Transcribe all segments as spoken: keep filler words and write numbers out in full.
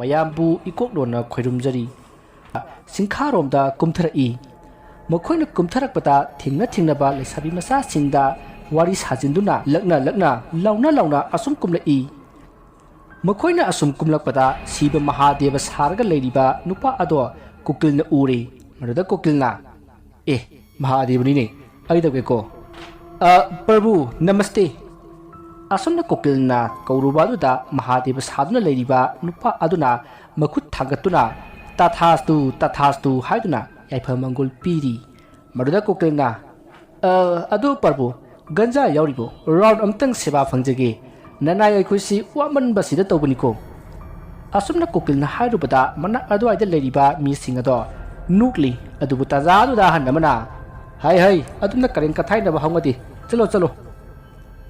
ꯃꯌꯥꯝꯕꯨ ꯏꯀꯣꯛꯂꯣꯟꯅ ꯈꯣꯏꯔꯨꯝꯖꯔꯤ꯫ ꯁꯤꯡꯈꯥꯔꯣꯝꯗ ꯀꯨꯝꯊꯔꯛꯏ꯫ ꯃꯈꯣꯏꯅ ꯀꯨꯝꯊꯔꯛꯄꯗ ꯊꯦꯡꯅ ꯊꯦꯡꯅꯕ ꯂꯩꯁꯥꯕꯤ ꯃꯆꯥꯁꯤꯡꯗ ꯋꯥꯔꯤ ꯁꯥꯖꯤꯟꯗꯨꯅ ꯂꯛꯅ ꯂꯛꯅ ꯂꯥꯎꯅ ꯂꯥꯎꯅ ꯑꯁꯨꯝ ꯀꯨꯝꯂꯛꯏ꯫ ꯃꯈꯣꯏꯅ ꯑꯁꯨꯝ ꯀꯨꯝꯂꯛꯄꯗ ꯁꯤꯕ ꯃꯍꯥꯗꯦꯕ ꯁꯥꯔꯒ ꯂꯩꯔꯤꯕ ꯅꯨꯄꯥ ꯑꯗꯣ ꯀꯨꯀꯤꯜꯅ ꯎꯔꯦ꯫ ꯃꯗꯨꯗ ꯀꯨꯀꯤꯜꯅ, "ꯑꯦ, ꯃꯍꯥꯗꯦꯕꯅꯤꯅꯦ, ꯑꯩ ꯇꯧꯒꯦꯀꯣ꯫ ꯑ, ꯄ꯭ꯔꯚꯨ, ꯅꯃꯁꯇꯦ꯫" ꯑꯁꯨꯝꯅ ꯀꯨꯀꯤꯜꯅ ꯀꯧꯔꯨꯕ ꯑꯗꯨꯗ ꯃꯍꯥꯗꯦꯕ ꯁꯥꯗꯨꯅ ꯂꯩꯔꯤꯕ ꯅꯨꯄꯥ ꯑꯗꯨꯅ ꯃꯈꯨꯠ ꯊꯥꯡꯒꯠꯇꯨꯅ "ꯇꯊꯥꯁꯇꯨ, ꯇꯊꯥꯁꯇꯨ" ꯍꯥꯏꯗꯨꯅ ꯌꯥꯏꯐ ꯃꯪꯒꯣꯜ ꯄꯤꯔꯤ꯫ ꯃꯗꯨꯗ ꯀꯨꯀꯤꯜꯅ, "ꯑ, ꯑꯗꯨ ꯄ꯭ꯔꯚꯨ, ꯒꯟꯖꯥ ꯌꯥꯎꯔꯤꯕꯣ? ꯔꯥꯎꯟ ꯑꯃꯇꯪ ꯁꯦꯕꯥ ꯐꯪꯖꯒꯦ꯫ ꯅꯅꯥꯏ ꯑꯩꯈꯣꯏꯁꯤ ꯋꯥꯃꯟꯕꯁꯤꯗ ꯇꯧꯕꯅꯤꯀꯣ꯫" ꯑꯁꯨꯝꯅ ꯀꯨꯀꯤꯜꯅ ꯍꯥꯏꯔꯨꯕꯗ ꯃꯅꯥꯛ ꯑꯗꯨꯋꯥꯏꯗ ꯂꯩꯔꯤꯕ ꯃꯤꯁꯤꯡ ꯑꯗꯣ ꯅꯣꯛꯂꯤ꯫ ꯑꯗꯨꯕꯨ ꯇꯥꯟꯖꯥꯗꯨꯗ ꯑꯍꯟ ꯑꯃꯅ, "ꯍꯥꯏ ꯍꯥꯏ, ꯑꯗꯨꯝꯅ ꯀꯔꯦꯟ ꯀꯊꯥꯏꯅꯕ ꯍꯧꯅꯗꯦ꯫ ꯆꯠꯂꯣ, ꯆꯠꯂꯣ꯫"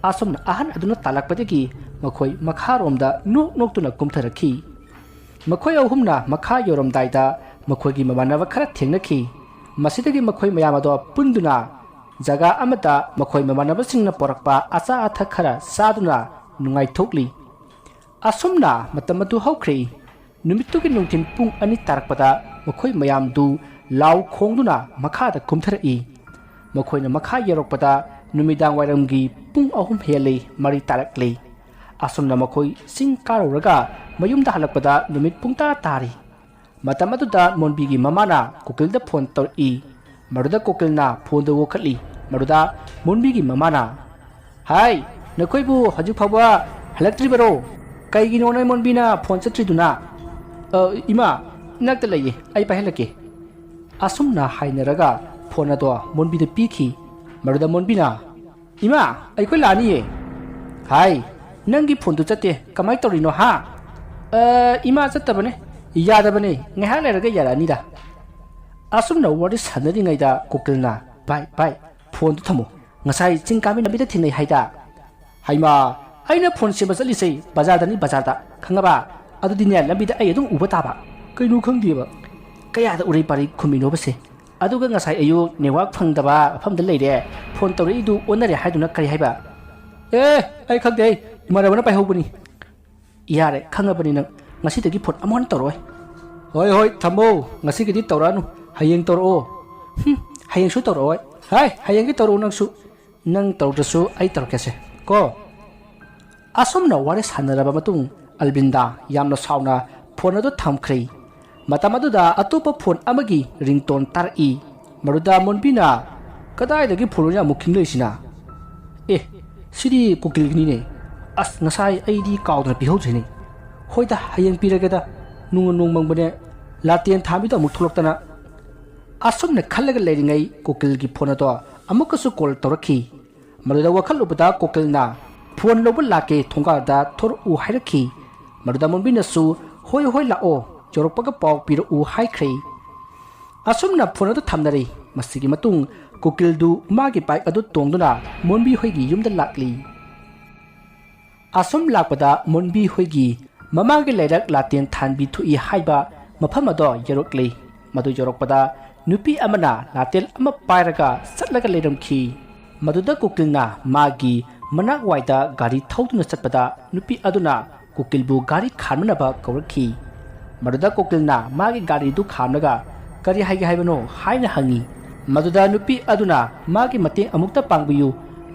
ꯑꯁꯨꯝꯅ ꯑꯍꯟ ꯑꯗꯨꯅ ꯇꯥꯜꯂꯛꯄꯗꯒꯤ ꯃꯈꯣꯏ ꯃꯈꯥꯔꯣꯝꯗ ꯅꯣꯛ ꯅꯣꯛꯇꯨꯅ ꯀꯨꯝꯊꯔꯛꯈꯤ꯫ ꯃꯈꯣꯏ ꯑꯍꯨꯝꯅ ꯃꯈꯥ ꯌꯧꯔꯝꯗꯥꯏꯗ ꯃꯈꯣꯏꯒꯤ ꯃꯃꯥꯟꯅꯕ ꯈꯔ ꯊꯦꯡꯅꯈꯤ꯫ ꯃꯁꯤꯗꯒꯤ ꯃꯈꯣꯏ ꯃꯌꯥꯝ ꯑꯗꯣ ꯄꯨꯟꯗꯨꯅ ꯖꯒꯥ ꯑꯃꯗ ꯃꯈꯣꯏ ꯃꯃꯥꯟꯅꯕꯁꯤꯡꯅ ꯄꯨꯔꯛꯄ ꯑꯆꯥ ꯑꯊꯛ ꯈꯔ ꯆꯥꯗꯨꯅ ꯅꯨꯡꯉꯥꯏꯊꯣꯛꯂꯤ꯫ ꯑꯁꯨꯝꯅ ꯃꯇꯝ ꯑꯗꯨ ꯍꯧꯈ꯭ꯔꯦ꯫ ꯅꯨꯃꯤꯠꯇꯨꯒꯤ ꯅꯨꯡꯊꯤꯜ ꯄꯨꯡ ꯑꯅꯤ ꯇꯥꯔꯛꯄꯗ ꯃꯈꯣꯏ ꯃꯌꯥꯝꯗꯨ ꯂꯥꯎ ꯈꯣꯡꯗꯨꯅ ꯃꯈꯥꯗ ꯀꯨꯝꯊꯔꯛꯏ꯫ ꯃꯈꯣꯏꯅ ꯃꯈꯥ ꯌꯧꯔꯛꯄꯗ ꯅꯨꯃꯤꯗꯥꯡ ꯋꯥꯏꯔꯝꯒꯤ ꯄꯨꯡ ꯑꯍꯨꯝ ꯍꯦꯜꯂꯤ, ꯃꯔꯤ ꯇꯥꯔꯛꯂꯤ꯫ ꯑꯁꯨꯝꯅ ꯃꯈꯣꯏ ꯆꯤꯡ ꯀꯥꯔꯨꯔꯒ ꯃꯌꯨꯝꯗ ꯍꯜꯂꯛꯄꯗ ꯅꯨꯃꯤꯠ ꯄꯨꯡꯇꯥ ꯇꯥꯔꯤ꯫ ꯃꯇꯝ ꯑꯗꯨꯗ ꯃꯣꯟꯕꯤꯒꯤ ꯃꯃꯥꯅ ꯀꯨꯀꯤꯜꯗ ꯐꯣꯟ ꯇꯧꯔꯛꯏ꯫ ꯃꯗꯨꯗ ꯀꯨꯀꯤꯜꯅ ꯐꯣꯟꯗꯨ ꯋꯥꯈꯠꯂꯤ꯫ ꯃꯗꯨꯗ ꯃꯣꯟꯕꯤꯒꯤ ꯃꯃꯥꯅ, "ꯍꯥꯏ, ꯅꯈꯣꯏꯕꯨ ꯍꯧꯖꯤꯛ ꯐꯥꯎꯕ ꯍꯜꯂꯛꯇ꯭ꯔꯤꯕꯔꯣ? ꯀꯩꯒꯤꯅꯣ ꯅꯣꯏ ꯃꯣꯟꯕꯤꯅ ꯐꯣꯟ ꯆꯠꯇ꯭ꯔꯤꯗꯨꯅ?" "ꯑ, ꯏꯃꯥ, ꯏꯅꯥꯛꯇ ꯂꯩꯌꯦ, ꯑꯩ ꯄꯥꯏꯍꯜꯂꯛꯀꯦ꯫" ꯑꯁꯨꯝꯅ ꯍꯥꯏꯅꯔꯒ ꯐꯣꯟ ꯑꯗꯣ ꯃꯣꯟꯕꯤꯗ ꯄꯤꯈꯤ꯫ ꯃꯗꯨꯗ ꯃꯣꯟꯕꯤꯅ, "ꯏꯃꯥ, ꯑꯩꯈꯣꯏ ꯂꯥꯛꯑꯅꯤꯌꯦ꯫" "ꯍꯥꯏ, ꯅꯪꯒꯤ ꯐꯣꯟꯗꯨ ꯆꯠꯇꯦ, ꯀꯃꯥꯏꯅ ꯇꯧꯔꯤꯅꯣ ꯍꯥ?" "ꯑ, ꯏꯃꯥ, ꯆꯠꯇꯕꯅꯦ, ꯌꯥꯗꯕꯅꯦ, ꯉꯥꯏꯍꯥꯛ ꯂꯩꯔꯒ ꯌꯥꯔꯛꯑꯅꯤꯗ꯫" ꯑꯁꯨꯝꯅ ꯋꯥꯔꯤ ꯁꯥꯟꯅꯔꯤꯉꯩꯗ ꯀꯨꯀꯤꯜꯅ, "ꯚꯥꯏ, ꯚꯥꯏ, ꯐꯣꯟꯗꯨ ꯊꯝꯃꯣ, ꯉꯁꯥꯏ ꯆꯤꯡ ꯀꯥꯃꯤ ꯂꯝꯕꯤꯗ ꯊꯦꯡꯅꯩ ꯍꯥꯏꯗ?" "ꯍꯩꯃꯥ, ꯑꯩꯅ ꯐꯣꯟ ꯁꯦꯝꯕ ꯆꯠꯂꯤꯁꯦ ꯕꯖꯥꯔꯗꯅꯤ, ꯕꯖꯥꯔꯗ, ꯈꯪꯉꯕ? ꯑꯗꯨꯗꯤꯅꯦ, ꯂꯝꯕꯤꯗ ꯑꯩ ꯑꯗꯨꯝ ꯎꯕ ꯇꯥꯕ꯫ ꯀꯩꯅꯣ ꯈꯪꯗꯦꯕ, ꯀꯌꯥꯗ ꯎꯔꯩ ꯄꯥꯔꯩ ꯈꯨꯝꯃꯤꯅꯣꯕꯁꯦ? ꯑꯗꯨꯒ ꯉꯁꯥꯏ ꯑꯌꯨꯛ ꯅꯦꯠꯋꯥꯛ ꯐꯪꯗꯕ ꯃꯐꯝꯗ ꯂꯩꯔꯦ, ꯐꯣꯟ ꯇꯧꯔꯛꯏꯗꯨ ꯑꯣꯟꯅꯔꯦ ꯍꯥꯏꯗꯨꯅ ꯀꯔꯤ ꯍꯥꯏꯕ?" "ꯑꯦ, ꯑꯩ ꯈꯪꯗꯦ, ꯏꯃꯥꯟꯅꯕꯅ ꯄꯥꯏꯍꯧꯕꯅꯤ꯫" "ꯌꯥꯔꯦ, ꯈꯪꯉꯕꯅꯤ ꯅꯪ꯫ ꯉꯁꯤꯗꯒꯤ ꯐꯣꯟ ꯑꯃꯨꯛ ꯍꯟꯅ ꯇꯧꯔꯛꯑꯣꯏ꯫ "ꯍꯣꯏ, ꯍꯣꯏ, ꯊꯝꯃꯣ꯫ ꯉꯁꯤꯒꯤꯗꯤ ꯇꯧꯔꯛꯑꯅꯨ꯫ ꯍꯌꯦꯡ ꯇꯧꯔꯛꯑꯣ꯫" "ꯍꯨꯝ, ꯍꯌꯦꯡꯁꯨ ꯇꯧꯔꯛꯑꯣꯏ꯫" "ꯍꯥꯏ, ꯍꯌꯦꯡꯗꯤ ꯇꯧꯔꯛꯑꯣ ꯅꯪꯁꯨ꯫ ꯅꯪ ꯇꯧꯗ꯭ꯔꯁꯨ ꯑꯩ ꯇꯧꯔꯛꯀꯦꯁꯦ ꯀꯣ꯫" ꯑꯁꯨꯝꯅ ꯋꯥꯔꯤ ꯁꯥꯟꯅꯔꯕ ꯃꯇꯨꯡ, ꯑꯜꯕꯤꯟꯗ ꯌꯥꯝꯅ ꯁꯥꯎꯅ ꯐꯣꯟ ꯑꯗꯨ ꯊꯝꯈ꯭ꯔꯦ꯫ ꯃꯇꯝ ꯑꯗꯨꯗ ꯑꯇꯣꯞꯄ ꯐꯣꯟ ꯑꯃꯒꯤ ꯔꯤꯡꯇꯣꯟ ꯇꯥꯔꯛꯏ꯫ ꯃꯗꯨꯗ ꯃꯣꯟꯕꯤꯅ, "ꯀꯗꯥꯏꯗꯒꯤ ꯐꯣꯟꯅꯣꯅꯦ ꯑꯃꯨꯛ ꯈꯤꯡꯂꯛꯏꯁꯤꯅ? ꯑꯦ, ꯁꯤꯗꯤ ꯀꯨꯀꯤꯜꯒꯤꯅꯤꯅꯦ꯫ ꯑꯁ, ꯉꯁꯥꯏ ꯑꯩꯗꯤ ꯀꯥꯎꯗꯅ ꯄꯤꯍꯧꯗ꯭ꯔꯦꯅꯦ꯫ ꯍꯣꯏꯗ, ꯍꯌꯦꯡ ꯄꯤꯔꯒꯦꯗ꯫ ꯅꯣꯡꯃ ꯅꯣꯡꯃꯪꯕꯅꯦ, ꯂꯥꯇꯦꯟ ꯊꯥꯟꯕꯤꯗꯣ ꯑꯃꯨꯛ ꯊꯣꯛꯂꯛꯇꯅ꯫" ꯑꯁꯨꯝꯅ ꯈꯜꯂꯒ ꯂꯩꯔꯤꯉꯩ ꯀꯨꯀꯤꯜꯒꯤ ꯐꯣꯟ ꯑꯗꯣ ꯑꯃꯨꯛꯀꯁꯨ ꯀꯣꯜ ꯇꯧꯔꯛꯈꯤ꯫ ꯃꯗꯨꯗ ꯋꯥꯈꯜꯂꯨꯕꯗ ꯀꯨꯀꯤꯜꯅ, "ꯐꯣꯟ ꯂꯧꯕ ꯂꯥꯛꯀꯦ, ꯊꯣꯡꯒꯥꯜꯗ ꯊꯣꯔꯛꯎ" ꯍꯥꯏꯔꯛꯈꯤ꯫ ꯃꯗꯨꯗ ꯃꯣꯟꯕꯤꯅꯁꯨ, "ꯍꯣꯏ, ꯍꯣꯏ, ꯂꯥꯛꯑꯣ, ꯌꯧꯔꯛꯄꯒ ꯄꯥꯎ ꯄꯤꯔꯛꯎ" ꯍꯥꯏꯈ꯭ꯔꯦ꯫ ꯑꯁꯨꯝꯅ ꯐꯣꯟ ꯑꯗꯨ ꯊꯝꯅꯔꯦ꯫ ꯃꯁꯤꯒꯤ ꯃꯇꯨꯡ ꯀꯨꯀꯤꯜꯗꯨ ꯃꯥꯒꯤ ꯕꯥꯏꯛ ꯑꯗꯨ ꯇꯣꯡꯗꯨꯅ ꯃꯣꯟꯕꯤ ꯍꯣꯏꯒꯤ ꯌꯨꯝꯗ ꯂꯥꯛꯂꯤ꯫ ꯑꯁꯨꯝ ꯂꯥꯛꯄꯗ ꯃꯣꯟꯕꯤ ꯍꯣꯏꯒꯤ ꯃꯃꯥꯡꯒꯤ ꯂꯩꯔꯛ ꯂꯥꯇꯦꯟ ꯊꯥꯟꯕꯤ ꯊꯣꯛꯏ ꯍꯥꯏꯕ ꯃꯐꯝ ꯑꯗꯣ ꯌꯧꯔꯛꯂꯤ꯫ ꯃꯗꯨ ꯌꯧꯔꯛꯄꯗ ꯅꯨꯄꯤ ꯑꯃꯅ ꯂꯥꯇꯦꯟ ꯑꯃ ꯄꯥꯏꯔꯒ ꯆꯠꯂꯒ ꯂꯩꯔꯝꯈꯤ꯫ ꯃꯗꯨꯗ ꯀꯨꯀꯤꯜꯅ ꯃꯥꯒꯤ ꯃꯅꯥꯛ ꯋꯥꯏꯗ ꯒꯥꯔꯤ ꯊꯧꯗꯨꯅ ꯆꯠꯄꯗ ꯅꯨꯄꯤ ꯑꯗꯨꯅ ꯀꯨꯀꯤꯜꯕꯨ ꯒꯥꯔꯤ ꯈꯥꯝꯅꯅꯕ ꯀꯧꯔꯛꯈꯤ꯫ ꯃꯗꯨꯗ ꯀꯨꯀꯤꯜꯅ ꯃꯥꯒꯤ ꯒꯥꯔꯤꯗꯨ ꯈꯥꯝꯂꯒ, "ꯀꯔꯤ ꯍꯥꯏꯒꯦ ꯍꯥꯏꯕꯅꯣ?" ꯍꯥꯏꯅ ꯍꯪꯉꯤ꯫ ꯃꯗꯨꯗ ꯅꯨꯄꯤ ꯑꯗꯨꯅ ꯃꯥꯒꯤ ꯃꯇꯦꯡ ꯑꯃꯨꯛꯇ ꯄꯥꯡꯕꯤꯌꯨ,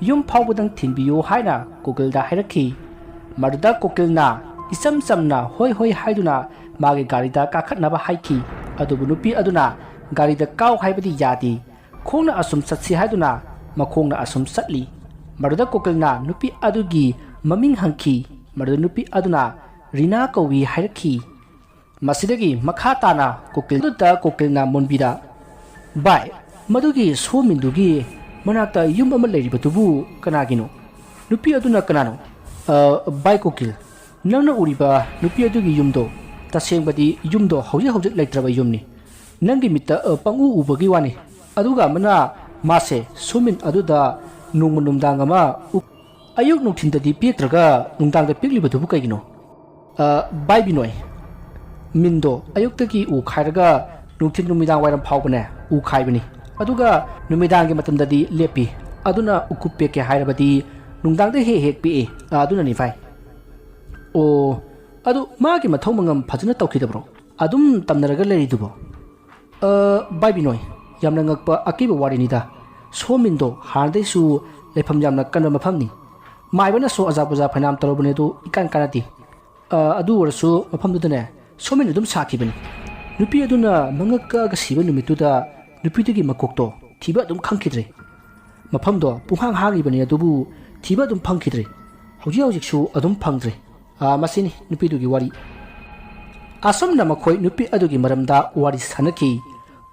ꯌꯨꯝ ꯐꯥꯎꯕꯗꯪ ꯊꯤꯟꯕꯤꯌꯨ ꯍꯥꯏꯅ ꯀꯨꯀꯤꯜꯗ ꯍꯥꯏꯔꯛꯈꯤ꯫ ꯃꯗꯨꯗ ꯀꯨꯀꯤꯜꯅ ꯏꯆꯝ ꯆꯝꯅ "ꯍꯣꯏ, ꯍꯣꯏ" ꯍꯥꯏꯗꯨꯅ ꯃꯥꯒꯤ ꯒꯥꯔꯤꯗ ꯀꯥꯈꯠꯅꯕ ꯍꯥꯏꯈꯤ꯫ ꯑꯗꯨꯕꯨ ꯅꯨꯄꯤ ꯑꯗꯨꯅ ꯒꯥꯔꯤꯗ ꯀꯥꯎ ꯍꯥꯏꯕꯗꯤ ꯌꯥꯗꯦ, ꯈꯣꯡꯅ ꯑꯁꯨꯝ ꯆꯠꯁꯤ ꯍꯥꯏꯗꯨꯅ ꯃꯈꯣꯡꯅ ꯑꯁꯨꯝ ꯆꯠꯂꯤ꯫ ꯃꯗꯨꯗ ꯀꯨꯀꯤꯜꯅ ꯅꯨꯄꯤ ꯑꯗꯨꯒꯤ ꯃꯃꯤꯡ ꯍꯪꯈꯤ꯫ ꯃꯗꯨꯗ ꯅꯨꯄꯤ ꯑꯗꯨꯅ ꯔꯤꯅꯥ ꯀꯧꯏ ꯍꯥꯏꯔꯛꯈꯤ꯫ ꯃꯁꯤꯗꯒꯤ ꯃꯈꯥ ꯇꯥꯅ ꯀꯨꯀꯤꯜꯗꯨꯗ ꯀꯨꯀꯤꯜꯅ ꯃꯣꯟꯕꯤꯗ, "ꯚꯥꯏ, ꯃꯗꯨꯒꯤ ꯁꯣꯃꯤꯟꯗꯨꯒꯤ ꯃꯅꯥꯛꯇ ꯌꯨꯝ ꯑꯃ ꯂꯩꯔꯤꯕꯗꯨꯕꯨ ꯀꯅꯥꯒꯤꯅꯣ? ꯅꯨꯄꯤ ꯑꯗꯨꯅ ꯀꯅꯥꯅꯣ?" "ꯑ, ꯚꯥꯏ ꯀꯨꯀꯤꯜ, ꯅꯪꯅ ꯎꯔꯤꯕ ꯅꯨꯄꯤ ꯑꯗꯨꯒꯤ ꯌꯨꯝꯗꯣ ꯇꯁꯦꯡꯕꯗꯤ ꯌꯨꯝꯗꯣ ꯍꯧꯖꯤꯛ ꯍꯧꯖꯤꯛ ꯂꯩꯇ꯭ꯔꯕ ꯌꯨꯝꯅꯤ꯫ ꯅꯪꯒꯤ ꯃꯤꯠꯇ, ꯑ, ꯄꯪꯎ ꯎꯕꯒꯤ ꯋꯥꯅꯤ꯫ ꯑꯗꯨꯒ ꯑꯃꯅ ꯃꯥꯁꯦ ꯁꯣꯃꯤꯟ ꯑꯗꯨꯗ ꯅꯣꯡꯃ ꯅꯨꯡꯗꯥꯡ ꯑꯃ ꯎ-, ꯑꯌꯨꯛ ꯅꯨꯡꯊꯤꯟꯗꯗꯤ ꯄꯤꯛꯇ꯭ꯔꯒ ꯅꯨꯡꯗꯥꯡꯗ ꯄꯤꯛꯂꯤꯕꯗꯨꯕꯨ ꯀꯩꯒꯤꯅꯣ?" "ꯑ, ꯚꯥꯏ ꯕꯤꯅꯣꯏ, ꯃꯤꯟꯗꯣ ꯑꯌꯨꯛꯇꯒꯤ ꯎ ꯈꯥꯏꯔꯒ ꯅꯨꯡꯊꯤꯟ ꯅꯨꯃꯤꯗꯥꯡ ꯋꯥꯏꯔꯝ ꯐꯥꯎꯕꯅꯦ ꯎ ꯈꯥꯏꯕꯅꯤ꯫ ꯑꯗꯨꯒ ꯅꯨꯃꯤꯗꯥꯡꯒꯤ ꯃꯇꯝꯗꯗꯤ ꯂꯦꯞꯄꯤ꯫ ꯑꯗꯨꯅ ꯎꯀꯨꯞ ꯄꯦꯛꯀꯦ ꯍꯥꯏꯔꯕꯗꯤ ꯅꯨꯡꯗꯥꯡꯗ ꯍꯦꯛ ꯍꯦꯛ ꯄꯦꯛꯏ꯫ ꯑ, ꯑꯗꯨꯅꯅꯤ ꯚꯥꯏ꯫" "ꯑꯣ, ꯑꯗꯨ ꯃꯥꯒꯤ ꯃꯊꯧ ꯃꯉꯝ ꯐꯖꯅ ꯇꯧꯈꯤꯗꯕ꯭ꯔꯣ? ꯑꯗꯨꯝ ꯇꯝꯅꯔꯒ ꯂꯩꯔꯤꯗꯨꯕꯣ? ꯑ, ꯚꯥꯏ ꯕꯤꯅꯣꯏ, ꯌꯥꯝꯅ ꯉꯛꯄ ꯑꯀꯤꯕ ꯋꯥꯔꯤꯅꯤꯗ꯫ ꯁꯣꯃꯤꯟꯗꯣ ꯍꯥꯟꯅꯗꯩꯁꯨ ꯂꯩꯐꯝ ꯌꯥꯝꯅ ꯀꯟꯕ ꯃꯐꯝꯅꯤ꯫ ꯃꯥꯏꯕꯅꯁꯨ ꯑꯖꯥ ꯄꯨꯖꯥ ꯐꯅꯌꯥꯝ ꯇꯧꯔꯕꯅꯦ, ꯑꯗꯨ ꯏꯀꯥꯟ ꯀꯥꯟꯅꯗꯦ꯫ ꯑ, ꯑꯗꯨ ꯑꯣꯏꯔꯁꯨ ꯃꯐꯝꯗꯨꯗꯅꯦ, ꯁꯣꯃꯤꯟ ꯑꯗꯨꯝ ꯁꯥꯈꯤꯕꯅꯤ꯫ ꯅꯨꯄꯤ ꯑꯗꯨꯅ ꯃꯉꯛ ꯀꯛꯑꯒ ꯁꯤꯕ ꯅꯨꯃꯤꯠꯇꯨꯗ ꯅꯨꯄꯤꯗꯨꯒꯤ ꯃꯀꯣꯛꯇꯣ ꯊꯤꯕ ꯑꯗꯨꯝ ꯈꯪꯈꯤꯗ꯭ꯔꯦ꯫ ꯃꯐꯝꯗꯣ ꯄꯨꯡꯍꯥꯡ ꯍꯥꯡꯉꯤꯕꯅꯤ, ꯑꯗꯨꯕꯨ ꯊꯤꯕ ꯑꯗꯨꯝ ꯐꯪꯈꯤꯗ꯭ꯔꯦ꯫ ꯍꯧꯖꯤꯛ ꯍꯧꯖꯤꯛꯁꯨ ꯑꯗꯨꯝ ꯐꯪꯗ꯭ꯔꯦ꯫ ꯑ, ꯃꯁꯤꯅꯤ ꯅꯨꯄꯤꯗꯨꯒꯤ ꯋꯥꯔꯤ꯫ ꯑꯁꯨꯝꯅ ꯃꯈꯣꯏ ꯅꯨꯄꯤ ꯑꯗꯨꯒꯤ ꯃꯔꯝꯗ ꯋꯥꯔꯤ ꯁꯥꯟꯅꯈꯤ꯫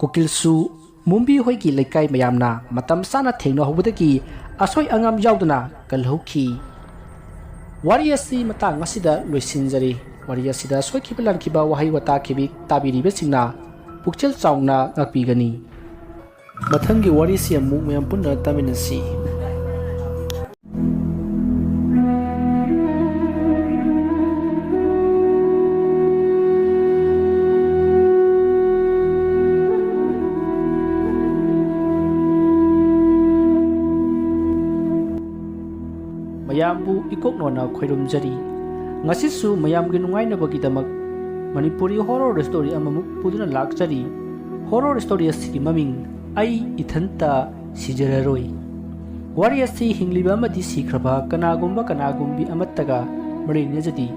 ꯀꯨꯀꯤꯜꯁꯨ ꯃꯨꯝꯕꯤ ꯍꯣꯏꯒꯤ ꯂꯩꯀꯥꯏ ꯃꯌꯥꯝꯅ ꯃꯇꯝ ꯆꯥꯅ ꯊꯦꯡꯅꯍꯧꯕꯗꯒꯤ ꯑꯁꯣꯏ ꯑꯉꯥꯝ ꯌꯥꯎꯗꯅ ꯀꯜꯍꯧꯈꯤ꯫ ꯋꯥꯔꯤ ꯑꯁꯤ ꯃꯇꯥꯡ ꯑꯁꯤꯗ ꯂꯣꯏꯁꯤꯟꯖꯔꯤ꯫ ꯋꯥꯔꯤ ꯑꯁꯤꯗ ꯁꯣꯏꯈꯤꯕ ꯂꯥꯟꯈꯤꯕ ꯋꯥꯍꯩ ꯋꯥꯇꯥ ꯈꯤꯕꯤ ꯇꯥꯕꯤꯔꯤꯕꯁꯤꯡꯅ ꯄꯨꯛꯆꯦꯜ ꯆꯥꯎꯅ ꯉꯥꯛꯄꯤꯒꯅꯤ꯫ ꯃꯊꯪꯒꯤ ꯋꯥꯔꯤꯁꯤ ꯑꯃꯨꯛ ꯃꯌꯥꯝ ꯄꯨꯟꯅ ꯇꯥꯃꯤꯟꯅꯁꯤ꯫ ꯃꯌꯥꯝꯕꯨ ꯏꯀꯣꯛ ꯅꯣꯟꯅ ꯈꯣꯏꯔꯨꯝꯖꯔꯤ꯫ ꯉꯁꯤꯁꯨ ꯃꯌꯥꯝꯒꯤ ꯅꯨꯡꯉꯥꯏꯅꯕꯒꯤꯗꯃꯛ ꯃꯅꯤꯄꯨꯔꯤ horror story ꯑꯃꯃꯨꯛ ꯄꯨꯗꯨꯅ ꯂꯥꯛꯆꯔꯤ꯫ Horror story ꯑꯁꯤꯒꯤ ꯃꯃꯤꯡ ꯑꯩ ꯏꯊꯟꯇ ꯁꯤꯖꯔꯔꯣꯏ꯫ ꯋꯥꯔꯤ ꯑꯁꯤ ꯍꯤꯡꯂꯤꯕ ꯑꯃꯗꯤ ꯁꯤꯈ꯭ꯔꯕ ꯀꯅꯥꯒꯨꯝꯕ ꯀꯅꯥꯒꯨꯝꯕꯤ ꯑꯃꯠꯇꯒ ꯃꯔꯤ ꯂꯩꯅꯖꯗꯦ꯫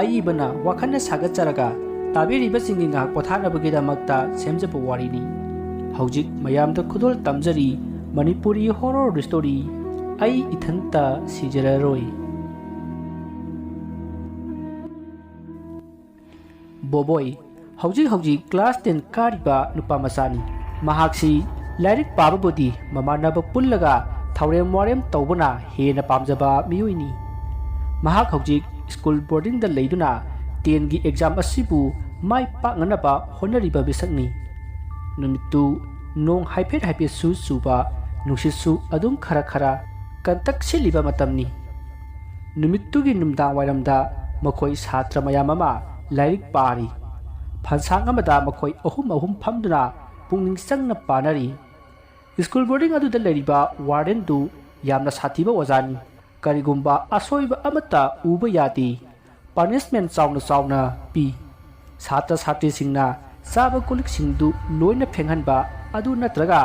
ꯑꯏꯕꯅ ꯋꯥꯈꯜꯅ ꯁꯥꯒꯠꯆꯔꯒ ꯇꯥꯕꯤꯔꯤꯕꯁꯤꯡꯒꯤ ꯉꯥꯏꯍꯥꯛ ꯄꯣꯊꯥꯅꯕꯒꯤꯗꯃꯛꯇ ꯁꯦꯝꯖꯕ ꯋꯥꯔꯤꯅꯤ꯫ ꯍꯧꯖꯤꯛ ꯃꯌꯥꯝꯗ ꯈꯨꯗꯣꯜ ꯇꯝꯖꯔꯤ ꯃꯅꯤꯄꯨꯔꯤ horror story ꯑꯩ ꯏꯊꯟꯇ ꯁꯤꯖꯔꯔꯣꯏ꯫ ꯕꯣꯕꯣꯏ ꯍꯧꯖꯤꯛ ꯍꯧꯖꯤꯛ class ten ꯀꯥꯔꯤꯕ ꯅꯨꯄꯥ ꯃꯆꯥꯅꯤ꯫ ꯃꯍꯥꯛꯁꯤ ꯂꯥꯏꯔꯤꯛ ꯄꯥꯕꯕꯨꯗꯤ ꯃꯃꯥꯟꯅꯕ ꯄꯨꯜꯂꯒ ꯊꯧꯔꯦꯝ ꯋꯥꯔꯦꯝ ꯇꯧꯕꯅ ꯍꯦꯟꯅ ꯄꯥꯝꯖꯕ ꯃꯤꯑꯣꯏꯅꯤ꯫ ꯃꯍꯥꯛ ꯍꯧꯖꯤꯛ school boardingꯗ ꯂꯩꯗꯨꯅ tenꯒꯤ exam ꯑꯁꯤꯕꯨ ꯃꯥꯏ ꯄꯥꯛꯅꯅꯕ ꯍꯣꯠꯅꯔꯤꯕ ꯃꯤꯁꯛꯅꯤ꯫ ꯅꯨꯃꯤꯠꯇꯨ ꯅꯣꯡ ꯍꯥꯏꯐꯦꯠ ꯍꯥꯏꯐꯦꯠꯁꯨ ꯆꯨꯕ, ꯅꯨꯡꯁꯤꯠꯁꯨ ꯑꯗꯨꯝ ꯈꯔ ꯈꯔ ꯀꯟꯇꯛ ꯁꯤꯠꯂꯤꯕ ꯃꯇꯝꯅꯤ꯫ ꯅꯨꯃꯤꯠꯇꯨꯒꯤ ꯅꯨꯡꯗꯥꯡ ꯋꯥꯏꯔꯝꯗ ꯃꯈꯣꯏ ꯁꯥꯇ꯭ꯔ ꯃꯌꯥꯝ ꯑꯃ ꯂꯥꯏꯔꯤꯛ ꯄꯥꯔꯤ꯫ ꯐꯟꯁꯥꯡ ꯑꯃꯗ ꯃꯈꯣꯏ ꯑꯍꯨꯝ ꯑꯍꯨꯝ ꯐꯝꯗꯨꯅ ꯄꯨꯛꯅꯤꯡ ꯆꯪꯅ ꯄꯥꯅꯔꯤ꯫ School boarding ꯑꯗꯨꯗ ꯂꯩꯔꯤꯕ wardenꯗꯨ ꯌꯥꯝꯅ ꯁꯥꯊꯤꯕ ꯑꯣꯖꯥꯅꯤ꯫ ꯀꯔꯤꯒꯨꯝꯕ ꯑꯁꯣꯏꯕ ꯑꯃꯠꯇ ꯎꯕ ꯌꯥꯗꯦ꯫ ꯄꯅꯤꯁꯃꯦꯟ ꯆꯥꯎꯅ ꯆꯥꯎꯅ ꯄꯤ꯫ ꯁꯥꯇ꯭ꯔ ꯁꯥꯇ꯭ꯔꯤꯁꯤꯡꯅ ꯆꯥꯕ ꯀꯣꯜꯂꯤꯛꯁꯤꯡꯗꯨ ꯂꯣꯏꯅ ꯐꯦꯡꯍꯟꯕ, ꯑꯗꯨ ꯅꯠꯇ꯭ꯔꯒ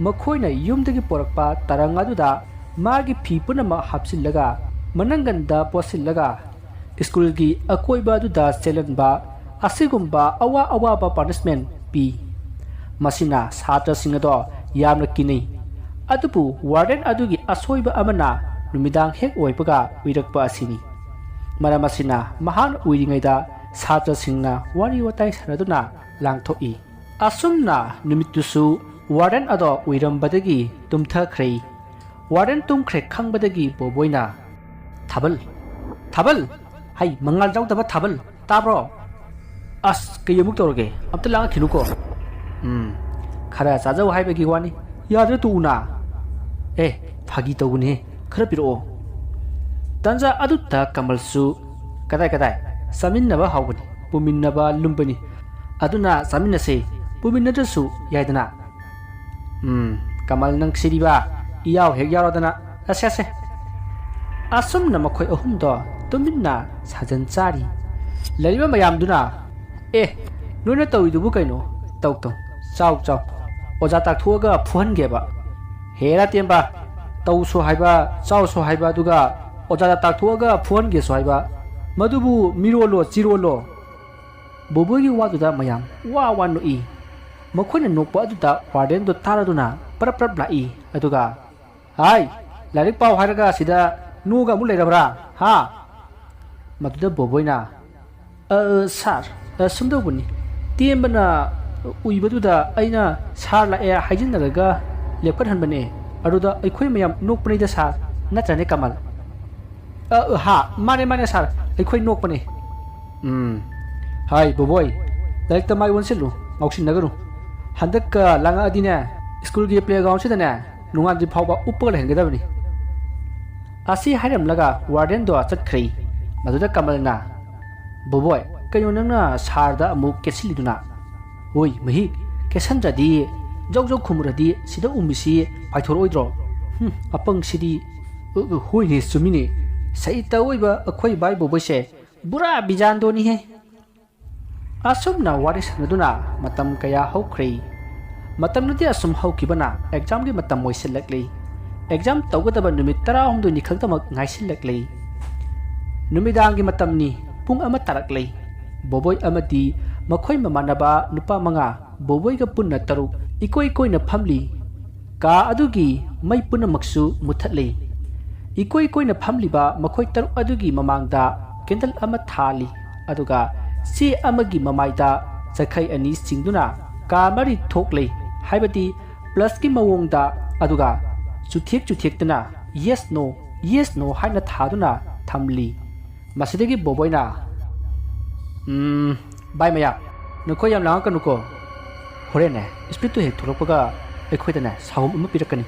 ꯃꯈꯣꯏꯅ ꯌꯨꯝꯗꯒꯤ ꯄꯨꯔꯛꯄ ꯇꯔꯪ ꯑꯗꯨꯗ ꯃꯥꯒꯤ ꯐꯤ ꯄꯨꯝꯅꯃꯛ ꯍꯥꯞꯆꯤꯜꯂꯒ ꯃꯅꯪꯒꯟꯗ ꯄꯣꯠꯁꯤꯜꯂꯒ ꯁ꯭ꯀꯨꯜꯒꯤ ꯑꯀꯣꯏꯕ ꯑꯗꯨꯗ ꯆꯦꯜꯍꯟꯕ, ꯑꯁꯤꯒꯨꯝꯕ ꯑꯋꯥ ꯑꯋꯥꯕ ꯄꯅꯤꯁꯃꯦꯟ ꯄꯤ꯫ ꯃꯁꯤꯅ ꯁꯥꯇ꯭ꯔꯁꯤꯡ ꯑꯗꯣ ꯌꯥꯝꯅ ꯀꯤꯅꯩ꯫ ꯑꯗꯨꯕꯨ ꯋꯥꯔꯗꯦꯟ ꯑꯗꯨꯒꯤ ꯑꯁꯣꯏꯕ ꯑꯃꯅ ꯅꯨꯃꯤꯗꯥꯡ ꯍꯦꯛ ꯑꯣꯏꯕꯒ ꯎꯏꯔꯛꯄ ꯑꯁꯤꯅꯤ꯫ ꯃꯔꯝ ꯑꯁꯤꯅ ꯃꯍꯥꯛꯅ ꯎꯏꯔꯤꯉꯩꯗ ꯁꯥꯇ꯭ꯔꯁꯤꯡꯅ ꯋꯥꯔꯤ ꯋꯥꯇꯥꯏ ꯁꯥꯟꯅꯗꯨꯅ ꯂꯥꯡꯊꯣꯛꯏ꯫ ꯑꯁꯨꯝꯅ ꯅꯨꯃꯤꯠꯇꯨꯁꯨ ꯋꯥꯔꯗꯦꯟ ꯑꯗꯣ ꯎꯏꯔꯝꯕꯗꯒꯤ ꯇꯨꯝꯊꯈ꯭ꯔꯦ꯫ ꯋꯥꯔꯗꯦꯟ ꯇꯨꯝꯈ꯭ꯔꯦ ꯈꯪꯕꯗꯒꯤ ꯕꯣꯕꯣꯏꯅ, "ꯊꯥꯕꯜ, ꯊꯥꯕꯜ, ꯍꯩ ꯃꯉꯥꯜ ꯌꯥꯎꯗꯕ ꯊꯥꯕꯜ, ꯇꯥꯕ꯭ꯔꯣ? ꯑꯁ, ꯀꯩ ꯑꯃꯨꯛ ꯇꯧꯔꯒꯦ? ꯑꯝꯇ ꯂꯥꯡꯉꯛꯈꯤꯅꯨꯀꯣ꯫ ꯎꯝ, ꯈꯔ ꯆꯥꯖꯧ ꯍꯥꯏꯕꯒꯤ ꯋꯥꯅꯤ꯫ ꯌꯥꯗ꯭ꯔ ꯇꯣꯛꯎꯅ꯫ ꯑꯦ, ꯐꯥꯒꯤ ꯇꯧꯕꯅꯦ, ꯈꯔ ꯄꯤꯔꯛꯑꯣ꯫" ꯇꯟꯖꯥ ꯑꯗꯨꯗ ꯀꯃꯜꯁꯨ, "ꯀꯗꯥꯏ, ꯀꯗꯥꯏ? ꯆꯥꯃꯤꯟꯅꯕ ꯍꯥꯎꯕꯅꯤ, ꯄꯨꯃꯤꯟꯅꯕ ꯂꯨꯝꯕꯅꯤ꯫ ꯑꯗꯨꯅ ꯆꯥꯃꯤꯟꯅꯁꯦ, ꯄꯨꯃꯤꯟꯅꯗ꯭ꯔꯁꯨ ꯌꯥꯏꯗꯅ꯫" "ꯎꯝ, ꯀꯃꯜ ꯅꯪ ꯁꯤꯗꯤꯕ, ꯏꯌꯥꯎ ꯍꯦꯛ ꯌꯥꯎꯔꯗꯅ, ꯑꯁꯦ, ꯑꯁꯦ꯫" ꯑꯁꯨꯝꯅ ꯃꯈꯣꯏ ꯑꯍꯨꯝꯗꯣ ꯇꯨꯃꯤꯟꯅ ꯁꯥꯖꯟ ꯆꯥꯔꯤ꯫ ꯂꯩꯔꯤꯕ ꯃꯌꯥꯝꯗꯨꯅ, "ꯑꯦ, ꯅꯣꯏꯅ ꯇꯧꯔꯤꯗꯨꯕꯨ ꯀꯩꯅꯣ? ꯇꯧ, ꯇꯧ, ꯆꯥꯎ, ꯆꯥꯎ꯫ ꯑꯣꯖꯥ ꯇꯥꯛꯊꯣꯛꯑꯒ ꯐꯨꯍꯟꯒꯦꯕ꯫" "ꯍꯦꯔꯥ ꯇꯦꯝꯕ, ꯇꯧꯁꯨ ꯍꯥꯏꯕ, ꯆꯥꯎꯁꯨ ꯍꯥꯏꯕ, ꯑꯗꯨꯒ ꯑꯣꯖꯥꯗ ꯇꯥꯛꯊꯣꯛꯑꯒ ꯐꯨꯍꯟꯒꯦꯁꯨ ꯍꯥꯏꯕ꯫ ꯃꯗꯨꯕꯨ ꯃꯤꯔꯣꯜꯂꯣ, ꯆꯤꯔꯣꯜꯂꯣ?" ꯕꯣꯕꯣꯏꯒꯤ ꯋꯥꯗꯨꯗ ꯃꯌꯥꯝ ꯋꯥ ꯋꯥ ꯅꯣꯛꯏ꯫ ꯃꯈꯣꯏꯅ ꯅꯣꯛꯄ ꯑꯗꯨꯗ ꯋꯥꯔꯗꯦꯟꯗꯣ ꯇꯥꯔꯗꯨꯅ ꯄ꯭ꯔꯞ ꯄ꯭ꯔꯞ ꯂꯥꯛꯏ, ꯑꯗꯨꯒ, "ꯍꯥꯏ, ꯂꯥꯏꯔꯤꯛ ꯄꯥꯎ ꯍꯥꯏꯔꯒ ꯁꯤꯗ ꯅꯣꯛꯑꯒ ꯑꯃꯨꯛ ꯂꯩꯔꯕ꯭ꯔꯥ, ꯍꯥ?" ꯃꯗꯨꯗ ꯕꯣꯕꯣꯏꯅ, "ꯑ, ꯁꯥꯔ, ꯑ, ꯁꯨꯝꯗꯧꯕꯅꯤ, ꯇꯦꯝꯕꯅ ꯎꯏꯕꯗꯨꯗ ꯑꯩꯅ ꯁꯥꯔ ꯂꯥꯛꯑꯦ ꯍꯥꯏꯖꯤꯟꯅꯔꯒ ꯂꯦꯞꯈꯠꯍꯟꯕꯅꯦ, ꯑꯗꯨꯗ ꯑꯩꯈꯣꯏ ꯃꯌꯥꯝ ꯅꯣꯛꯄꯅꯤꯗ ꯁꯥꯔ, ꯅꯠꯇ꯭ꯔꯅꯦ ꯀꯃꯜ?" "ꯑ, ꯑ, ꯍꯥ, ꯃꯥꯅꯦ, ꯃꯥꯅꯦ ꯁꯥꯔ, ꯑꯩꯈꯣꯏ ꯅꯣꯛꯄꯅꯦ꯫" "ꯎꯝ, ꯍꯥꯏ ꯕꯣꯕꯣꯏ, ꯂꯥꯏꯔꯤꯛꯇ ꯃꯥꯏ ꯑꯣꯟꯁꯤꯜꯂꯨ, ꯉꯥꯎꯁꯤꯟꯅꯒꯅꯨ꯫ ꯍꯟꯗꯛꯀ ꯂꯥꯡꯉꯛꯑꯗꯤꯅꯦ, ꯁ꯭ꯀꯨꯜꯒꯤ ꯄ꯭ꯂꯦꯒ꯭ꯔꯥꯎꯟꯁꯤꯗꯅꯦ ꯅꯣꯡꯉꯥꯟꯗ꯭ꯔꯤ ꯐꯥꯎꯕ ꯎꯞꯄꯒ ꯂꯩꯍꯟꯒꯗꯕꯅꯤ꯫" ꯑꯁꯤ ꯍꯥꯏꯔꯝꯂꯒ ꯋꯥꯔꯗꯦꯟꯗꯣ ꯆꯠꯈ꯭ꯔꯦ꯫ ꯃꯗꯨꯗ ꯀꯃꯜꯅ, "ꯕꯣꯕꯣꯏ, ꯀꯩꯅꯣ ꯅꯪꯅ ꯁꯥꯔꯗ ꯑꯃꯨꯛ ꯀꯦꯠꯁꯤꯜꯂꯤꯗꯨꯅ?" "ꯍꯣꯏ ꯃꯍꯤꯛ, ꯀꯦꯠꯁꯟꯗ꯭ꯔꯗꯤ, ꯖꯧ ꯖꯧ ꯈꯨꯝꯃꯨꯔꯗꯤ ꯁꯤꯗ ꯎꯝꯃꯤꯁꯤ ꯄꯥꯏꯊꯣꯔꯛꯑꯣꯏꯗ꯭ꯔꯣ?" "ꯍꯨꯝ, ꯑꯄꯪꯁꯤꯗꯤ꯫ ꯑ, ꯑ, ꯍꯣꯏꯅꯦ, ꯆꯨꯝꯃꯤꯅꯦ꯫ ꯁꯍꯤꯇ ꯑꯣꯏꯕ ꯑꯩꯈꯣꯏ ꯚꯥꯏ ꯕꯣꯕꯣꯏꯁꯦ ꯕꯨꯔꯥ ꯕꯤꯖꯥꯟꯗꯣꯅꯤꯍꯦ꯫ ꯑꯁꯨꯝꯅ ꯋꯥꯔꯤ ꯁꯥꯟꯅꯗꯨꯅ ꯃꯇꯝ ꯀꯌꯥ ꯍꯧꯈ꯭ꯔꯦ꯫ ꯃꯇꯝꯗꯨꯗꯤ ꯑꯁꯨꯝ ꯍꯧꯈꯤꯕꯅ ꯑꯦꯛꯖꯥꯝꯒꯤ ꯃꯇꯝ ꯑꯣꯏꯁꯤꯜꯂꯛꯂꯤ꯫ ꯑꯦꯛꯖꯥꯝ ꯇꯧꯒꯗꯕ ꯅꯨꯃꯤꯠ ꯇꯔꯥꯍꯨꯝꯗꯣꯏꯅꯤ ꯈꯛꯇꯃꯛ ꯉꯥꯏꯁꯤꯜꯂꯛꯂꯤ꯫ ꯅꯨꯃꯤꯗꯥꯡꯒꯤ ꯃꯇꯝꯅꯤ, ꯄꯨꯡ ꯑꯃ ꯇꯥꯔꯛꯂꯤ꯫ ꯕꯣꯕꯣꯏ ꯑꯃꯗꯤ ꯃꯈꯣꯏ ꯃꯃꯥꯟꯅꯕ ꯅꯨꯄꯥ ꯃꯉꯥ ꯕꯣꯕꯣꯏꯒ ꯄꯨꯟꯅ ꯇꯔꯨꯛ ꯏꯀꯣꯏ ꯀꯣꯏꯅ ꯐꯝꯂꯤ꯫ ꯀꯥ ꯑꯗꯨꯒꯤ ꯃꯩ ꯄꯨꯝꯅꯃꯛꯁꯨ ꯃꯨꯊꯠꯂꯤ꯫ ꯏꯀꯣꯏ ꯀꯣꯏꯅ ꯐꯝꯂꯤꯕ ꯃꯈꯣꯏ ꯇꯔꯨꯛ ꯑꯗꯨꯒꯤ ꯃꯃꯥꯡꯗ ꯀꯦꯟꯗꯜ ꯑꯃ ꯊꯥꯜꯂꯤ꯫ ꯑꯗꯨꯒ ꯆꯦ ꯑꯃꯒꯤ ꯃꯃꯥꯏꯗ ꯆꯈꯩ ꯑꯅꯤ ꯆꯤꯡꯗꯨꯅ ꯀꯥ ꯃꯔꯤ ꯊꯣꯛꯂꯤ꯫ ꯍꯥꯏꯕꯗꯤ ꯄ꯭ꯂꯁꯀꯤ ꯃꯑꯣꯡꯗ꯫ ꯑꯗꯨꯒ ꯆꯨꯊꯦꯛ ꯆꯨꯊꯦꯛꯇꯅ "Yes, no, yes, no" ꯍꯥꯏꯅ ꯊꯥꯗꯨꯅ ꯊꯝꯂꯤ꯫ ꯃꯁꯤꯗꯒꯤ ꯕꯣꯕꯣꯏꯅ, "ꯎꯝ, ꯚꯥꯏ ꯃꯌꯥꯝ, ꯅꯈꯣꯏ ꯌꯥꯝ ꯂꯥꯡꯉꯛꯀꯅꯨꯀꯣ꯫ ꯍꯣꯔꯦꯟꯅꯦ, ꯏꯁꯄꯤꯠꯇꯨ ꯍꯦꯛ ꯊꯣꯛꯂꯛꯄꯒ ꯑꯩꯈꯣꯏꯗꯅꯦ ꯁꯥꯎꯝ ꯑꯃ ꯄꯤꯔꯛꯀꯅꯤ꯫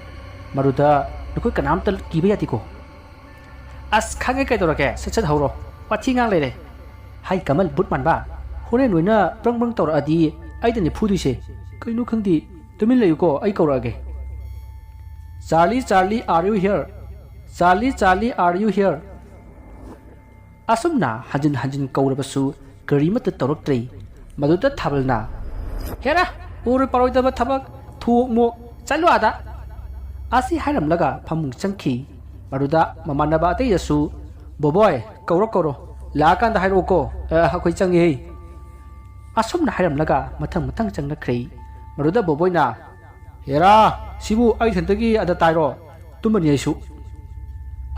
ꯃꯗꯨꯗ ꯅꯈꯣꯏ ꯀꯅꯥꯝꯇ ꯀꯤꯕ ꯌꯥꯗꯦꯀꯣ꯫" "ꯑꯁ, ꯈꯪꯉꯦ, ꯀꯩꯗꯧꯔꯒꯦ? ꯁꯠ ꯁꯠ ꯍꯧꯔꯣ꯫ ꯋꯥꯊꯤ ꯉꯥꯡ ꯂꯩꯔꯦ꯫ ꯍꯥꯏ ꯀꯃꯜ, ꯕꯨꯠ ꯃꯥꯟꯕ, ꯍꯣꯔꯦꯟ ꯂꯣꯏꯅ ꯄ꯭ꯔꯪ ꯄ꯭ꯔꯪ ꯇꯧꯔꯛꯑꯗꯤ ꯑꯩꯗꯅꯦ ꯐꯨꯗꯣꯏꯁꯦ꯫ ꯀꯩꯅꯣ ꯈꯪꯗꯦ, ꯇꯨꯃꯤꯟ ꯂꯩꯌꯨꯀꯣ, ꯑꯩ ꯀꯧꯔꯛꯑꯒꯦ꯫ Charlie, Charlie, are you here? Charlie, Charlie, are you here?" ꯑꯁꯨꯝꯅ ꯍꯟꯖꯤꯟ ꯍꯟꯖꯤꯟ ꯀꯧꯔꯕꯁꯨ ꯀꯔꯤꯃꯠꯇ ꯇꯧꯔꯛꯇ꯭ꯔꯦ꯫ ꯃꯗꯨꯗ ꯊꯥꯕꯜꯅ, "ꯍꯦꯔꯥ, ꯑꯣꯏꯔꯣꯏ ꯄꯥꯔꯣꯏꯗꯕ ꯊꯕꯛ, ꯊꯣꯛ ꯃꯣꯛ, ꯆꯠꯂꯨ ꯑꯥꯗ!" ꯑꯁꯤ ꯍꯥꯏꯔꯝꯂꯒ ꯐꯃꯨꯡ ꯆꯪꯈꯤ꯫ ꯃꯗꯨꯗ ꯃꯃꯥꯟꯅꯕ ꯑꯇꯩꯗꯁꯨ, "ꯕꯣꯕꯣꯏ, ꯀꯧꯔꯣ ꯀꯧꯔꯣ, ꯂꯥꯛꯑꯀꯥꯟꯗ ꯍꯥꯏꯔꯛꯑꯣꯀꯣ, ꯑ, ꯑꯩꯈꯣꯏ ꯆꯪꯉꯦꯍꯦ!" ꯑꯁꯨꯝꯅ ꯍꯥꯏꯔꯝꯂꯒ ꯃꯊꯪ ꯃꯊꯪ ꯆꯪꯅꯈ꯭ꯔꯦ꯫ ꯃꯗꯨꯗ ꯕꯣꯕꯣꯏꯅ, "ꯍꯦꯔꯥ, ꯁꯤꯕꯨ ꯑꯩ ꯏꯊꯟꯇꯒꯤ ꯑꯥꯗ ꯇꯥꯏꯔꯣ? ꯇꯨꯝꯃꯅꯤ ꯑꯩꯁꯨ!"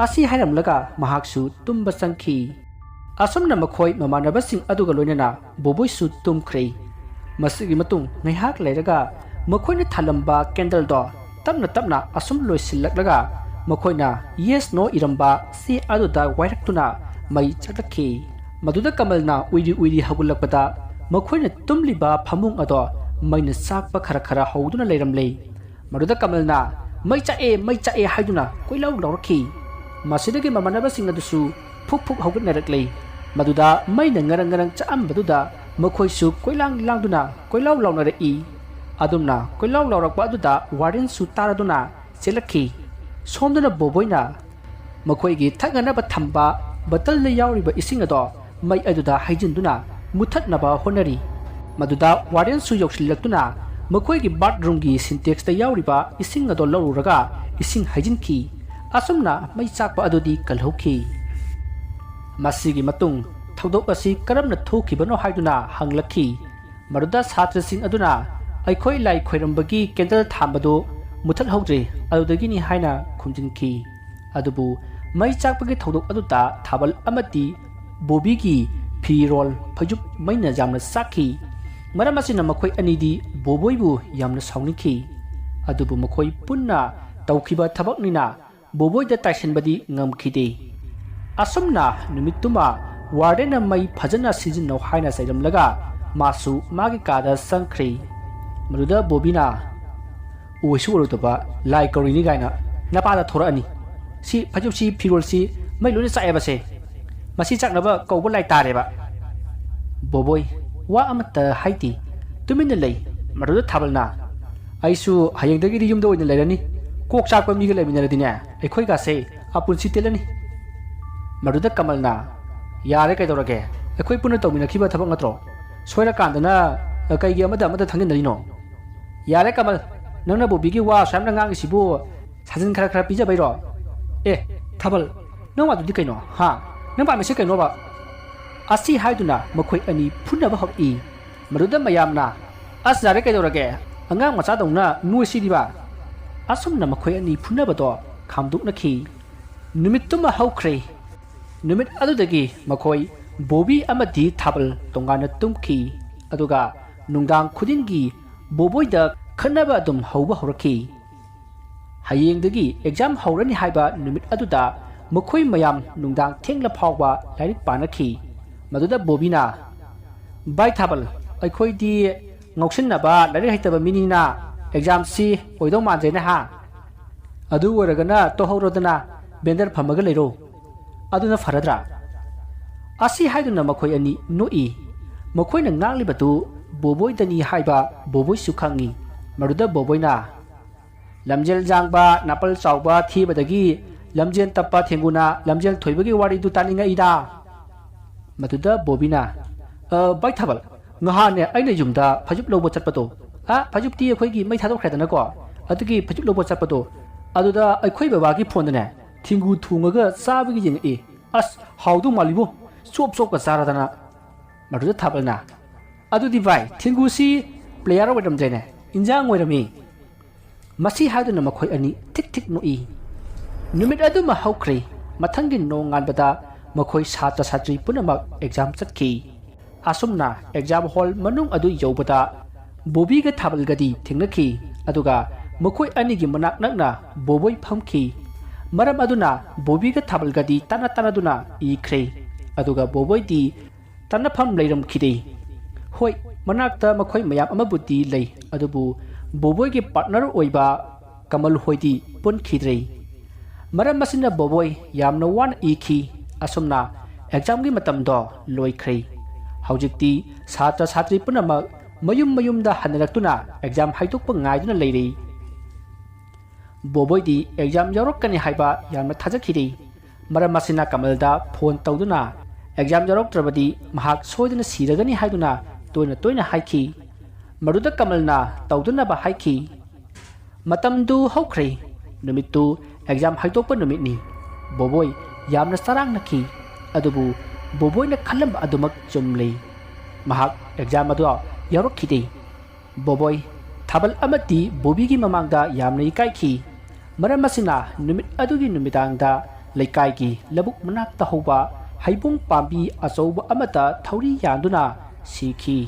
ꯑꯁꯤ ꯍꯥꯏꯔꯝꯂꯒ ꯃꯍꯥꯛꯁꯨ ꯇꯨꯝꯕ ꯆꯪꯈꯤ꯫ ꯑꯁꯨꯝꯅ ꯃꯈꯣꯏ ꯃꯃꯥꯟꯅꯕꯁꯤꯡ ꯑꯗꯨꯒ ꯂꯣꯏꯅꯅ ꯕꯣꯕꯣꯏꯁꯨ ꯇꯨꯝꯈ꯭ꯔꯦ꯫ ꯃꯁꯤꯒꯤ ꯃꯇꯨꯡ ꯉꯥꯏꯍꯥꯛ ꯂꯩꯔꯒ ꯃꯈꯣꯏꯅ ꯊꯥꯜꯂꯝꯕ ꯀꯦꯟꯗꯜꯗꯣ ꯇꯞꯅ ꯇꯞꯅ ꯑꯁꯨꯝ ꯂꯣꯏꯁꯤꯜꯂꯛꯂꯒ ꯃꯈꯣꯏꯅ "Yes, no" ꯏꯔꯝꯕ ꯆꯦ ꯑꯗꯨꯗ ꯋꯥꯏꯔꯛꯇꯨꯅ ꯃꯩ ꯆꯥꯛꯂꯛꯈꯤ꯫ ꯃꯗꯨꯗ ꯀꯃꯜꯅ ꯎꯏꯔꯤ ꯎꯏꯔꯤ ꯍꯧꯒꯠꯂꯛꯄꯗ ꯃꯈꯣꯏꯅ ꯇꯨꯝꯂꯤꯕ ꯐꯃꯨꯡ ꯑꯗꯣ ꯃꯩꯅ ꯆꯥꯛꯄ ꯈꯔ ꯈꯔ ꯍꯧꯗꯨꯅ ꯂꯩꯔꯝꯂꯦ꯫ ꯃꯗꯨꯗ ꯀꯃꯜꯅ "ꯃꯩ ꯆꯥꯛꯑꯦ, ꯃꯩ ꯆꯥꯛꯑꯦ" ꯍꯥꯏꯗꯨꯅ ꯀꯣꯏꯂꯥꯎ ꯂꯥꯎꯔꯛꯈꯤ꯫ ꯃꯁꯤꯗꯒꯤ ꯃꯃꯥꯟꯅꯕꯁꯤꯡ ꯑꯗꯨꯁꯨ ꯐꯨꯛ ꯐꯨꯛ ꯍꯧꯒꯠꯅꯔꯛꯂꯦ꯫ ꯃꯗꯨꯗ ꯃꯩꯅ ꯉꯔꯪ ꯉꯔꯪ ꯆꯥꯛꯑꯝꯕꯗꯨꯗ ꯃꯈꯣꯏꯁꯨ ꯀꯣꯏꯂꯥꯡ ꯂꯥꯡꯗꯨꯅ ꯀꯣꯏꯂꯥꯎ ꯂꯥꯎꯅꯔꯛꯏ꯫ ꯑꯗꯨꯝꯅ ꯀꯣꯏꯂꯥꯎ ꯂꯥꯎꯔꯛꯄ ꯑꯗꯨꯗ ꯋꯥꯔꯗꯦꯟꯁꯨ ꯇꯥꯔꯗꯨꯅ ꯆꯦꯜꯂꯛꯈꯤ꯫ ꯁꯣꯝꯗꯅ ꯕꯣꯕꯣꯏꯅ ꯃꯈꯣꯏꯒꯤ ꯊꯛꯅꯅꯕ ꯊꯝꯕ ꯕꯇꯜꯗ ꯌꯥꯎꯔꯤꯕ ꯏꯁꯤꯡ ꯑꯗꯣ ꯃꯩ ꯑꯗꯨꯗ ꯍꯩꯖꯤꯟꯗꯨꯅ ꯃꯨꯊꯠꯅꯕ ꯍꯣꯠꯅꯔꯤ꯫ ꯃꯗꯨꯗ ꯋꯥꯔꯗꯦꯟꯁꯨ ꯌꯧꯁꯤꯜꯂꯛꯇꯨꯅ ꯃꯈꯣꯏꯒꯤ ꯕꯥꯠꯔꯨꯝꯒꯤ ꯁꯤꯟꯇꯦꯛꯁꯇ ꯌꯥꯎꯔꯤꯕ ꯏꯁꯤꯡ ꯑꯗꯨ ꯂꯧꯔꯨꯔꯒ ꯏꯁꯤꯡ ꯍꯩꯖꯤꯟꯈꯤ꯫ ꯑꯁꯨꯝꯅ ꯃꯩ ꯆꯥꯛꯄ ꯑꯗꯨꯗꯤ ꯀꯜꯍꯧꯈꯤ꯫ ꯃꯁꯤꯒꯤ ꯃꯇꯨꯡ ꯊꯧꯗꯣꯛ ꯑꯁꯤ ꯀꯔꯝꯅ ꯊꯣꯛꯈꯤꯕꯅꯣ ꯍꯥꯏꯗꯨꯅ ꯍꯪꯂꯛꯈꯤ꯫ ꯃꯗꯨꯗ ꯁꯥꯇ꯭ꯔꯁꯤꯡ ꯑꯗꯨꯅ ꯑꯩꯈꯣꯏ ꯂꯥꯏ ꯈꯣꯏꯔꯝꯕꯒꯤ ꯀꯦꯟꯗꯜ ꯊꯥꯟꯕꯗꯨ ꯃꯨꯊꯠꯍꯧꯗ꯭ꯔꯦ, ꯑꯗꯨꯗꯒꯤꯅꯤ ꯍꯥꯏꯅ ꯈꯨꯝꯖꯤꯟꯈꯤ꯫ ꯑꯗꯨꯕꯨ ꯃꯩ ꯆꯥꯛꯄꯒꯤ ꯊꯧꯗꯣꯛ ꯑꯗꯨꯗ ꯊꯥꯕꯜ ꯑꯃꯗꯤ ꯕꯣꯕꯤꯒꯤ ꯐꯤꯔꯣꯜ ꯐꯩꯖꯨꯞ ꯃꯩꯅ ꯌꯥꯝꯅ ꯆꯥꯛꯈꯤ꯫ ꯃꯔꯝ ꯑꯁꯤꯅ ꯃꯈꯣꯏ ꯑꯅꯤꯗꯤ ꯕꯣꯕꯣꯏꯕꯨ ꯌꯥꯝꯅ ꯁꯥꯎꯅꯤꯡꯈꯤ꯫ ꯑꯗꯨꯕꯨ ꯃꯈꯣꯏ ꯄꯨꯟꯅ ꯇꯧꯈꯤꯕ ꯊꯕꯛꯅꯤꯅ ꯕꯣꯕꯣꯏꯗ ꯇꯥꯏꯁꯤꯟꯕꯗꯤ ꯉꯝꯈꯤꯗꯦ꯫ ꯑꯁꯨꯝꯅ ꯅꯨꯃꯤꯠꯇꯨꯃ ꯋꯥꯔꯗꯦꯟꯅ ꯃꯩ ꯐꯖꯅ ꯁꯤꯖꯤꯟꯅꯧ ꯍꯥꯏꯅ ꯆꯩꯔꯝꯂꯒ ꯃꯥꯁꯨ ꯃꯥꯒꯤ ꯀꯥꯗ ꯆꯪꯈ꯭ꯔꯦ꯫ ꯃꯗꯨꯗ ꯕꯣꯕꯤꯅ "ꯎꯍꯩꯁꯨ ꯎꯔꯣꯏꯗꯕ ꯂꯥꯏ ꯀꯧꯔꯤꯅꯤ ꯀꯥꯏꯅ ꯅꯄꯥꯗ ꯊꯣꯔꯛꯑꯅꯤ꯫ ꯁꯤ ꯐꯩꯖꯨꯞꯁꯤ ꯐꯤꯔꯣꯜꯁꯤ ꯃꯩ ꯂꯣꯏꯅ ꯆꯥꯛꯑꯦꯕꯁꯦ꯫ ꯃꯁꯤ ꯆꯥꯛꯅꯕ ꯀꯧꯕ ꯂꯥꯏ ꯇꯥꯔꯦꯕ꯫" ꯕꯣꯕꯣꯏ ꯋꯥ ꯑꯃꯠꯇ ꯍꯥꯏꯗꯦ, ꯇꯨꯃꯤꯟꯅ ꯂꯩ꯫ ꯃꯗꯨꯗ ꯊꯥꯕꯜꯅ, "ꯑꯩꯁꯨ ꯍꯌꯦꯡꯗꯒꯤꯗꯤ ꯌꯨꯝꯗ ꯑꯣꯏꯅ ꯂꯩꯔꯅꯤ꯫ ꯀꯣꯛ ꯆꯥꯛꯄ ꯃꯤꯒ ꯂꯩꯃꯤꯟꯅꯔꯗꯤꯅꯦ, ꯑꯩꯈꯣꯏꯒꯥꯁꯦ ꯑꯄꯨꯟꯁꯤ ꯇꯦꯜꯂꯅꯤ꯫" ꯃꯗꯨꯗ ꯀꯃꯜꯅ, "ꯌꯥꯔꯦ, ꯀꯩꯗꯧꯔꯒꯦ? ꯑꯩꯈꯣꯏ ꯄꯨꯟꯅ ꯇꯧꯃꯤꯟꯅꯈꯤꯕ ꯊꯕꯛ ꯅꯠꯇ꯭ꯔꯣ? ꯁꯣꯏꯔꯀꯥꯟꯗꯅ ꯀꯩꯒꯤ ꯑꯃꯗ ꯑꯃꯗ ꯊꯥꯡꯖꯤꯟꯅꯔꯤꯅꯣ? ꯌꯥꯔꯦ ꯀꯃꯜ, ꯅꯪꯅ ꯕꯣꯕꯤꯒꯤ ꯋꯥ ꯑꯁꯨꯛ ꯌꯥꯝꯅ ꯉꯥꯡꯉꯤꯁꯤꯕꯨ ꯁꯥꯖꯤꯟ ꯈꯔ ꯈꯔ ꯄꯤꯖꯕꯩꯔꯣ? ꯑꯦ, ꯊꯥꯕꯜ, ꯅꯪ ꯋꯥꯗꯨꯗꯤ ꯀꯩꯅꯣ? ꯍꯥ? ꯅꯪ ꯄꯥꯝꯃꯤꯁꯦ ꯀꯩꯅꯣꯕ?" ꯑꯁꯤ ꯍꯥꯏꯗꯨꯅ ꯃꯈꯣꯏ ꯑꯅꯤ ꯐꯨꯅꯕ ꯍꯧꯔꯛꯏ꯫ ꯃꯗꯨꯗ ꯃꯌꯥꯝꯅ, "ꯑꯁ, ꯌꯥꯔꯦ, ꯀꯩꯗꯧꯔꯒꯦ? ꯑꯉꯥꯡ ꯃꯆꯥꯗꯧꯅ ꯅꯣꯏꯁꯤꯗꯤꯕ꯫" ꯑꯁꯨꯝꯅ ꯃꯈꯣꯏ ꯑꯅꯤ ꯐꯨꯅꯕꯗꯣ ꯈꯥꯝꯗꯣꯛꯅꯈꯤ꯫ ꯅꯨꯃꯤꯠꯇꯨꯃ ꯍꯧꯈ꯭ꯔꯦ꯫ ꯅꯨꯃꯤꯠ ꯑꯗꯨꯗꯒꯤ ꯃꯈꯣꯏ ꯕꯣꯕꯤ ꯑꯃꯗꯤ ꯊꯥꯕꯜ ꯇꯣꯉꯥꯟꯅ ꯇꯨꯝꯈꯤ꯫ ꯑꯗꯨꯒ ꯅꯨꯡꯗꯥꯡ ꯈꯨꯗꯤꯡꯒꯤ ꯕꯣꯕꯣꯏꯗ ꯈꯠꯅꯕ ꯑꯗꯨꯝ ꯍꯧꯕ ꯍꯧꯔꯛꯈꯤ꯫ ꯍꯌꯦꯡꯗꯒꯤ ꯑꯦꯛꯖꯥꯝ ꯍꯧꯔꯅꯤ ꯍꯥꯏꯕ ꯅꯨꯃꯤꯠ ꯑꯗꯨꯗ ꯃꯈꯣꯏ ꯃꯌꯥꯝ ꯅꯨꯡꯗꯥꯡ ꯊꯦꯡꯂ ꯐꯥꯎꯕ ꯂꯥꯏꯔꯤꯛ ꯄꯥꯅꯈꯤ꯫ ꯃꯗꯨꯗ ꯕꯣꯕꯤꯅ, "ꯚꯥꯏ ꯊꯥꯕꯜ, ꯑꯩꯈꯣꯏꯗꯤ ꯉꯥꯎꯁꯤꯟꯅꯕ, ꯂꯥꯏꯔꯤꯛ ꯍꯩꯇꯕ ꯃꯤꯅꯤꯅ ꯑꯦꯛꯖꯥꯝꯁꯤ ꯑꯣꯏꯗꯧ ꯃꯥꯟꯗ꯭ꯔꯦꯅꯦ ꯍꯥ? ꯑꯗꯨ ꯑꯣꯏꯔꯒꯅ ꯇꯣꯛꯍꯧꯔꯣꯗꯅ, ꯕꯦꯟꯗꯔ ꯐꯝꯃꯒ ꯂꯩꯔꯣ꯫ ꯑꯗꯨꯅ ꯐꯔꯗ꯭ꯔꯥ?" ꯑꯁꯤ ꯍꯥꯏꯗꯨꯅ ꯃꯈꯣꯏ ꯑꯅꯤ ꯅꯣꯛꯏ꯫ ꯃꯈꯣꯏꯅ ꯉꯥꯡꯂꯤꯕꯗꯨ ꯕꯣꯕꯣꯏꯗꯅꯤ ꯍꯥꯏꯕ ꯕꯣꯕꯣꯏꯁꯨ ꯈꯪꯏ꯫ ꯃꯗꯨꯗ ꯕꯣꯕꯣꯏꯅ, "ꯂꯝꯖꯦꯜ ꯌꯥꯡꯕ ꯅꯥꯄꯜ ꯆꯥꯎꯕ ꯊꯤꯕꯗꯒꯤ ꯂꯝꯖꯦꯜ ꯇꯞꯄ ꯊꯦꯡꯒꯨꯅ ꯂꯝꯖꯦꯜ ꯊꯣꯏꯕꯒꯤ ꯋꯥꯔꯤꯗꯨ ꯇꯥꯅꯤꯡꯉꯛꯏꯗ꯫" ꯃꯗꯨꯗ ꯕꯣꯕꯤꯅ, "ꯑ, ꯚꯥꯏ ꯊꯥꯕꯜ, ꯉꯍꯥꯟꯅꯦ ꯑꯩꯅ ꯌꯨꯝꯗ ꯐꯩꯖꯨꯞ ꯂꯧꯕ ꯆꯠꯄꯗꯣ, ꯑ, ꯐꯩꯖꯨꯞꯇꯤ ꯑꯩꯈꯣꯏꯒꯤ ꯃꯩ ꯊꯥꯗꯣꯛꯈ꯭ꯔꯦꯗꯅꯀꯣ, ꯑꯗꯨꯒꯤ ꯐꯩꯖꯨꯞ ꯂꯧꯕ ꯆꯠꯄꯗꯣ, ꯑꯗꯨꯗ ꯑꯩꯈꯣꯏ ꯕꯕꯥꯒꯤ ꯐꯣꯟꯗꯅꯦ ꯊꯦꯡꯒꯨ ꯊꯣꯡꯉꯒ ꯆꯥꯕꯒꯤ ꯌꯦꯡꯉꯛꯏ꯫ ꯑꯁ, ꯍꯥꯎꯗꯧ ꯃꯥꯜꯂꯤꯕꯣ, ꯆꯣꯞ ꯆꯣꯞꯀ ꯆꯥꯔꯗꯅ"꯫ ꯃꯗꯨꯗ ꯊꯥꯕꯜꯅ, "ꯑꯗꯨꯗꯤ ꯚꯥꯏ, ꯊꯦꯡꯒꯨꯁꯤ player ꯑꯣꯏꯔꯝꯗ꯭ꯔꯦꯅꯦ, ꯏꯟꯖꯥꯡ ꯑꯣꯏꯔꯝꯃꯤ"꯫ ꯃꯁꯤ ꯍꯥꯏꯗꯨꯅ ꯃꯈꯣꯏ ꯑꯅꯤ ꯊꯤꯛ ꯊꯤꯛ ꯅꯣꯛꯏ꯫ ꯅꯨꯃꯤꯠ ꯑꯗꯨꯃ ꯍꯧꯈ꯭ꯔꯦ꯫ ꯃꯊꯪꯒꯤ ꯅꯣꯡꯉꯥꯟꯕꯗ ꯃꯈꯣꯏ ꯁꯥꯇ꯭ꯔ ꯁꯥꯇ꯭ꯔꯤ ꯄꯨꯝꯅꯃꯛ exam ꯆꯠꯈꯤ꯫ ꯑꯁꯨꯝꯅ exam hall ꯃꯅꯨꯡ ꯑꯗꯨ ꯌꯧꯕꯗ ꯕꯣꯕꯤꯒ ꯊꯥꯕꯜꯒꯗꯤ ꯊꯦꯡꯅꯈꯤ, ꯑꯗꯨꯒ ꯃꯈꯣꯏ ꯑꯅꯤꯒꯤ ꯃꯅꯥꯛ ꯅꯛꯅ ꯕꯣꯕꯣꯏ ꯐꯝꯈꯤ꯫ ꯃꯔꯝ ꯑꯗꯨꯅ ꯕꯣꯕꯤꯒ ꯊꯥꯕꯜꯒꯗꯤ ꯇꯥꯟꯅ ꯇꯥꯟꯅꯗꯨꯅ ꯏꯈ꯭ꯔꯦ, ꯑꯗꯨꯒ ꯕꯣꯕꯣꯏꯗꯤ ꯇꯥꯟꯅꯐꯝ ꯂꯩꯔꯝꯈꯤꯗꯦ꯫ ꯍꯣꯏ, ꯃꯅꯥꯛꯇ ꯃꯈꯣꯏ ꯃꯌꯥꯝ ꯑꯃꯕꯨꯗꯤ ꯂꯩ, ꯑꯗꯨꯕꯨ ꯕꯣꯕꯣꯏꯒꯤ partner ꯑꯣꯏꯕ ꯀꯃꯜ ꯍꯣꯏꯗꯤ ꯄꯨꯟꯈꯤꯗ꯭ꯔꯦ꯫ ꯃꯔꯝ ꯑꯁꯤꯅ ꯕꯣꯕꯣꯏ ꯌꯥꯝꯅ ꯋꯥꯅ ꯏꯈꯤ꯫ ꯑꯁꯨꯝꯅ examꯒꯤ ꯃꯇꯝꯗꯣ ꯂꯣꯏꯈ꯭ꯔꯦ꯫ ꯍꯧꯖꯤꯛꯇꯤ ꯁꯥꯇ꯭ꯔ ꯁꯥꯇ꯭ꯔꯤ ꯄꯨꯝꯅꯃꯛ ꯃꯌꯨꯝ ꯃꯌꯨꯝꯗ ꯍꯟꯅꯔꯛꯇꯨꯅ exam ꯍꯥꯏꯗꯣꯛꯄ ꯉꯥꯏꯗꯨꯅ ꯂꯩꯔꯦ꯫ ꯕꯣꯕꯣꯏꯗꯤ exam ꯌꯥꯎꯔꯛꯀꯅꯤ ꯍꯥꯏꯕ ꯌꯥꯝꯅ ꯊꯥꯖꯈꯤꯗꯦ꯫ ꯃꯔꯝ ꯑꯁꯤꯅ ꯀꯃꯜꯗ phone ꯇꯧꯗꯨꯅ exam ꯌꯥꯎꯔꯛꯇ꯭ꯔꯕꯗꯤ ꯃꯍꯥꯛ ꯁꯣꯏꯗꯅ ꯁꯤꯔꯒꯅꯤ ꯍꯥꯏꯗꯨꯅ ꯇꯣꯏꯅ ꯇꯣꯏꯅ ꯍꯥꯏꯈꯤ꯫ ꯃꯗꯨꯗ ꯀꯃꯜꯅ ꯇꯧꯗꯅꯕ ꯍꯥꯏꯈꯤ꯫ ꯃꯇꯝꯗꯨ ꯍꯧꯈ꯭ꯔꯦ꯫ ꯅꯨꯃꯤꯠꯇꯨ exam ꯍꯥꯏꯗꯣꯛꯄ ꯅꯨꯃꯤꯠꯅꯤ꯫ ꯕꯣꯕꯣꯏ ꯌꯥꯝꯅ ꯆꯔꯥꯡꯅꯈꯤ꯫ ꯑꯗꯨꯕꯨ ꯕꯣꯕꯣꯏꯅ ꯈꯜꯂꯝꯕ ꯑꯗꯨꯃꯛ ꯆꯨꯝꯂꯦ꯫ ꯃꯍꯥꯛ exam ꯑꯗꯨ ꯌꯥꯎꯔꯛꯈꯤꯗꯦ꯫ ꯕꯣꯕꯣꯏ, ꯊꯥꯕꯜ ꯑꯃꯗꯤ ꯕꯣꯕꯤꯒꯤ ꯃꯃꯥꯡꯗ ꯌꯥꯝꯅ ꯏꯀꯥꯏꯈꯤ꯫ ꯃꯔꯝ ꯑꯁꯤꯅ ꯅꯨꯃꯤꯠ ꯑꯗꯨꯒꯤ ꯅꯨꯃꯤꯗꯥꯡꯗ ꯂꯩꯀꯥꯏꯒꯤ ꯂꯧꯕꯨꯛ ꯃꯅꯥꯛꯇ ꯍꯧꯕ ꯍꯩꯕꯣꯡ ꯄꯥꯝꯕꯤ ꯑꯆꯧꯕ ꯑꯃꯗ ꯊꯧꯔꯤ ꯌꯥꯟꯗꯨꯅ ꯁꯤꯈꯤ꯫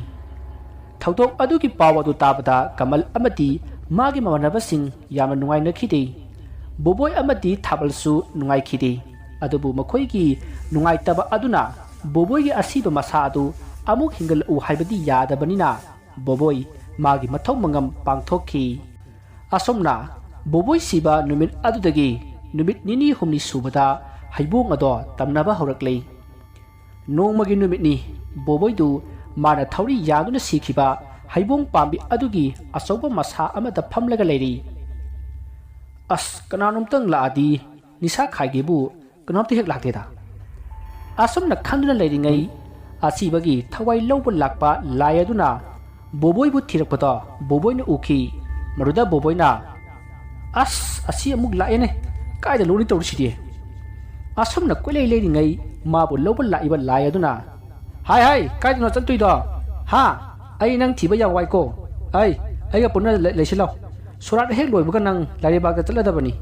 ꯊꯧꯗꯣꯛ ꯑꯗꯨꯒꯤ ꯄꯥꯎ ꯑꯗꯨ ꯇꯥꯕꯗ ꯀꯃꯜ ꯑꯃꯗꯤ ꯃꯥꯒꯤ ꯃꯃꯥꯟꯅꯕꯁꯤꯡ ꯌꯥꯝꯅ ꯅꯨꯡꯉꯥꯏꯅꯈꯤꯗꯦ꯫ ꯕꯣꯕꯣꯏ ꯑꯃꯗꯤ ꯊꯥꯕꯜꯁꯨ ꯅꯨꯡꯉꯥꯏꯈꯤꯗꯦ꯫ ꯑꯗꯨꯕꯨ ꯃꯈꯣꯏꯒꯤ ꯅꯨꯡꯉꯥꯏꯇꯕ ꯑꯗꯨꯅ ꯕꯣꯕꯣꯏꯒꯤ ꯑꯁꯤꯕ ꯃꯁꯥ ꯑꯗꯨ ꯑꯃꯨꯛ ꯍꯤꯡꯒꯠꯂꯛꯎ ꯍꯥꯏꯕꯗꯤ ꯌꯥꯗꯕꯅꯤꯅ ꯕꯣꯕꯣꯏ ꯃꯥꯒꯤ ꯃꯊꯧ ꯃꯉꯝ ꯄꯥꯡꯊꯣꯛꯈꯤ꯫ ꯑꯁꯨꯝꯅ ꯕꯣꯕꯣꯏ ꯁꯤꯕ ꯅꯨꯃꯤꯠ ꯑꯗꯨꯗꯒꯤ ꯅꯨꯃꯤꯠ ꯅꯤꯅꯤ ꯍꯨꯝꯅꯤ ꯁꯨꯕꯗ ꯍꯩꯕꯣꯡ ꯑꯗꯣ ꯇꯝꯅꯕ ꯍꯧꯔꯛꯂꯦ꯫ ꯅꯣꯡꯃꯒꯤ ꯅꯨꯃꯤꯠꯅꯤ꯫ ꯕꯣꯕꯣꯏꯗꯨ ꯃꯥꯅ ꯊꯧꯔꯤ ꯌꯥꯟꯗꯨꯅ ꯁꯤꯈꯤꯕ ꯍꯩꯕꯣꯡ ꯄꯥꯝꯕꯤ ꯑꯗꯨꯒꯤ ꯑꯆꯧꯕ ꯃꯁꯥ ꯑꯃꯗ ꯐꯝꯂꯒ ꯂꯩꯔꯤ꯫ "ꯑꯁ, ꯀꯅꯥꯅꯣꯝꯇꯪ ꯂꯥꯛꯑꯗꯤ ꯅꯤꯁꯥ ꯈꯥꯏꯒꯦꯕꯨ ꯀꯅꯥꯝꯇ ꯍꯦꯛ ꯂꯥꯛꯇꯦꯗ"꯫ ꯑꯁꯨꯝꯅ ꯈꯟꯗꯨꯅ ꯂꯩꯔꯤꯉꯩ, ꯑꯁꯤꯕꯒꯤ ꯊꯋꯥꯏ ꯂꯧꯕ ꯂꯥꯛꯄ ꯂꯥꯏ ꯑꯗꯨꯅ ꯕꯣꯕꯣꯏꯕꯨ ꯊꯤꯔꯛꯄꯗꯣ ꯕꯣꯕꯣꯏꯅ ꯎꯈꯤ꯫ ꯃꯗꯨꯗ ꯕꯣꯕꯣꯏꯅ, "ꯑꯁ, ꯑꯁꯤ ꯑꯃꯨꯛ ꯂꯥꯛꯑꯦꯅꯦ, ꯀꯥꯏꯗ ꯂꯣꯏꯅ ꯇꯧꯔꯤꯁꯤꯗꯤ?" ꯑꯁꯨꯝꯅ ꯀꯣꯏꯂꯩ ꯂꯩꯔꯤꯉꯩ, ꯃꯥꯕꯨ ꯂꯧꯕ ꯂꯥꯛꯏꯕ ꯂꯥꯏ ꯑꯗꯨꯅ, "ꯍꯥꯏ ꯍꯥꯏ, ꯀꯥꯏꯗꯅꯣ ꯆꯠꯇꯣꯏꯗꯣ? ꯍꯥ? ꯑꯩ ꯅꯪ ꯊꯤꯕ ꯌꯥꯝ ꯋꯥꯏꯀꯣ꯫ ꯑꯩ, ꯑꯩꯒ ꯄꯨꯟꯅ ꯂꯩ-, ꯂꯩꯁꯤꯜꯂꯣ꯫ ꯁꯣꯔꯥꯠ ꯍꯦꯛ ꯂꯣꯏꯕꯒ ꯅꯪ ꯂꯥꯏꯔꯩꯕꯥꯛꯇ ꯆꯠꯂꯗꯕꯅꯤ꯫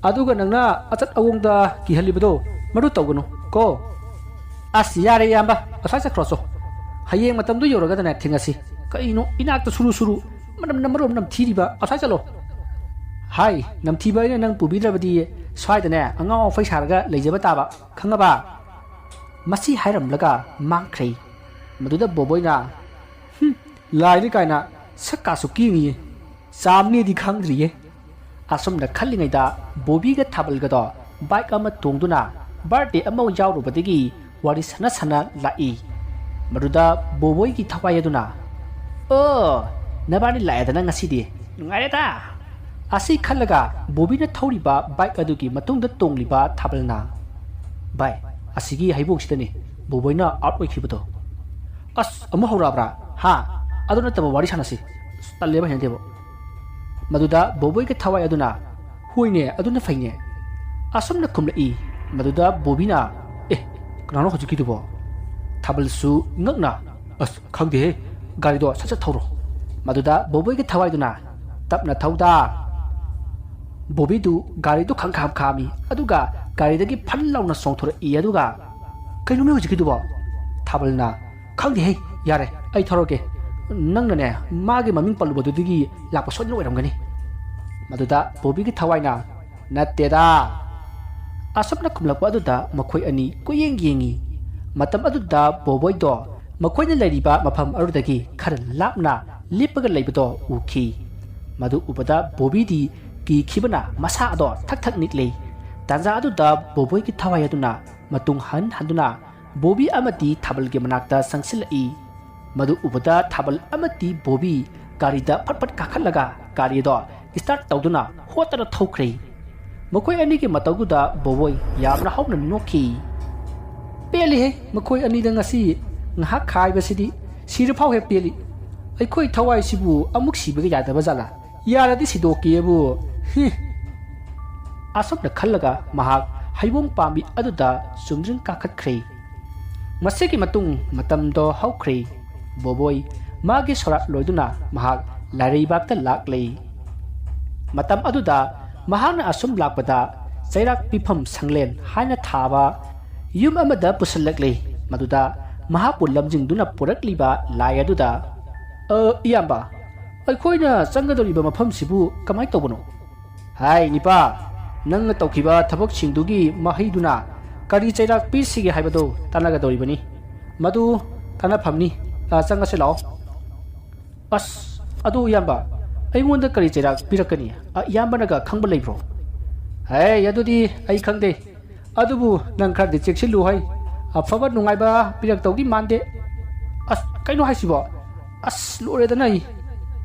ꯑꯗꯨꯒ ꯅꯪꯅ ꯑꯆꯠ ꯑꯋꯣꯡꯗ ꯀꯤꯍꯜꯂꯤꯕꯗꯣ, ꯃꯗꯨ ꯇꯧꯒꯅꯨ ꯀꯣ꯫ ꯑꯁ, ꯌꯥꯔꯦ ꯏꯌꯥꯝꯕ, ꯑꯁ꯭ꯋꯥꯏ ꯆꯠꯈ꯭ꯔꯣ ꯆꯣ꯫ ꯍꯌꯦꯡ ꯃꯇꯝꯗꯨ ꯌꯧꯔꯒꯗꯅꯦ ꯊꯦꯡꯅꯁꯤ꯫ ꯀꯩꯅꯣ ꯏꯅꯥꯛꯇ ꯁꯨꯔꯨ ꯁꯨꯔꯨ, ꯃꯅꯝꯅ ꯃꯔꯣꯝ ꯅꯝꯊꯤꯔꯤꯕ, ꯑꯁ꯭ꯋꯥꯏ ꯆꯠꯂꯣ꯫ ꯍꯥꯏ, ꯅꯝꯊꯤꯕ ꯑꯩꯅ ꯅꯪ ꯄꯨꯕꯤꯗ꯭ꯔꯕꯗꯤ ꯁ꯭ꯋꯥꯏꯗꯅꯦ ꯑꯉꯥꯎ ꯑꯐꯩ ꯁꯥꯔꯒ ꯂꯩꯖꯕ ꯇꯥꯕ, ꯈꯪꯉꯕ?" ꯃꯁꯤ ꯍꯥꯏꯔꯝꯂꯒ ꯃꯥꯡꯈ꯭ꯔꯦ꯫ ꯃꯗꯨꯗ ꯕꯣꯕꯣꯏꯅ, "ꯍꯨꯝ, ꯂꯥꯏꯅꯤ ꯀꯥꯏꯅ ꯁꯛ ꯀꯥꯁꯨ ꯀꯦꯡꯉꯤꯌꯦ꯫ ꯆꯥꯝꯅꯤꯗꯤ ꯈꯪꯗ꯭ꯔꯤꯌꯦ꯫" ꯑꯁꯨꯝꯅ ꯈꯜꯂꯤꯉꯩꯗ ꯕꯣꯕꯤꯒ ꯊꯥꯕꯜꯒꯗꯣ ꯕꯥꯏꯛ ꯑꯃ ꯇꯣꯡꯗꯨꯅ ꯕꯥꯔꯗꯦ ꯑꯃ ꯌꯥꯎꯔꯨꯕꯗꯒꯤ ꯋꯥꯔꯤ ꯁꯥꯟꯅ ꯁꯥꯟꯅ ꯂꯥꯛꯏ꯫ ꯃꯗꯨꯗ ꯕꯣꯕꯣꯏꯒꯤ ꯊꯋꯥꯏ ꯑꯗꯨꯅ, "ꯑꯣ, ꯅꯕꯥꯅꯤ ꯂꯥꯛꯑꯦꯗꯅ ꯉꯁꯤꯗꯤ꯫ ꯅꯨꯡꯉꯥꯏꯔꯦꯗ!" ꯑꯁꯤ ꯈꯜꯂꯒ ꯕꯣꯕꯤꯅ ꯊꯧꯔꯤꯕ ꯕꯥꯏꯛ ꯑꯗꯨꯒꯤ ꯃꯇꯨꯡꯗ ꯇꯣꯡꯂꯤꯕ ꯊꯥꯕꯜꯅ, "ꯚꯥꯏ, ꯑꯁꯤꯒꯤ ꯍꯩꯕꯣꯡꯁꯤꯗꯅꯤ ꯕꯣꯕꯣꯏꯅ ꯑꯥꯎꯠ ꯑꯣꯏꯈꯤꯕꯗꯣ꯫ ꯑꯁ, ꯑꯃꯨꯛ ꯍꯧꯔꯛꯑꯕ꯭ꯔꯥ? ꯍꯥ? ꯑꯗꯨ ꯅꯠꯇꯕ ꯋꯥꯔꯤ ꯁꯥꯟꯅꯁꯤ꯫ ꯑꯁ, ꯇꯜꯂꯦꯕ, ꯍꯩꯅꯗꯦꯕ꯫" ꯃꯗꯨꯗ ꯕꯣꯕꯣꯏꯒꯤ ꯊꯋꯥꯏ ꯑꯗꯨꯅ, "ꯍꯣꯏꯅꯦ, ꯑꯗꯨꯅ ꯐꯩꯅꯦ꯫" ꯑꯁꯨꯝꯅ ꯈꯨꯝꯂꯛꯏ꯫ ꯃꯗꯨꯗ ꯕꯣꯕꯤꯅ, "ꯑꯦ, ꯀꯅꯥꯅꯣ ꯍꯧꯖꯤꯛꯀꯤꯗꯨꯕꯣ?" ꯊꯥꯕꯜꯁꯨ ꯉꯛꯅ, "ꯑꯁ, ꯈꯪꯗꯦꯍꯦ, ꯒꯥꯔꯤꯗꯣ ꯁꯠ ꯁꯠ ꯊꯧꯔꯣ꯫" ꯃꯗꯨꯗ ꯕꯣꯕꯣꯏꯒꯤ ꯊꯋꯥꯏꯗꯨꯅ, "ꯇꯞꯅ ꯊꯧꯗ꯫" ꯕꯣꯕꯤꯗꯨ ꯒꯥꯔꯤꯗꯨ ꯈꯪꯈꯥꯝ ꯈꯥꯝꯃꯤ, ꯑꯗꯨꯒ ꯒꯥꯔꯤꯗꯒꯤ ꯐꯟ ꯂꯥꯎꯅ ꯆꯣꯡꯊꯣꯔꯛꯏ, ꯑꯗꯨꯒ, "ꯀꯩꯅꯣꯃꯦ ꯍꯧꯖꯤꯛꯀꯤꯗꯨꯕꯣ?" ꯊꯥꯕꯜꯅ, "ꯈꯪꯗꯦꯍꯦ, ꯌꯥꯔꯦ, ꯑꯩ ꯊꯧꯔꯒꯦ꯫ ꯅꯪꯅꯅꯦ, ꯃꯥꯒꯤ ꯃꯃꯤꯡ ꯄꯜꯂꯨꯕꯗꯨꯗꯒꯤ ꯂꯥꯛꯄ ꯁꯣꯏꯗꯅ ꯑꯣꯏꯔꯝꯒꯅꯤ꯫" ꯃꯗꯨꯗ ꯕꯣꯕꯤꯒꯤ ꯊꯋꯥꯏꯅ, "ꯅꯠꯇꯦꯗ꯫" ꯑꯁꯨꯝꯅ ꯈꯨꯝꯂꯛꯄ ꯑꯗꯨꯗ ꯃꯈꯣꯏ ꯑꯅꯤ ꯀꯣꯏꯌꯦꯡ ꯌꯦꯡꯉꯤ꯫ ꯃꯇꯝ ꯑꯗꯨꯗ ꯕꯣꯕꯣꯏꯗꯣ ꯃꯈꯣꯏꯅ ꯂꯩꯔꯤꯕ ꯃꯐꯝ ꯑꯗꯨꯗꯒꯤ ꯈꯔ ꯂꯥꯞꯅ ꯂꯦꯞꯄꯒ ꯂꯩꯕꯗꯣ ꯎꯈꯤ꯫ ꯃꯗꯨ ꯎꯕꯗ ꯕꯣꯕꯤꯗꯤ ꯀꯤꯈꯤꯕꯅ ꯃꯁꯥ ꯑꯗꯣ ꯊꯛ ꯊꯛ ꯅꯤꯛꯂꯤ꯫ ꯇꯥꯟꯖꯥ ꯑꯗꯨꯗ ꯕꯣꯕꯣꯏꯒꯤ ꯊꯋꯥꯏ ꯑꯗꯨꯅ ꯃꯇꯨꯡ ꯍꯟ ꯍꯟꯗꯨꯅ ꯕꯣꯕꯤ ꯑꯃꯗꯤ ꯊꯥꯕꯜꯒꯤ ꯃꯅꯥꯛꯇ ꯆꯪꯁꯤꯜꯂꯛꯏ꯫ ꯃꯗꯨ ꯎꯕꯗ ꯊꯥꯕꯜ ꯑꯃꯗꯤ ꯕꯣꯕꯤ ꯒꯥꯔꯤꯗ ꯐꯠ ꯐꯠ ꯀꯥꯈꯠꯂꯒ ꯒꯥꯔꯤꯗꯣ ꯁ꯭ꯇꯥꯔꯠ ꯇꯧꯗꯨꯅ ꯍꯣꯠꯇꯅ ꯊꯧꯈ꯭ꯔꯦ꯫ ꯃꯈꯣꯏ ꯑꯅꯤꯒꯤ ꯃꯇꯧꯗꯨꯗ ꯕꯣꯕꯣꯏ ꯌꯥꯝꯅ ꯍꯧꯅ ꯅꯣꯛꯈꯤ꯫ "ꯄꯦꯜꯂꯤꯍꯦ, ꯃꯈꯣꯏ ꯑꯅꯤꯗ ꯉꯁꯤ ꯉꯥꯏꯍꯥꯛ ꯈꯥꯏꯕꯁꯤꯗꯤ꯫ ꯁꯤꯔꯐꯥꯎ ꯍꯦꯛ ꯄꯦꯜꯂꯤ꯫ ꯑꯩꯈꯣꯏ ꯊꯋꯥꯏꯁꯤꯕꯨ ꯑꯃꯨꯛ ꯁꯤꯕꯒ ꯌꯥꯗꯕ ꯖꯥꯠꯂꯥ? ꯌꯥꯔꯗꯤ ꯁꯤꯗꯣꯛꯀꯦꯕꯨ꯫ ꯍꯤ!" ꯑꯁꯨꯝꯅ ꯈꯜꯂꯒ ꯃꯍꯥꯛ ꯍꯩꯕꯣꯡ ꯄꯥꯝꯕꯤ ꯑꯗꯨꯗ ꯆꯨꯝꯗ꯭ꯔꯤꯡ ꯀꯥꯈꯠꯈ꯭ꯔꯦ꯫ ꯃꯁꯤꯒꯤ ꯃꯇꯨꯡ ꯃꯇꯝꯗꯣ ꯍꯧꯈ꯭ꯔꯦ꯫ ꯕꯣꯕꯣꯏ ꯃꯥꯒꯤ ꯁꯣꯔꯥꯠ ꯂꯣꯏꯗꯨꯅ ꯃꯍꯥꯛ ꯂꯥꯏꯔꯩꯕꯥꯛꯇ ꯂꯥꯛꯂꯦ꯫ ꯃꯇꯝ ꯑꯗꯨꯗ ꯃꯍꯥꯛꯅ ꯑꯁꯨꯝ ꯂꯥꯛꯄꯗ ꯆꯩꯔꯥꯛ ꯄꯤꯐꯝ ꯁꯪꯂꯦꯟ ꯍꯥꯏꯅ ꯊꯥꯕ ꯌꯨꯝ ꯑꯃꯗ ꯄꯨꯁꯤꯜꯂꯛꯂꯦ꯫ ꯃꯗꯨꯗ ꯃꯍꯥꯛꯄꯨ ꯂꯝꯖꯤꯡꯗꯨꯅ ꯄꯨꯔꯛꯂꯤꯕ ꯂꯥꯏ ꯑꯗꯨꯗ, "ꯑ, ꯏꯌꯥꯝꯕ, ꯑꯩꯈꯣꯏꯅ ꯆꯪꯒꯗꯧꯔꯤꯕ ꯃꯐꯝꯁꯤꯕꯨ ꯀꯃꯥꯏ ꯇꯧꯕꯅꯣ?" "ꯍꯥꯏ ꯅꯤꯄꯥ, ꯅꯪꯅ ꯇꯧꯈꯤꯕ ꯊꯕꯛꯁꯤꯡꯗꯨꯒꯤ ꯃꯍꯩꯗꯨꯅ ꯀꯔꯤ ꯆꯩꯔꯥꯛ ꯄꯤꯁꯤꯒꯦ ꯍꯥꯏꯕꯗꯨ ꯇꯥꯟꯅꯒꯗꯧꯔꯤꯕꯅꯤ꯫ ꯃꯗꯨ ꯇꯥꯟꯅꯐꯝꯅꯤ꯫ ꯑ, ꯆꯪꯉꯁꯤ ꯂꯥꯛꯑꯣ꯫" "ꯑꯁ, ꯑꯗꯨ ꯏꯌꯥꯝꯕ, ꯑꯩꯉꯣꯟꯗ ꯀꯔꯤ ꯆꯩꯔꯥꯛ ꯄꯤꯔꯛꯀꯅꯤ? ꯑ, ꯏꯌꯥꯝꯕꯅꯒ ꯈꯪꯕ ꯂꯩꯕ꯭ꯔꯣ?" "ꯍꯦ, ꯑꯗꯨꯗꯤ ꯑꯩ ꯈꯪꯗꯦ꯫ ꯑꯗꯨꯕꯨ ꯅꯪ ꯈꯔꯗꯤ ꯆꯦꯛꯁꯤꯜꯂꯨ ꯍꯩ꯫ ꯑꯐꯕ ꯅꯨꯡꯉꯥꯏꯕ ꯄꯤꯔꯛꯇꯧꯗꯤ ꯃꯥꯟꯗꯦ꯫" "ꯑꯁ, ꯀꯩꯅꯣ ꯍꯥꯏꯁꯤꯕꯣ? ꯑꯁ, ꯂꯣꯏꯔꯦꯗꯅ ꯑꯩ!"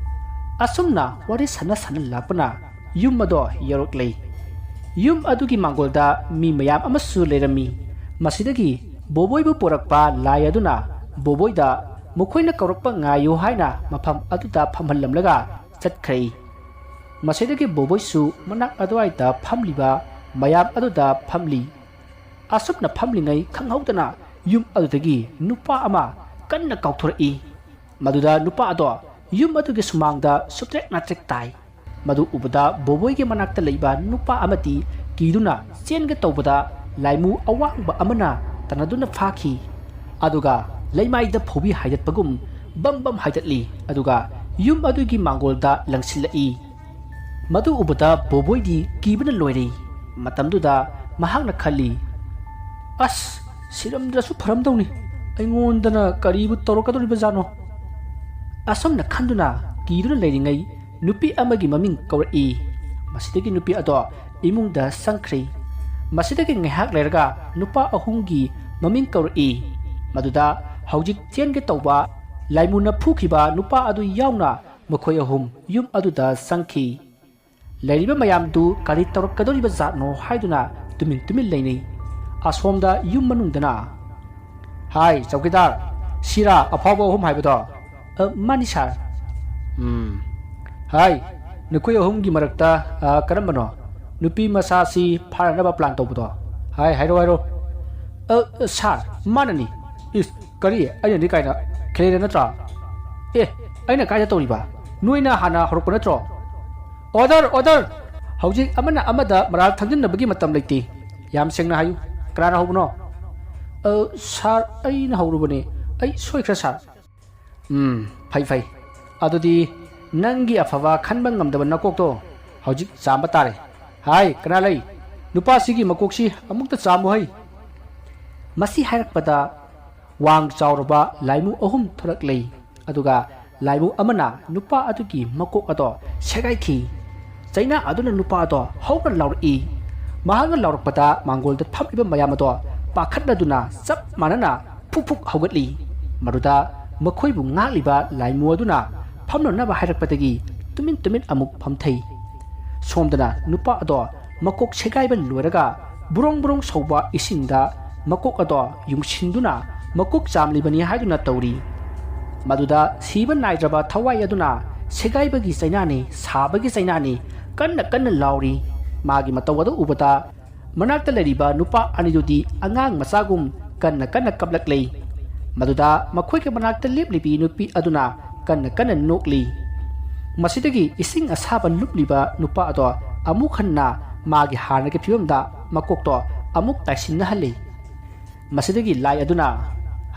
ꯑꯁꯨꯝꯅ ꯋꯥꯔꯤ ꯁꯥꯟꯅ ꯁꯥꯟꯅ ꯂꯥꯛꯄꯅ ꯌꯨꯝ ꯑꯗꯣ ꯌꯧꯔꯛꯂꯦ꯫ ꯌꯨꯝ ꯑꯗꯨꯒꯤ ꯃꯥꯡꯒꯣꯜꯗ ꯃꯤ ꯃꯌꯥꯝ ꯑꯃꯁꯨ ꯂꯩꯔꯝꯃꯤ꯫ ꯃꯁꯤꯗꯒꯤ ꯕꯣꯕꯣꯏꯕꯨ ꯄꯨꯔꯛꯄ ꯂꯥꯏ ꯑꯗꯨꯅ ꯕꯣꯕꯣꯏꯗ ꯃꯈꯣꯏꯅ ꯀꯧꯔꯛꯄ ꯉꯥꯏꯌꯨ ꯍꯥꯏꯅ ꯃꯐꯝ ꯑꯗꯨꯗ ꯐꯝꯍꯜꯂꯝꯂꯒ ꯆꯠꯈ꯭ꯔꯦ꯫ ꯃꯁꯤꯗꯒꯤ ꯕꯣꯕꯣꯏꯁꯨ ꯃꯅꯥꯛ ꯑꯗꯨꯋꯥꯏꯗ ꯐꯝꯂꯤꯕ ꯃꯌꯥꯝ ꯑꯗꯨꯗ ꯐꯝꯂꯤ꯫ ꯑꯁꯨꯝꯅ ꯐꯝꯂꯤꯉꯩ ꯈꯪꯍꯧꯗꯅ ꯌꯨꯝ ꯑꯗꯨꯗꯒꯤ ꯅꯨꯄꯥ ꯑꯃ ꯀꯟꯅ ꯀꯥꯎꯊꯣꯔꯛꯏ꯫ ꯃꯗꯨꯗ ꯅꯨꯄꯥ ꯑꯗꯣ ꯌꯨꯝ ꯑꯗꯨꯒꯤ ꯁꯨꯃꯥꯡꯗ ꯁꯨꯞꯇ꯭ꯔꯦꯛ ꯅꯥꯇ꯭ꯔꯦꯛ ꯇꯥꯏ꯫ ꯃꯗꯨ ꯎꯕꯗ ꯕꯣꯕꯣꯏꯒꯤ ꯃꯅꯥꯛꯇ ꯂꯩꯕ ꯅꯨꯄꯥ ꯑꯃꯗꯤ ꯀꯤꯗꯨꯅ ꯆꯦꯟꯒꯦ ꯇꯧꯕꯗ ꯂꯥꯏꯃꯨ ꯑꯋꯥꯡꯕ ꯑꯃꯅ ꯇꯥꯟꯅꯗꯨꯅ ꯐꯥꯈꯤ꯫ ꯑꯗꯨꯒ ꯂꯩꯃꯥꯏꯗ ꯐꯧꯕꯤ ꯍꯥꯏꯗꯠꯄꯒꯨꯝ ꯕꯝ ꯕꯝ ꯍꯥꯏꯗꯠꯂꯤ꯫ ꯑꯗꯨꯒ ꯌꯨꯝ ꯑꯗꯨꯒꯤ ꯃꯥꯡꯒꯣꯜꯗ ꯂꯪꯁꯤꯜꯂꯛꯏ꯫ ꯃꯗꯨ ꯎꯕꯗ ꯕꯣꯕꯣꯏꯗꯤ ꯀꯤꯕꯅ ꯂꯣꯏꯔꯦ꯫ ꯃꯇꯝꯗꯨꯗ ꯃꯍꯥꯛꯅ ꯈꯜꯂꯤ, "ꯑꯁ, ꯁꯤꯔꯝꯗ꯭ꯔꯁꯨ ꯐꯔꯝꯗꯧꯅꯤ꯫ ꯑꯩꯉꯣꯟꯗꯅ ꯀꯔꯤꯕꯨ ꯇꯧꯔꯛꯀꯗꯧꯔꯤꯕꯖꯥꯠꯅꯣ?" ꯑꯁꯨꯝꯅ ꯈꯟꯗꯨꯅ ꯀꯤꯗꯨꯅ ꯂꯩꯔꯤꯉꯩ ꯅꯨꯄꯤ ꯑꯃꯒꯤ ꯃꯃꯤꯡ ꯀꯧꯔꯛꯏ꯫ ꯃꯁꯤꯗꯒꯤ ꯅꯨꯄꯤ ꯑꯗꯣ ꯏꯃꯨꯡꯗ ꯆꯪꯈ꯭ꯔꯦ꯫ ꯃꯁꯤꯗꯒꯤ ꯉꯥꯏꯍꯥꯛ ꯂꯩꯔꯒ ꯅꯨꯄꯥ ꯑꯍꯨꯝꯒꯤ ꯃꯃꯤꯡ ꯀꯧꯔꯛꯏ꯫ ꯃꯗꯨꯗ ꯍꯧꯖꯤꯛ ꯆꯦꯟꯒꯦ ꯇꯧꯕ ꯂꯥꯏꯃꯨꯅ ꯐꯨꯈꯤꯕ ꯅꯨꯄꯥ ꯑꯗꯨ ꯌꯥꯎꯅ ꯃꯈꯣꯏ ꯑꯍꯨꯝ ꯌꯨꯝ ꯑꯗꯨꯗ ꯆꯪꯈꯤ꯫ ꯂꯩꯔꯤꯕ ꯃꯌꯥꯝꯗꯨ ꯀꯔꯤ ꯇꯧꯔꯛꯀꯗꯧꯔꯤꯕ ꯖꯥꯠꯅꯣ ꯍꯥꯏꯗꯨꯅ ꯇꯨꯃꯤꯟ ꯇꯨꯃꯤꯟ ꯂꯩꯅꯩ꯫ ꯑꯁꯣꯝꯗ ꯌꯨꯝ ꯃꯅꯨꯡꯗꯅ ꯍꯥꯏ ꯆꯧꯀꯤꯗꯥꯔ, ꯁꯤꯔꯥ ꯑꯐꯥꯎꯕ ꯑꯍꯨꯝ ꯍꯥꯏꯕꯗꯣ? "ꯑ, ꯃꯥꯅꯤ ꯁꯥꯔ꯫" "ꯎꯝ, ꯍꯥꯏ, ꯅꯈꯣꯏ ꯑꯍꯨꯝꯒꯤ ꯃꯔꯛꯇ, ꯑ, ꯀꯔꯝꯕꯅꯣ ꯅꯨꯄꯤ ꯃꯆꯥꯁꯤ ꯐꯥꯅꯅꯕ ꯄ꯭ꯂꯥꯟ ꯇꯧꯕꯗꯣ? ꯍꯥꯏ, ꯍꯥꯏꯔꯣ, ꯍꯥꯏꯔꯣ꯫" "ꯑ, ꯑ, ꯁꯥꯔ, ꯃꯥꯅꯅꯤ꯫" "ꯏꯁ, ꯀꯔꯤ? ꯑꯩꯅꯗꯤ ꯀꯥꯏꯅ? ꯈꯦꯂꯦꯔꯦ ꯅꯠꯇ꯭ꯔꯥ?" "ꯑꯦ, ꯑꯩꯅ ꯀꯥꯏꯗ ꯇꯧꯔꯤꯕ? ꯅꯣꯏꯅ ꯍꯥꯟꯅ ꯍꯧꯔꯛꯄ ꯅꯠꯇ꯭ꯔꯣ?" "Order, order! ꯍꯧꯖꯤꯛ ꯑꯃꯅ ꯑꯃꯗ ꯃꯔꯥꯜ ꯊꯪꯖꯤꯟꯅꯕꯒꯤ ꯃꯇꯝ ꯂꯩꯇꯦ꯫ ꯌꯥꯝ ꯁꯦꯡꯅ ꯍꯥꯏꯌꯨ, ꯀꯅꯥꯅ ꯍꯧꯕꯅꯣ?" "ꯑ, ꯁꯥꯔ, ꯑꯩꯅ ꯍꯧꯔꯨꯕꯅꯦ꯫ ꯑꯩ ꯁꯣꯏꯈ꯭ꯔꯦ, ꯁꯥꯔ꯫" "ꯎꯝ, ꯐꯩ, ꯐꯩ꯫ ꯑꯗꯨꯗꯤ ꯅꯪꯒꯤ ꯑꯐꯕ ꯈꯟꯕ ꯉꯝꯗꯕ ꯅꯀꯣꯛꯇꯣ ꯍꯧꯖꯤꯛ ꯆꯥꯝꯕ ꯇꯥꯔꯦ꯫ ꯍꯥꯏ, ꯀꯅꯥ ꯂꯩ? ꯅꯨꯄꯥꯁꯤꯒꯤ ꯃꯀꯣꯛꯁꯤ ꯑꯃꯨꯛꯇ ꯆꯥꯝꯃꯨ ꯍꯩ꯫" ꯃꯁꯤ ꯍꯥꯏꯔꯛꯄꯗ ꯋꯥꯡ ꯆꯥꯎꯔꯕ ꯂꯥꯏꯃꯨ ꯑꯍꯨꯝ ꯊꯣꯔꯛꯂꯦ꯫ ꯑꯗꯨꯒ ꯂꯥꯏꯃꯨ ꯑꯃꯅ ꯅꯨꯄꯥ ꯑꯗꯨꯒꯤ ꯃꯀꯣꯛ ꯑꯗꯣ ꯁꯦꯒꯥꯏꯈꯤ꯫ ꯆꯩꯅꯥ ꯑꯗꯨꯅ ꯅꯨꯄꯥ ꯑꯗꯣ ꯍꯧꯅ ꯂꯥꯎꯔꯛꯏ꯫ ꯃꯍꯥꯛꯅ ꯂꯥꯎꯔꯛꯄꯗ ꯃꯥꯡꯒꯣꯜꯗ ꯐꯝꯂꯤꯕ ꯃꯌꯥꯝ ꯑꯗꯣ ꯄꯥꯈꯠꯂꯗꯨꯅ ꯆꯞ ꯃꯥꯟꯅꯅ ꯐꯨꯛ ꯐꯨꯛ ꯍꯧꯒꯠꯂꯤ꯫ ꯃꯗꯨꯗ ꯃꯈꯣꯏꯕꯨ ꯉꯥꯛꯂꯤꯕ ꯂꯥꯏꯃꯨ ꯑꯗꯨꯅ ꯐꯝꯅꯅꯕ ꯍꯥꯏꯔꯛꯄꯗꯒꯤ ꯇꯨꯃꯤꯟ ꯇꯨꯃꯤꯟ ꯑꯃꯨꯛ ꯐꯝꯊꯩ꯫ ꯁꯣꯝꯗꯅ ꯅꯨꯄꯥ ꯑꯗꯣ ꯃꯀꯣꯛ ꯁꯦꯒꯥꯏꯕ ꯂꯣꯏꯔꯒ ꯕ꯭ꯔꯣꯡ ꯕ꯭ꯔꯣꯡ ꯁꯧꯕ ꯏꯁꯤꯡꯗ ꯃꯀꯣꯛ ꯑꯗꯣ ꯌꯨꯡꯁꯤꯟꯗꯨꯅ ꯃꯀꯣꯛ ꯆꯥꯝꯂꯤꯕꯅꯤ ꯍꯥꯏꯗꯨꯅ ꯇꯧꯔꯤ꯫ ꯃꯗꯨꯗ ꯁꯤꯕ ꯅꯥꯏꯗ꯭ꯔꯕ ꯊꯋꯥꯏ ꯑꯗꯨꯅ ꯁꯦꯒꯥꯏꯕꯒꯤ ꯆꯩꯅꯥꯅꯤ, ꯁꯥꯕꯒꯤ ꯆꯩꯅꯥꯅꯤ, ꯀꯟꯅ ꯀꯟꯅ ꯂꯥꯎꯔꯤ꯫ ꯃꯥꯒꯤ ꯃꯇꯧ ꯑꯗꯨ ꯎꯕꯗ ꯃꯅꯥꯛꯇ ꯂꯩꯔꯤꯕ ꯅꯨꯄꯥ ꯑꯅꯤꯗꯨꯗꯤ ꯑꯉꯥꯡ ꯃꯆꯥꯒꯨꯝ ꯀꯟꯅ ꯀꯟꯅ ꯀꯞꯂꯛꯂꯤ꯫ ꯃꯗꯨꯗ ꯃꯈꯣꯏꯒꯤ ꯃꯅꯥꯛꯇ ꯂꯦꯞꯂꯤꯕꯤ ꯅꯨꯄꯤ ꯑꯗꯨꯅ ꯀꯟꯅ ꯀꯟꯅ ꯅꯣꯛꯂꯤ꯫ ꯃꯁꯤꯗꯒꯤ ꯏꯁꯤꯡ ꯑꯁꯥꯕ ꯂꯨꯞꯂꯤꯕ ꯅꯨꯄꯥ ꯑꯗꯣ ꯑꯃꯨꯛ ꯍꯟꯅ ꯃꯥꯒꯤ ꯍꯥꯟꯅꯒꯤ ꯐꯤꯕꯝꯗ ꯃꯀꯣꯛꯇꯣ ꯑꯃꯨꯛ ꯇꯥꯏꯁꯤꯟꯅꯍꯜꯂꯤ꯫ ꯃꯁꯤꯗꯒꯤ ꯂꯥꯏ ꯑꯗꯨꯅ,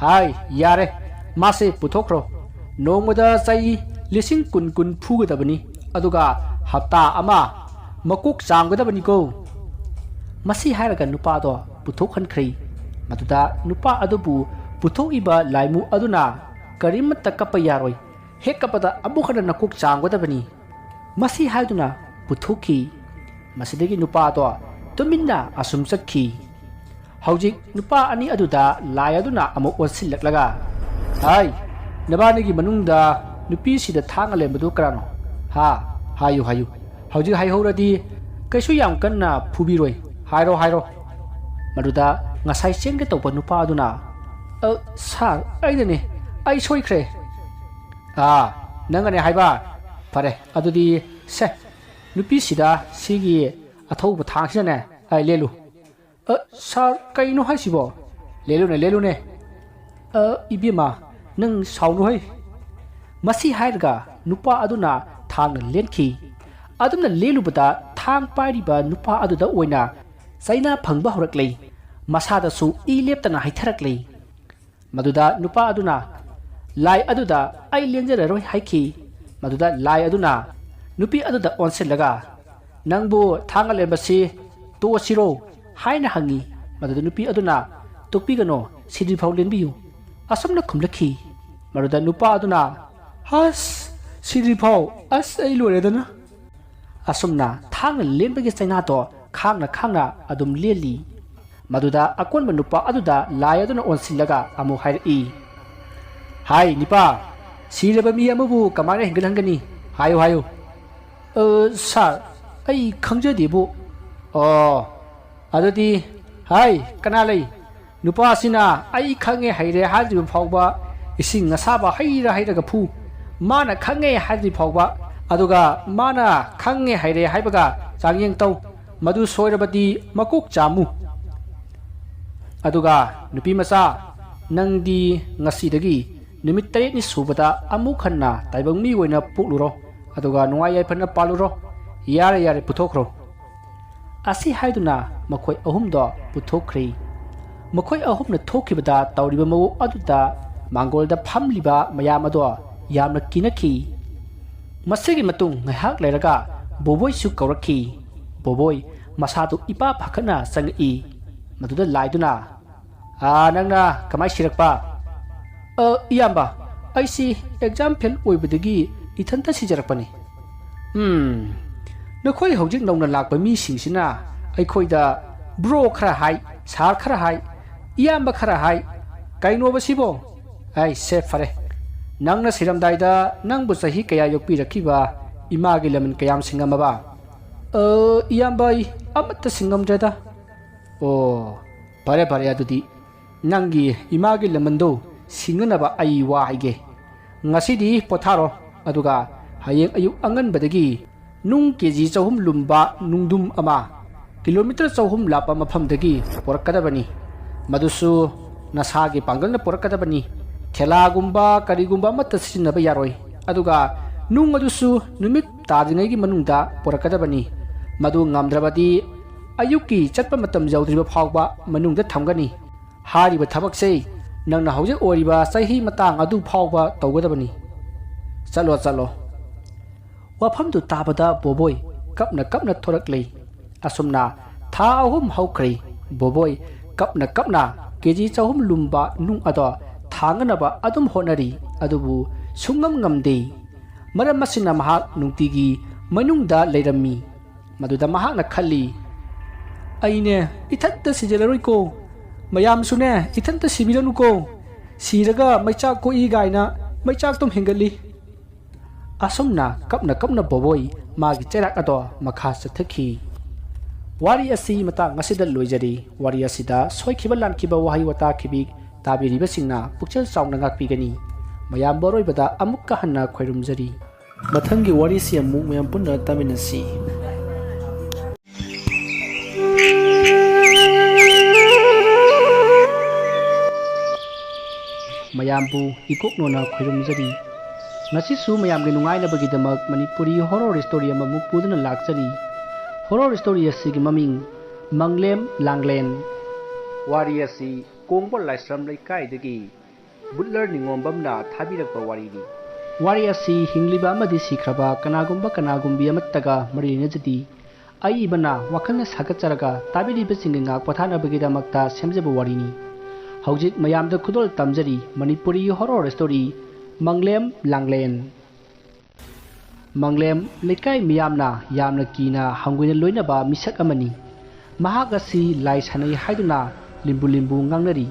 "ꯍꯥꯏ, ꯌꯥꯔꯦ, ꯃꯥꯁꯦ ꯄꯨꯊꯣꯛꯈ꯭ꯔꯣ꯫ ꯅꯣꯡꯃꯗ ꯆꯩ ꯂꯤꯁꯤꯡ ꯀꯨꯟ ꯀꯨꯟ ꯐꯨꯒꯗꯕꯅꯤ, ꯑꯗꯨꯒ ꯍꯞꯇꯥ ꯑꯃ ꯃꯀꯣꯛ ꯆꯥꯝꯒꯗꯕꯅꯤꯀꯣ꯫" ꯃꯁꯤ ꯍꯥꯏꯔꯒ ꯅꯨꯄꯥꯗꯣ ꯄꯨꯊꯣꯛꯍꯟꯈ꯭ꯔꯦ꯫ ꯃꯗꯨꯗ ꯅꯨꯄꯥ ꯑꯗꯨꯕꯨ ꯄꯨꯊꯣꯛꯏꯕ ꯂꯥꯏꯃꯨ ꯑꯗꯨꯅ, "ꯀꯔꯤꯃꯠꯇ ꯀꯞꯄ ꯌꯥꯔꯣꯏ, ꯍꯦꯛ ꯀꯞꯄꯗ ꯑꯃꯨꯛ ꯍꯟꯅ ꯅꯀꯣꯛ ꯆꯥꯝꯒꯗꯕꯅꯤ꯫" ꯃꯁꯤ ꯍꯥꯏꯗꯨꯅ ꯄꯨꯊꯣꯛꯈꯤ꯫ ꯃꯁꯤꯗꯒꯤ ꯅꯨꯄꯥꯗꯣ ꯇꯨꯃꯤꯟꯅ ꯑꯁꯨꯝ ꯆꯠꯈꯤ꯫ ꯍꯧꯖꯤꯛ ꯅꯨꯄꯥ ꯑꯅꯤ ꯑꯗꯨꯗ ꯂꯥꯏ ꯑꯗꯨꯅ ꯑꯃꯨꯛ ꯑꯣꯟꯁꯤꯜꯂꯛꯂꯒ, "ꯍꯥꯏ, ꯅꯕꯥꯅꯤꯒꯤ ꯃꯅꯨꯡꯗ ꯅꯨꯄꯤꯁꯤꯗ ꯊꯥꯡꯅ ꯂꯦꯟꯕꯗꯨ ꯀꯅꯥꯅꯣ? ꯍꯥ? ꯍꯥꯏꯌꯨ, ꯍꯥꯏꯌꯨ꯫ ꯍꯧꯖꯤꯛ ꯍꯥꯏꯍꯧꯔꯗꯤ ꯀꯩꯁꯨ ꯌꯥꯝ ꯀꯟꯅ ꯐꯨꯕꯤꯔꯣꯏ꯫ ꯍꯥꯏꯔꯣ, ꯍꯥꯏꯔꯣ꯫" ꯃꯗꯨꯗ ꯉꯁꯥꯏ ꯆꯦꯟꯒꯦ ꯇꯧꯕ ꯅꯨꯄꯥ ꯑꯗꯨꯅ, "ꯑ, ꯁꯥꯔ, ꯑꯩꯅꯅꯦ꯫ ꯑꯩ ꯁꯣꯏꯈ꯭ꯔꯦ꯫" "ꯑꯥ, ꯅꯪꯅꯅꯦ ꯍꯥꯏꯕ? ꯐꯔꯦ, ꯑꯗꯨꯗꯤ ꯁꯦ, ꯅꯨꯄꯤꯁꯤꯗ ꯁꯤꯒꯤ ꯑꯊꯧꯕ ꯊꯥꯡꯁꯤꯅꯅꯦ, ꯑꯩ ꯂꯦꯜꯂꯨ꯫" "ꯑ, ꯁꯥꯔ, ꯀꯩꯅꯣ ꯍꯥꯏꯁꯤꯕꯣ?" "ꯂꯦꯜꯂꯨꯅꯦ, ꯂꯦꯜꯂꯨꯅꯦ꯫" "ꯑ, ꯏꯕꯦꯝꯃ, ꯅꯪ ꯁꯥꯎꯅꯨ ꯍꯩ꯫" ꯃꯁꯤ ꯍꯥꯏꯔꯒ ꯅꯨꯄꯥ ꯑꯗꯨꯅ ꯊꯥꯡꯅ ꯂꯦꯟꯈꯤ꯫ ꯑꯗꯨꯝꯅ ꯂꯦꯜꯂꯨꯕꯗ ꯊꯥꯡ ꯄꯥꯏꯔꯤꯕ ꯅꯨꯄꯥ ꯑꯗꯨꯗ ꯑꯣꯏꯅ ꯆꯩꯅꯥ ꯐꯪꯕ ꯍꯧꯔꯛꯂꯦ꯫ ꯃꯁꯥꯗꯁꯨ ꯏ ꯂꯦꯞꯇꯅ ꯍꯩꯊꯔꯛꯂꯦ꯫ ꯃꯗꯨꯗ ꯅꯨꯄꯥ ꯑꯗꯨꯅ ꯂꯥꯏ ꯑꯗꯨꯗ "ꯑꯩ ꯂꯦꯟꯖꯔꯔꯣꯏ" ꯍꯥꯏꯈꯤ꯫ ꯃꯗꯨꯗ ꯂꯥꯏ ꯑꯗꯨꯅ ꯅꯨꯄꯤ ꯑꯗꯨꯗ ꯑꯣꯟꯁꯤꯜꯂꯒ, "ꯅꯪꯕꯨ ꯊꯥꯡꯅ ꯂꯦꯟꯕꯁꯤ ꯇꯣꯛꯑꯁꯤꯔꯣ?" ꯍꯥꯏꯅ ꯍꯪꯉꯤ꯫ ꯃꯗꯨꯗ ꯅꯨꯄꯤ ꯑꯗꯨꯅ, "ꯇꯣꯛꯄꯤꯒꯅꯨ, ꯁꯤꯗ꯭ꯔꯤꯐꯥꯎ ꯂꯦꯟꯕꯤꯌꯨ" ꯑꯁꯨꯝꯅ ꯈꯨꯝꯂꯛꯈꯤ꯫ ꯃꯗꯨꯗ ꯅꯨꯄꯥ ꯑꯗꯨꯅ, "ꯍꯁ, ꯁꯤꯗ꯭ꯔꯤꯐꯥꯎ? ꯑꯁ, ꯑꯩ ꯂꯣꯏꯔꯦꯗꯅ!" ꯑꯁꯨꯝꯅ ꯊꯥꯡꯅ ꯂꯦꯟꯕꯒꯤ ꯆꯩꯅꯥꯗꯣ ꯈꯥꯡꯅ ꯈꯥꯡꯅ ꯑꯗꯨꯝ ꯂꯦꯜꯂꯤ꯫ ꯃꯗꯨꯗ ꯑꯀꯣꯟꯕ ꯅꯨꯄꯥ ꯑꯗꯨꯗ ꯂꯥꯏ ꯑꯗꯨꯅ ꯑꯣꯟꯁꯤꯜꯂꯒ ꯑꯃꯨꯛ ꯍꯥꯏꯔꯛꯏ, "ꯍꯥꯏ ꯅꯤꯄꯥ, ꯁꯤꯔꯕ ꯃꯤ ꯑꯃꯕꯨ ꯀꯃꯥꯏꯅ ꯍꯤꯡꯒꯠꯍꯟꯒꯅꯤ? ꯍꯥꯏꯌꯨ, ꯍꯥꯏꯌꯨ꯫" "ꯑ, ꯁꯥꯔ, ꯑꯩ ꯈꯪꯖꯗꯦꯕꯨ꯫" "ꯑꯣ, ꯑꯗꯨꯗꯤ, ꯍꯥꯏ, ꯀꯅꯥ ꯂꯩ? ꯅꯨꯄꯥꯁꯤꯅ 'ꯑꯩ ꯈꯪꯉꯦ ꯍꯩꯔꯦ' ꯍꯥꯏꯗ꯭ꯔꯤꯕ ꯐꯥꯎꯕ ꯏꯁꯤꯡ ꯑꯁꯥꯕ ꯍꯩꯔ ꯍꯩꯔꯒ ꯐꯨ꯫ ꯃꯥꯅ 'ꯈꯪꯉꯦ' ꯍꯥꯏꯗ꯭ꯔꯤ ꯐꯥꯎꯕ, ꯑꯗꯨꯒ ꯃꯥꯅ 'ꯈꯪꯉꯦ ꯍꯩꯔꯦ' ꯍꯥꯏꯕꯒ ꯆꯥꯡꯌꯦꯡ ꯇꯧ꯫ ꯃꯗꯨ ꯁꯣꯏꯔꯕꯗꯤ ꯃꯀꯣꯛ ꯆꯥꯝꯃꯨ꯫ ꯑꯗꯨꯒ ꯅꯨꯄꯤ ꯃꯆꯥ, ꯅꯪꯗꯤ ꯉꯁꯤꯗꯒꯤ ꯅꯨꯃꯤꯠ ꯇꯔꯦꯠꯅꯤ ꯁꯨꯕꯗ ꯑꯃꯨꯛ ꯍꯟꯅ ꯇꯥꯏꯕꯪ ꯃꯤ ꯑꯣꯏꯅ ꯄꯣꯛꯂꯨꯔꯣ, ꯑꯗꯨꯒ ꯅꯨꯡꯉꯥꯏ ꯌꯥꯏꯐꯅ ꯄꯥꯜꯂꯨꯔꯣ꯫ ꯌꯥꯔꯦ, ꯌꯥꯔꯦ, ꯄꯨꯊꯣꯛꯈ꯭ꯔꯣ꯫" ꯑꯁꯤ ꯍꯥꯏꯗꯨꯅ ꯃꯈꯣꯏ ꯑꯍꯨꯝꯗꯣ ꯄꯨꯊꯣꯛꯈ꯭ꯔꯦ꯫ ꯃꯈꯣꯏ ꯑꯍꯨꯝꯅ ꯊꯣꯛꯈꯤꯕꯗ ꯇꯧꯔꯤꯕ ꯃꯑꯣꯡ ꯑꯗꯨꯗ ꯃꯥꯡꯒꯣꯜꯗ ꯐꯝꯂꯤꯕ ꯃꯌꯥꯝ ꯑꯗꯣ ꯌꯥꯝꯅ ꯀꯤꯅꯈꯤ꯫ ꯃꯁꯤꯒꯤ ꯃꯇꯨꯡ ꯉꯥꯏꯍꯥꯛ ꯂꯩꯔꯒ ꯕꯣꯕꯣꯏꯁꯨ ꯀꯧꯔꯛꯈꯤ꯫ ꯕꯣꯕꯣꯏ ꯃꯁꯥꯗꯨ ꯏꯄꯥ ꯄꯥꯈꯠꯅ ꯆꯪꯉꯛꯏ꯫ ꯃꯗꯨꯗ ꯂꯥꯏꯗꯨꯅ, "ꯑꯥ, ꯅꯪꯅ ꯀꯃꯥꯏ ꯁꯤꯔꯛꯄ?" "ꯑ, ꯏꯌꯥꯝꯕ, ꯑꯩꯁꯤ ꯑꯦꯛꯖꯥꯝ ꯐꯦꯜ ꯑꯣꯏꯕꯗꯒꯤ ꯏꯊꯟꯇ ꯁꯤꯖꯔꯛꯄꯅꯤ꯫" "ꯎꯝ, ꯅꯈꯣꯏ ꯍꯧꯖꯤꯛ ꯅꯧꯅ ꯂꯥꯛꯄ ꯃꯤꯁꯤꯡꯁꯤꯅ ꯑꯩꯈꯣꯏꯗ ꯕ꯭ꯔꯣ ꯈꯔ ꯍꯥꯏ, ꯁꯥꯔ ꯈꯔ ꯍꯥꯏ, ꯏꯌꯥꯝꯕ ꯈꯔ ꯍꯥꯏ꯫ ꯀꯩꯅꯣꯕ ꯁꯤꯕꯣ? ꯑꯩ ꯁꯦ, ꯐꯔꯦ꯫ ꯅꯪꯅ ꯁꯤꯔꯝꯗꯥꯏꯗ ꯅꯪꯕꯨ ꯆꯍꯤ ꯀꯌꯥ ꯌꯣꯛꯄꯤꯔꯛꯈꯤꯕ ꯏꯃꯥꯒꯤ ꯂꯃꯟ ꯀꯌꯥꯝ ꯁꯤꯡꯉꯝꯃꯕ?" "ꯑ, ꯏꯌꯥꯝꯕ, ꯑꯩ ꯑꯃꯠꯇ ꯁꯤꯡꯉꯝꯗ꯭ꯔꯦꯗ꯫" "ꯑꯣ, ꯐꯔꯦ, ꯐꯔꯦ ꯑꯗꯨꯗꯤ꯫ ꯅꯪꯒꯤ ꯏꯃꯥꯒꯤ ꯂꯃꯟꯗꯣ ꯁꯤꯡꯅꯅꯕ ꯑꯩ ꯋꯥ ꯍꯥꯏꯒꯦ꯫ ꯉꯁꯤꯗꯤ ꯄꯣꯊꯥꯔꯣ, ꯑꯗꯨꯒ ꯍꯌꯦꯡ ꯑꯌꯨꯛ ꯑꯉꯟꯕꯗꯒꯤ ꯅꯨꯡ ꯀꯦ ꯖꯤ ꯆꯍꯨꯝ ꯂꯨꯝꯕ ꯅꯨꯡꯗꯨꯝ ꯑꯃ ꯀꯤꯂꯣꯃꯤꯇꯔ ꯆꯍꯨꯝ ꯂꯥꯞꯄ ꯃꯐꯝꯗꯒꯤ ꯄꯨꯔꯛꯀꯗꯕꯅꯤ꯫ ꯃꯗꯨꯁꯨ ꯅꯁꯥꯒꯤ ꯄꯥꯡꯒꯜꯅ ꯄꯨꯔꯛꯀꯗꯕꯅꯤ꯫ ꯊꯦꯂꯥꯒꯨꯝꯕ ꯀꯔꯤꯒꯨꯝꯕ ꯑꯃꯠꯇ ꯁꯤꯖꯤꯟꯅꯕ ꯌꯥꯔꯣꯏ꯫ ꯑꯗꯨꯒ ꯅꯨꯡ ꯑꯗꯨꯁꯨ ꯅꯨꯃꯤꯠ ꯇꯥꯗ꯭ꯔꯤꯉꯩꯒꯤ ꯃꯅꯨꯡꯗ ꯄꯨꯔꯛꯀꯗꯕꯅꯤ꯫ ꯃꯗꯨ ꯉꯝꯗ꯭ꯔꯕꯗꯤ ꯑꯌꯨꯛꯀꯤ ꯆꯠꯄ ꯃꯇꯝ ꯌꯧꯗ꯭ꯔꯤꯕ ꯐꯥꯎꯕ ꯃꯅꯨꯡꯗ ꯊꯝꯒꯅꯤ꯫ ꯍꯥꯏꯔꯤꯕ ꯊꯕꯛꯁꯦ ꯅꯪꯅ ꯍꯧꯖꯤꯛ ꯑꯣꯏꯔꯤꯕ ꯆꯍꯤ ꯃꯇꯥꯡ ꯑꯗꯨ ꯐꯥꯎꯕ ꯇꯧꯒꯗꯕꯅꯤ꯫ ꯆꯠꯂꯣ, ꯆꯠꯂꯣ꯫ ꯋꯥꯐꯝꯗꯨ ꯇꯥꯕꯗ ꯕꯣꯕꯣꯏ ꯀꯞꯅ ꯀꯞꯅ ꯊꯣꯔꯛꯂꯦ꯫ ꯑꯁꯨꯝꯅ ꯊꯥ ꯑꯍꯨꯝ ꯍꯧꯈ꯭ꯔꯦ꯫ ꯕꯣꯕꯣꯏ ꯀꯞꯅ ꯀꯞꯅ ꯀꯦ ꯖꯤ ꯆꯍꯨꯝ ꯂꯨꯝꯕ ꯅꯨꯡ ꯑꯗꯣ ꯊꯥꯡꯅꯅꯕ ꯑꯗꯨꯝ ꯍꯣꯠꯅꯔꯤ, ꯑꯗꯨꯕꯨ ꯁꯨꯡꯉꯝ ꯉꯝꯗꯦ꯫ ꯃꯔꯝ ꯑꯁꯤꯅ ꯃꯍꯥꯛ ꯅꯨꯡꯇꯤꯒꯤ ꯃꯅꯨꯡꯗ ꯂꯩꯔꯝꯃꯤ꯫ ꯃꯗꯨꯗ ꯃꯍꯥꯛꯅ ꯈꯜꯂꯤ, "ꯑꯩꯅꯦ, ꯏꯊꯟꯇ ꯁꯤꯖꯤꯜꯂꯔꯣꯏꯀꯣ꯫ ꯃꯌꯥꯝꯁꯨꯅꯦ, ꯏꯊꯟꯇ ꯁꯤꯕꯤꯔꯅꯨꯀꯣ꯫ ꯁꯤꯔꯒ ꯃꯩꯆꯥꯛ ꯀꯣꯛꯏ ꯀꯥꯏꯅ ꯃꯩꯆꯥꯛꯇꯨꯝ ꯍꯦꯟꯒꯠꯂꯤ꯫" ꯑꯁꯨꯝꯅ ꯀꯞꯅ ꯀꯞꯅ ꯕꯣꯕꯣꯏ ꯃꯥꯒꯤ ꯆꯩꯔꯥꯛ ꯑꯗꯣ ꯃꯈꯥ ꯆꯠꯊꯈꯤ꯫ ꯋꯥꯔꯤ ꯑꯁꯤ ꯃꯇꯥꯡ ꯑꯁꯤꯗ ꯂꯣꯏꯖꯔꯤ꯫ ꯋꯥꯔꯤ ꯑꯁꯤꯗ ꯁꯣꯏꯈꯤꯕ ꯂꯥꯟꯈꯤꯕ ꯋꯥꯍꯩ ꯋꯥꯇꯥ ꯈꯤꯕꯤꯛ ꯇꯥꯕꯤꯔꯤꯕꯁꯤꯡꯅ ꯄꯨꯛꯆꯦꯜ ꯆꯥꯎꯅ ꯉꯥꯛꯄꯤꯒꯅꯤ꯫ ꯃꯌꯥꯝꯕꯨ ꯑꯔꯣꯏꯕꯗ ꯑꯃꯨꯛꯀ ꯍꯟꯅ ꯈꯣꯏꯔꯨꯝꯖꯔꯤ꯫ ꯃꯊꯪꯒꯤ ꯋꯥꯔꯤꯁꯤ ꯑꯃꯨꯛ ꯃꯌꯥꯝ ꯄꯨꯟꯅ ꯇꯥꯃꯤꯟꯅꯁꯤ꯫ ꯃꯌꯥꯝꯕꯨ ꯏꯀꯣꯛꯅꯣꯅ ꯈꯣꯏꯔꯨꯝꯖꯔꯤ꯫ ꯉꯁꯤꯁꯨ ꯃꯌꯥꯝꯒꯤ ꯅꯨꯡꯉꯥꯏꯅꯕꯒꯤꯗꯃꯛ ꯃꯅꯤꯄꯨꯔꯤ horror story ꯑꯃꯃꯨꯛ ꯄꯨꯗꯨꯅ ꯂꯥꯛꯆꯔꯤ꯫ Horror story ꯑꯁꯤꯒꯤ ꯃꯃꯤꯡ ꯃꯪꯂꯦꯝ ꯂꯥꯡꯂꯦꯟ꯫ ꯋꯥꯔꯤ ꯑꯁꯤ ꯀꯣꯡꯕ ꯂꯥꯏꯁ꯭ꯔꯝ ꯂꯩꯀꯥꯏꯗꯒꯤ ꯕꯨꯠꯂꯔ ꯅꯤꯉꯣꯝꯕꯝꯅ ꯊꯥꯕꯤꯔꯛꯄ ꯋꯥꯔꯤꯅꯤ꯫ ꯋꯥꯔꯤ ꯑꯁꯤ ꯍꯤꯡꯂꯤꯕ ꯑꯃꯗꯤ ꯁꯤꯈ꯭ꯔꯕ ꯀꯅꯥꯒꯨꯝꯕ ꯀꯅꯥꯒꯨꯝꯕꯤ ꯑꯃꯠꯇꯒ ꯃꯔꯤ ꯂꯩꯅꯖꯗꯦ꯫ ꯑꯏꯕꯅ ꯋꯥꯈꯜꯅ ꯁꯥꯒꯠꯆꯔꯒ ꯇꯥꯕꯤꯔꯤꯕꯁꯤꯡꯒꯤ ꯉꯥꯛ ꯄꯣꯊꯥꯅꯕꯒꯤꯗꯃꯛꯇ ꯁꯦꯝꯖꯕ ꯋꯥꯔꯤꯅꯤ꯫ ꯍꯧꯖꯤꯛ ꯃꯌꯥꯝꯗ ꯈꯨꯗꯣꯜ ꯇꯝꯖꯔꯤ ꯃꯅꯤꯄꯨꯔꯤ horror story ꯃꯪꯂꯦꯝ ꯂꯥꯡꯂꯦꯟ꯫ ꯃꯪꯂꯦꯝ ꯂꯩꯀꯥꯏ ꯃꯤꯌꯥꯝꯅ ꯌꯥꯝꯅ ꯀꯤꯅ ꯍꯪꯒꯣꯏꯅ ꯂꯣꯏꯅꯕ ꯃꯤꯁꯛ ꯑꯃꯅꯤ꯫ ꯃꯍꯥꯛ ꯑꯁꯤ ꯂꯥꯏ ꯁꯥꯟꯅꯩ ꯍꯥꯏꯗꯨꯅ ꯂꯤꯝꯕꯨ ꯂꯤꯝꯕꯨ ꯉꯥꯡꯅꯔꯤ꯫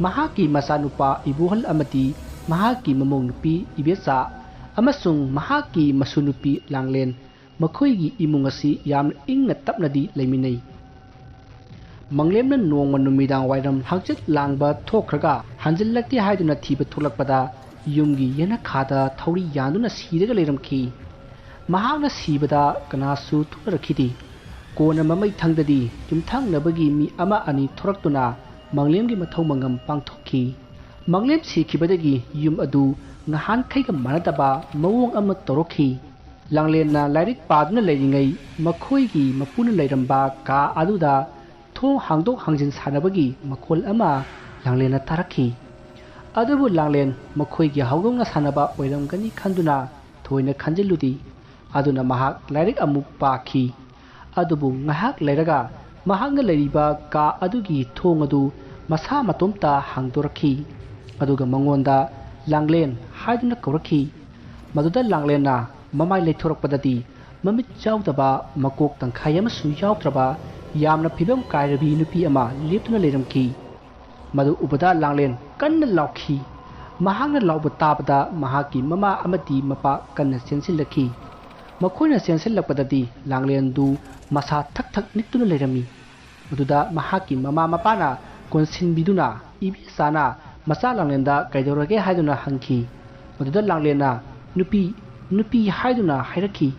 ꯃꯍꯥꯛꯀꯤ ꯃꯆꯥꯅꯨꯄꯥ ꯏꯕꯣꯍꯜ ꯑꯃꯗꯤ ꯃꯍꯥꯛꯀꯤ ꯃꯃꯧ ꯅꯨꯄꯤ ꯏꯕꯦꯆꯥ ꯑꯃꯁꯨꯡ ꯃꯍꯥꯛꯀꯤ ꯃꯁꯨ ꯅꯨꯄꯤ ꯂꯥꯡꯂꯦꯟ, ꯃꯈꯣꯏꯒꯤ ꯏꯃꯨꯡ ꯑꯁꯤ ꯌꯥꯝꯅ ꯏꯪꯅ ꯇꯞꯅꯗꯤ ꯂꯩꯃꯤꯟꯅꯩ꯫ ꯃꯪꯂꯦꯝꯅ ꯅꯣꯡꯃ ꯅꯨꯃꯤꯗꯥꯡ ꯋꯥꯏꯔꯝ ꯍꯪꯆꯤꯠ ꯂꯥꯡꯕ ꯊꯣꯛꯈ꯭ꯔꯒ ꯍꯟꯖꯤꯜꯂꯛꯇꯦ ꯍꯥꯏꯗꯨꯅ ꯊꯤꯕ ꯊꯣꯛꯂꯛꯄꯗ ꯌꯨꯝꯒꯤ ꯌꯦꯅꯈꯥꯗ ꯊꯧꯔꯤ ꯌꯥꯟꯗꯨꯅ ꯁꯤꯔꯒ ꯂꯩꯔꯝꯈꯤ꯫ ꯃꯍꯥꯛꯅ ꯁꯤꯕꯗ ꯀꯅꯥꯁꯨ ꯊꯣꯛꯅꯔꯛꯈꯤꯗꯦ꯫ ꯀꯣꯟꯅ ꯃꯃꯩ ꯊꯪꯗꯗꯤ ꯌꯨꯝꯊꯪꯅꯕꯒꯤ ꯃꯤ ꯑꯃ ꯑꯅꯤ ꯊꯣꯔꯛꯇꯨꯅ ꯃꯪꯂꯦꯝꯒꯤ ꯃꯊꯧ ꯃꯉꯝ ꯄꯥꯡꯊꯣꯛꯈꯤ꯫ ꯃꯪꯂꯦꯝ ꯁꯤꯈꯤꯕꯗꯒꯤ ꯌꯨꯝ ꯑꯗꯨ ꯉꯍꯥꯟꯈꯩꯒ ꯃꯥꯟꯅꯗꯕ ꯃꯑꯣꯡ ꯑꯃ ꯇꯧꯔꯛꯈꯤ꯫ ꯂꯥꯡꯂꯦꯟꯅ ꯂꯥꯏꯔꯤꯛ ꯄꯥꯗꯨꯅ ꯂꯩꯔꯤꯉꯩ ꯃꯈꯣꯏꯒꯤ ꯃꯄꯨꯅ ꯂꯩꯔꯝꯕ ꯀꯥ ꯑꯗꯨꯗ ꯊꯣꯡ ꯍꯥꯡꯗꯣꯛ ꯍꯥꯡꯖꯤꯟ ꯁꯥꯟꯅꯕꯒꯤ ꯃꯈꯣꯜ ꯑꯃ ꯂꯥꯡꯂꯦꯟꯅ ꯇꯥꯔꯛꯈꯤ꯫ ꯑꯗꯨꯕꯨ ꯂꯥꯡꯂꯦꯟ ꯃꯈꯣꯏꯒꯤ ꯍꯧꯗꯣꯡꯅ ꯁꯥꯟꯅꯕ ꯑꯣꯏꯔꯝꯒꯅꯤ ꯈꯟꯗꯨꯅ ꯊꯣꯏꯅ ꯈꯟꯖꯤꯜꯂꯨꯗꯦ꯫ ꯑꯗꯨꯅ ꯃꯍꯥꯛ ꯂꯥꯏꯔꯤꯛ ꯑꯃꯨꯛ ꯄꯥꯈꯤ꯫ ꯑꯗꯨꯕꯨ ꯉꯥꯏꯍꯥꯛ ꯂꯩꯔꯒ ꯃꯍꯥꯛꯅ ꯂꯩꯔꯤꯕ ꯀꯥ ꯑꯗꯨꯒꯤ ꯊꯣꯡ ꯑꯗꯨ ꯃꯁꯥ ꯃꯇꯣꯝꯇ ꯍꯥꯡꯗꯣꯔꯛꯈꯤ꯫ ꯑꯗꯨꯒ ꯃꯉꯣꯟꯗ "ꯂꯥꯡꯂꯦꯟ" ꯍꯥꯏꯗꯨꯅ ꯀꯧꯔꯛꯈꯤ꯫ ꯃꯗꯨꯗ ꯂꯥꯡꯂꯦꯟꯅ ꯃꯃꯥꯏ ꯂꯩꯊꯣꯔꯛꯄꯗꯗꯤ ꯃꯃꯤꯠ ꯌꯥꯎꯗꯕ, ꯃꯀꯣꯛ ꯇꯪꯈꯥꯏ ꯑꯃꯁꯨ ꯌꯥꯎꯗ꯭ꯔꯕ, ꯌꯥꯝꯅ ꯐꯤꯕꯝ ꯀꯥꯏꯔꯕꯤ ꯅꯨꯄꯤ ꯑꯃ ꯂꯦꯞꯇꯨꯅ ꯂꯩꯔꯝꯈꯤ꯫ ꯃꯗꯨ ꯎꯕꯗ ꯂꯥꯡꯂꯦꯟ ꯀꯟꯅ ꯂꯥꯎꯈꯤ꯫ ꯃꯍꯥꯛꯅ ꯂꯥꯎꯕ ꯇꯥꯕꯗ ꯃꯍꯥꯛꯀꯤ ꯃꯃꯥ ꯑꯃꯗꯤ ꯃꯄꯥ ꯀꯟꯅ ꯆꯦꯟꯁꯤꯜꯂꯛꯈꯤ꯫ ꯃꯈꯣꯏꯅ ꯆꯦꯟꯁꯤꯜꯂꯛꯄꯗꯗꯤ ꯂꯥꯡꯂꯦꯟꯗꯨ ꯃꯁꯥ ꯊꯛ ꯊꯛ ꯅꯤꯛꯇꯨꯅ ꯂꯩꯔꯝꯃꯤ꯫ ꯃꯗꯨꯗ ꯃꯍꯥꯛꯀꯤ ꯃꯃꯥ ꯃꯄꯥꯅ ꯀꯣꯟꯁꯤꯟꯕꯤꯗꯨꯅ ꯏꯕꯦꯆꯥꯅ ꯃꯆꯥ ꯂꯥꯡꯂꯦꯟꯗ ꯀꯩꯗꯧꯔꯒꯦ ꯍꯥꯏꯗꯨꯅ ꯍꯪꯈꯤ꯫ ꯃꯗꯨꯗ ꯂꯥꯡꯂꯦꯟꯅ "ꯅꯨꯄꯤ, ꯅꯨꯄꯤ" ꯍꯥꯏꯗꯨꯅ ꯍꯥꯏꯔꯛꯈꯤ꯫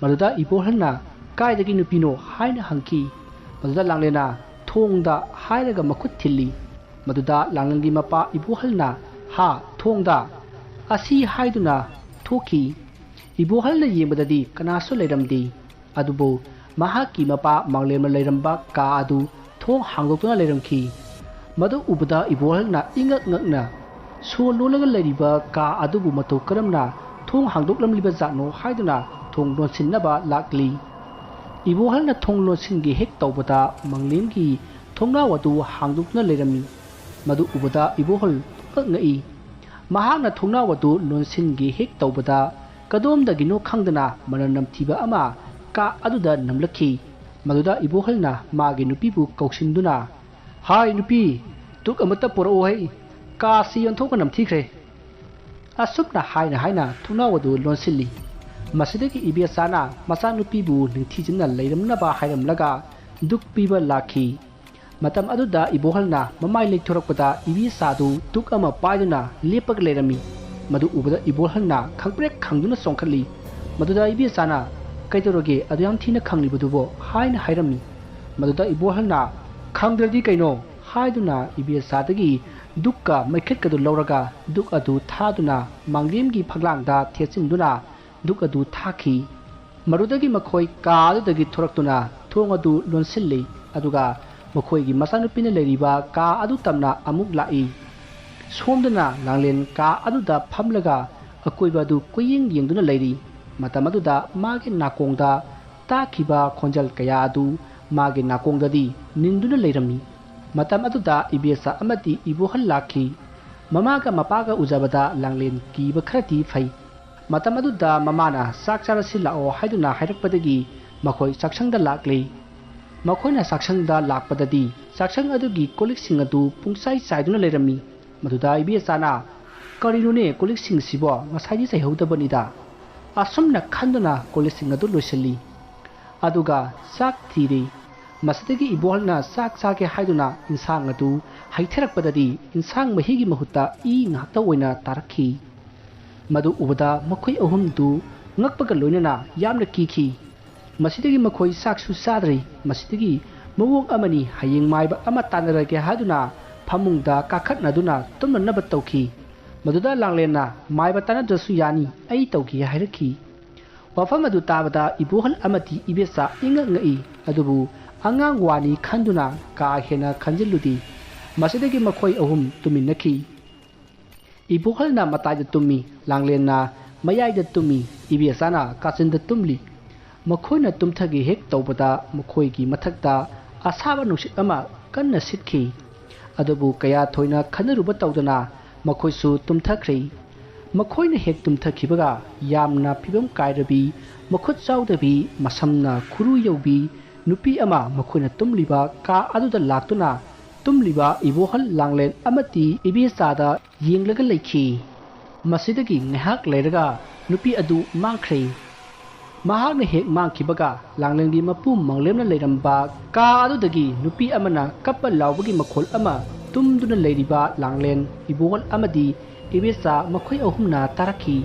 ꯃꯗꯨꯗ ꯏꯕꯣꯍꯜꯅ "ꯀꯥꯏꯗꯒꯤ ꯅꯨꯄꯤꯅꯣ?" ꯍꯥꯏꯅ ꯍꯪꯈꯤ꯫ ꯃꯗꯨꯗ ꯂꯥꯡꯂꯦꯟꯅ "ꯊꯣꯡꯗ" ꯍꯥꯏꯔꯒ ꯃꯈꯨꯠ ꯊꯤꯜꯂꯤ꯫ ꯃꯗꯨꯗ ꯂꯥꯡꯂꯦꯟꯒꯤ ꯃꯄꯥ ꯏꯕꯣꯍꯜꯅ "ꯍꯥ, ꯊꯣꯡꯗ?" ꯑꯁꯤ ꯍꯥꯏꯗꯨꯅ ꯊꯣꯛꯈꯤ꯫ ꯏꯕꯣꯍꯜꯅ ꯌꯦꯡꯕꯗꯗꯤ ꯀꯅꯥꯁꯨ ꯂꯩꯔꯝꯗꯦ꯫ ꯑꯗꯨꯕꯨ ꯃꯍꯥꯛꯀꯤ ꯃꯄꯥ ꯃꯥꯡꯂꯦꯝꯅ ꯂꯩꯔꯝꯕ ꯀꯥ ꯑꯗꯨ ꯊꯣꯡ ꯍꯥꯡꯗꯣꯛꯇꯨꯅ ꯂꯩꯔꯝꯈꯤ꯫ ꯃꯗꯨ ꯎꯕꯗ ꯏꯕꯣꯍꯜꯅ ꯏꯉꯛ ꯉꯛꯅ ꯁꯣ ꯂꯣꯜꯂꯒ ꯂꯩꯔꯤꯕ ꯀꯥ ꯑꯗꯨꯕꯨ ꯃꯇꯧ ꯀꯔꯝꯅ ꯊꯣꯡ ꯍꯥꯡꯗꯣꯛꯂꯝꯂꯤꯕ ꯖꯥꯠꯅꯣ ꯍꯥꯏꯗꯨꯅ ꯊꯣꯡ ꯂꯣꯟꯁꯤꯟꯅꯕ ꯂꯥꯛꯂꯤ꯫ ꯏꯕꯣꯍꯜꯅ ꯊꯣꯡ ꯂꯣꯟꯁꯤꯟꯒꯦ ꯍꯦꯛ ꯇꯧꯕꯗ ꯃꯥꯡꯂꯦꯝꯒꯤ ꯊꯣꯡꯅꯥꯎ ꯑꯗꯨ ꯍꯥꯡꯗꯣꯛꯇꯨꯅ ꯂꯩꯔꯝꯃꯤ꯫ ꯃꯗꯨ ꯎꯕꯗ ꯏꯕꯣꯍꯜ ꯄꯨꯡꯉꯛ ꯉꯛꯏ꯫ ꯃꯍꯥꯛꯅ ꯊꯣꯡꯅꯥꯎ ꯑꯗꯨ ꯂꯣꯟꯁꯤꯟꯒꯦ ꯍꯦꯛ ꯇꯧꯕꯗ ꯀꯗꯣꯝꯗꯒꯤꯅꯣ ꯈꯪꯗꯅ ꯃꯅꯝ ꯅꯝꯊꯤꯕ ꯑꯃ ꯀꯥ ꯑꯗꯨꯗ ꯅꯝꯂꯛꯈꯤ꯫ ꯃꯗꯨꯗ ꯏꯕꯣꯍꯜꯅ ꯃꯥꯒꯤ ꯅꯨꯄꯤꯕꯨ ꯀꯧꯁꯤꯟꯗꯨꯅ, "ꯍꯥꯏ ꯅꯨꯄꯤ, ꯇꯨꯛ ꯑꯃꯠꯇ ꯄꯨꯔꯛꯎ ꯍꯩ, ꯀꯥꯁꯤ ꯑꯣꯟꯊꯣꯛꯅ ꯅꯝꯊꯤꯈ꯭ꯔꯦ"꯫ ꯑꯁꯨꯝꯅ ꯍꯥꯏꯅ ꯍꯥꯏꯅ ꯊꯣꯡꯅꯥꯎ ꯑꯗꯨ ꯂꯣꯟꯁꯤꯜꯂꯤ꯫ ꯃꯁꯤꯗꯒꯤ ꯏꯕꯦꯆꯥꯅ ꯃꯆꯥꯅꯨꯄꯤꯕꯨ ꯅꯤꯡꯊꯤꯖꯅ ꯂꯩꯔꯝꯅꯕ ꯍꯥꯏꯔꯝꯂꯒ ꯗꯨꯛ ꯄꯤꯕ ꯂꯥꯛꯈꯤ꯫ ꯃꯇꯝ ꯑꯗꯨꯗ ꯏꯕꯣꯍꯜꯅ ꯃꯃꯥꯏ ꯂꯩꯊꯣꯔꯛꯄꯗ ꯏꯕꯦꯆꯥꯗꯨ ꯗꯨꯛ ꯑꯃ ꯄꯥꯏꯗꯨꯅ ꯂꯦꯞꯄꯒ ꯂꯩꯔꯝꯃꯤ꯫ ꯃꯗꯨ ꯎꯕꯗ ꯏꯕꯣꯍꯜꯅ ꯈꯪꯄ꯭ꯔꯦꯛ ꯈꯪꯗꯨꯅ ꯆꯣꯡꯈꯠꯂꯤ꯫ ꯃꯗꯨꯗ ꯏꯕꯦꯆꯥꯅ, "ꯀꯩꯗꯧꯔꯒꯦ ꯑꯗꯨ ꯌꯥꯝ ꯊꯤꯅ ꯈꯪꯂꯤꯕꯗꯨꯕꯣ?" ꯍꯥꯏꯅ ꯍꯥꯏꯔꯝꯃꯤ꯫ ꯃꯗꯨꯗ ꯏꯕꯣꯍꯜꯅ, "ꯈꯪꯗ꯭ꯔꯗꯤ ꯀꯩꯅꯣ?" ꯍꯥꯏꯗꯨꯅ ꯏꯕꯦꯆꯥꯗꯒꯤ ꯗꯨꯛꯀ ꯃꯩꯈꯦꯠꯀꯗꯨ ꯂꯧꯔꯒ ꯗꯨꯛ ꯑꯗꯨ ꯊꯥꯗꯨꯅ ꯃꯥꯡꯂꯦꯝꯒꯤ ꯐꯛꯂꯥꯡꯗ ꯊꯦꯠꯆꯤꯟꯗꯨꯅ ꯗꯨꯛ ꯑꯗꯨ ꯊꯥꯈꯤ꯫ ꯃꯗꯨꯗꯒꯤ ꯃꯈꯣꯏ ꯀꯥ ꯑꯗꯨꯗꯒꯤ ꯊꯣꯔꯛꯇꯨꯅ ꯊꯣꯡ ꯑꯗꯨ ꯂꯣꯟꯁꯤꯜꯂꯤ, ꯑꯗꯨꯒ ꯃꯈꯣꯏꯒꯤ ꯃꯆꯥꯅꯨꯄꯤꯅ ꯂꯩꯔꯤꯕ ꯀꯥ ꯑꯗꯨ ꯇꯝꯅ ꯑꯃꯨꯛ ꯂꯥꯛꯏ꯫ ꯁꯣꯝꯗꯅ ꯂꯥꯡꯂꯦꯟ ꯀꯥ ꯑꯗꯨꯗ ꯐꯝꯂꯒ ꯑꯀꯣꯏꯕ ꯑꯗꯨ ꯀꯣꯏꯌꯦꯡ ꯌꯦꯡꯗꯨꯅ ꯂꯩꯔꯤ꯫ ꯃꯇꯝ ꯑꯗꯨꯗ ꯃꯥꯒꯤ ꯅꯥꯀꯣꯡꯗ ꯇꯥꯈꯤꯕ ꯈꯣꯟꯖꯦꯜ ꯀꯌꯥ ꯑꯗꯨ ꯃꯥꯒꯤ ꯅꯥꯀꯣꯡꯗꯗꯤ ꯅꯤꯟꯗꯨꯅ ꯂꯩꯔꯝꯃꯤ꯫ ꯃꯇꯝ ꯑꯗꯨꯗ ꯏꯕꯦꯆꯥ ꯑꯃꯗꯤ ꯏꯕꯣꯍꯜ ꯂꯥꯛꯈꯤ꯫ ꯃꯃꯥꯒ ꯃꯄꯥꯒ ꯎꯖꯕꯗ ꯂꯥꯡꯂꯦꯟ ꯀꯤꯕ ꯈꯔꯗꯤ ꯐꯩ꯫ ꯃꯇꯝ ꯑꯗꯨꯗ ꯃꯃꯥꯅ, "ꯆꯥꯛ ꯆꯥꯔꯁꯤ ꯂꯥꯛꯑꯣ" ꯍꯥꯏꯗꯨꯅ ꯍꯥꯏꯔꯛꯄꯗꯒꯤ ꯃꯈꯣꯏ ꯆꯥꯛꯁꯪꯗ ꯂꯥꯛꯂꯤ꯫ ꯃꯈꯣꯏꯅ ꯆꯥꯛꯁꯪꯗ ꯂꯥꯛꯄꯗꯗꯤ ꯆꯥꯛꯁꯪ ꯑꯗꯨꯒꯤ ꯀꯣꯜꯂꯤꯛꯁꯤꯡ ꯑꯗꯨ ꯄꯨꯡꯆꯥꯏ ꯆꯥꯏꯗꯨꯅ ꯂꯩꯔꯝꯃꯤ꯫ ꯃꯗꯨꯗ ꯏꯕꯦꯆꯥꯅ, "ꯀꯔꯤꯅꯣꯅꯦ ꯀꯣꯜꯂꯤꯛꯁꯤꯡꯁꯤꯕꯣ? ꯉꯁꯥꯏꯗꯤ ꯆꯥꯏꯍꯧꯗꯕꯅꯤꯗ?" ꯑꯁꯨꯝꯅ ꯈꯟꯗꯨꯅ ꯀꯣꯜꯂꯤꯛꯁꯤꯡ ꯑꯗꯨ ꯂꯣꯏꯁꯤꯜꯂꯤ꯫ ꯑꯗꯨꯒ ꯆꯥꯛ ꯊꯤꯔꯤ꯫ ꯃꯁꯤꯗꯒꯤ ꯏꯕꯣꯍꯜꯅ ꯆꯥꯛ ꯆꯥꯒꯦ ꯍꯥꯏꯗꯨꯅ ꯏꯟꯁꯥꯡ ꯑꯗꯨ ꯍꯩꯊꯔꯛꯄꯗꯗꯤ ꯏꯟꯁꯥꯡ ꯃꯍꯤꯒꯤ ꯃꯍꯨꯠꯇ ꯏ ꯉꯥꯛꯇ ꯑꯣꯏꯅ ꯇꯥꯔꯛꯈꯤ꯫ ꯃꯗꯨ ꯎꯕꯗ ꯃꯈꯣꯏ ꯑꯍꯨꯝꯗꯨ ꯉꯛꯄꯒ ꯂꯣꯏꯅꯅ ꯌꯥꯝꯅ ꯀꯤꯈꯤ꯫ ꯃꯁꯤꯗꯒꯤ ꯃꯈꯣꯏ ꯆꯥꯛꯁꯨ ꯆꯥꯗ꯭ꯔꯤ꯫ ꯃꯁꯤꯗꯒꯤ ꯃꯑꯣꯡ ꯑꯃꯅꯤ, ꯍꯌꯦꯡ ꯃꯥꯏꯕ ꯑꯃ ꯇꯥꯟꯅꯔꯒꯦ ꯍꯥꯏꯗꯨꯅ ꯐꯃꯨꯡꯗ ꯀꯥꯈꯠꯅꯗꯨꯅ ꯇꯨꯝꯅꯅꯕ ꯇꯧꯈꯤ꯫ ꯃꯗꯨꯗ ꯂꯥꯡꯂꯦꯟꯅ, "ꯃꯥꯏꯕ ꯇꯥꯟꯅꯗ꯭ꯔꯁꯨ ꯌꯥꯅꯤ, ꯑꯩ ꯇꯧꯈꯤ" ꯍꯥꯏꯔꯛꯈꯤ꯫ ꯋꯥꯐꯝ ꯑꯗꯨ ꯇꯥꯕꯗ ꯏꯕꯣꯍꯜ ꯑꯃꯗꯤ ꯏꯕꯦꯆꯥ ꯏꯉꯛ ꯉꯛꯏ, ꯑꯗꯨꯕꯨ ꯑꯉꯥꯡ ꯋꯥꯅꯤ ꯈꯟꯗꯨꯅ ꯀꯥ ꯍꯦꯟꯅ ꯈꯟꯖꯤꯜꯂꯨꯗꯦ꯫ ꯃꯁꯤꯗꯒꯤ ꯃꯈꯣꯏ ꯑꯍꯨꯝ ꯇꯨꯃꯤꯟꯅꯈꯤ꯫ ꯏꯕꯣꯍꯜꯅ ꯃꯇꯥꯏꯗ ꯇꯨꯝꯃꯤ, ꯂꯥꯡꯂꯦꯟꯅ ꯃꯌꯥꯏꯗ ꯇꯨꯝꯃꯤ, ꯏꯕꯦꯆꯥꯅ ꯀꯥꯆꯤꯟꯗ ꯇꯨꯝꯂꯤ꯫ ꯃꯈꯣꯏꯅ ꯇꯨꯝꯊꯒꯦ ꯍꯦꯛ ꯇꯧꯕꯗ ꯃꯈꯣꯏꯒꯤ ꯃꯊꯛꯇ ꯑꯁꯥꯕ ꯅꯨꯡꯁꯤꯠ ꯑꯃ ꯀꯟꯅ ꯁꯤꯠꯈꯤ꯫ ꯑꯗꯨꯕꯨ ꯀꯌꯥ ꯊꯣꯏꯅ ꯈꯟꯅꯔꯨꯕ ꯇꯧꯗꯅ ꯃꯈꯣꯏꯁꯨ ꯇꯨꯝꯊꯈ꯭ꯔꯦ꯫ ꯃꯈꯣꯏꯅ ꯍꯦꯛ ꯇꯨꯝꯊꯈꯤꯕꯒ ꯌꯥꯝꯅ ꯐꯤꯕꯝ ꯀꯥꯏꯔꯕꯤ, ꯃꯈꯨꯠ ꯆꯥꯎꯗꯕꯤ, ꯃꯁꯝꯅ ꯈꯨꯔꯨ ꯌꯧꯕꯤ ꯅꯨꯄꯤ ꯑꯃ ꯃꯈꯣꯏꯅ ꯇꯨꯝꯂꯤꯕ ꯀꯥ ꯑꯗꯨꯗ ꯂꯥꯛꯇꯨꯅ ꯇꯨꯝꯂꯤꯕ ꯏꯕꯣꯍꯜ, ꯂꯥꯡꯂꯦꯟ ꯑꯃꯗꯤ ꯏꯕꯦꯆꯥꯗ ꯌꯦꯡꯂꯒ ꯂꯩꯈꯤ꯫ ꯃꯁꯤꯗꯒꯤ ꯉꯥꯏꯍꯥꯛ ꯂꯩꯔꯒ ꯅꯨꯄꯤ ꯑꯗꯨ ꯃꯥꯡꯈ꯭ꯔꯦ꯫ ꯃꯍꯥꯛꯅ ꯍꯦꯛ ꯃꯥꯡꯈꯤꯕꯒ ꯂꯥꯡꯂꯦꯟꯒꯤ ꯃꯄꯨ ꯃꯪꯂꯦꯝꯅ ꯂꯩꯔꯝꯕ ꯀꯥ ꯑꯗꯨꯗꯒꯤ ꯅꯨꯄꯤ ꯑꯃꯅ ꯀꯞꯄ ꯂꯥꯎꯕꯒꯤ ꯃꯈꯣꯜ ꯑꯃ ꯇꯨꯝꯗꯨꯅ ꯂꯩꯔꯤꯕ ꯂꯥꯡꯂꯦꯟ, ꯏꯕꯣꯍꯜ ꯑꯃꯗꯤ ꯏꯕꯦꯆꯥ ꯃꯈꯣꯏ ꯑꯍꯨꯝꯅ ꯇꯥꯔꯛꯈꯤ꯫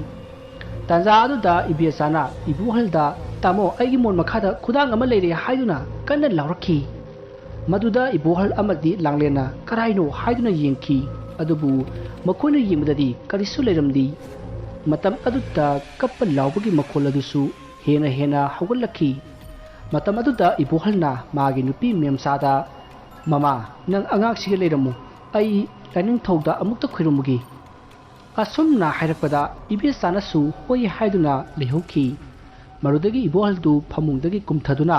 ꯇꯥꯟꯖꯥ ꯑꯗꯨꯗ ꯏꯕꯦꯆꯥꯅ ꯏꯕꯣꯍꯜꯗ, "ꯇꯥꯃꯣ, ꯑꯩꯒꯤ ꯃꯣꯟ ꯃꯈꯥꯗ ꯈꯨꯗꯥꯡ ꯑꯃ ꯂꯩꯔꯦ" ꯍꯥꯏꯗꯨꯅ ꯀꯟꯅ ꯂꯥꯎꯔꯛꯈꯤ꯫ ꯃꯗꯨꯗ ꯏꯕꯣꯍꯜ ꯑꯃꯗꯤ ꯂꯥꯡꯂꯦꯟꯅ "ꯀꯔꯥꯏꯅꯣ?" ꯍꯥꯏꯗꯨꯅ ꯌꯦꯡꯈꯤ꯫ ꯑꯗꯨꯕꯨ ꯃꯈꯣꯏꯅ ꯌꯦꯡꯕꯗꯗꯤ ꯀꯔꯤꯁꯨ ꯂꯩꯔꯝꯗꯦ꯫ ꯃꯇꯝ ꯑꯗꯨꯗ ꯀꯞꯄ ꯂꯥꯎꯕꯒꯤ ꯃꯈꯣꯜ ꯑꯗꯨꯁꯨ ꯍꯦꯟꯅ ꯍꯦꯟꯅ ꯍꯧꯒꯠꯂꯛꯈꯤ꯫ ꯃꯇꯝ ꯑꯗꯨꯗ ꯏꯕꯣꯍꯜꯅ ꯃꯥꯒꯤ ꯅꯨꯄꯤ ꯃꯦꯝꯆꯥꯗ, "ꯃꯃꯥ, ꯅꯪ ꯑꯉꯥꯡꯁꯤꯒ ꯂꯩꯔꯝꯃꯨ, ꯑꯩ ꯂꯥꯏꯅꯤꯡꯊꯧꯗ ꯑꯃꯨꯛꯇ ꯈꯣꯏꯔꯨꯝꯃꯨꯒꯦ"꯫ ꯑꯁꯨꯝꯅ ꯍꯥꯏꯔꯛꯄꯗ ꯏꯕꯦꯆꯥꯅꯁꯨ ꯍꯣꯏ ꯍꯥꯏꯗꯨꯅ ꯂꯩꯍꯧꯈꯤ꯫ ꯃꯗꯨꯗꯒꯤ ꯏꯕꯣꯍꯜꯗꯨ ꯐꯃꯨꯡꯗꯒꯤ ꯀꯨꯝꯊꯗꯨꯅ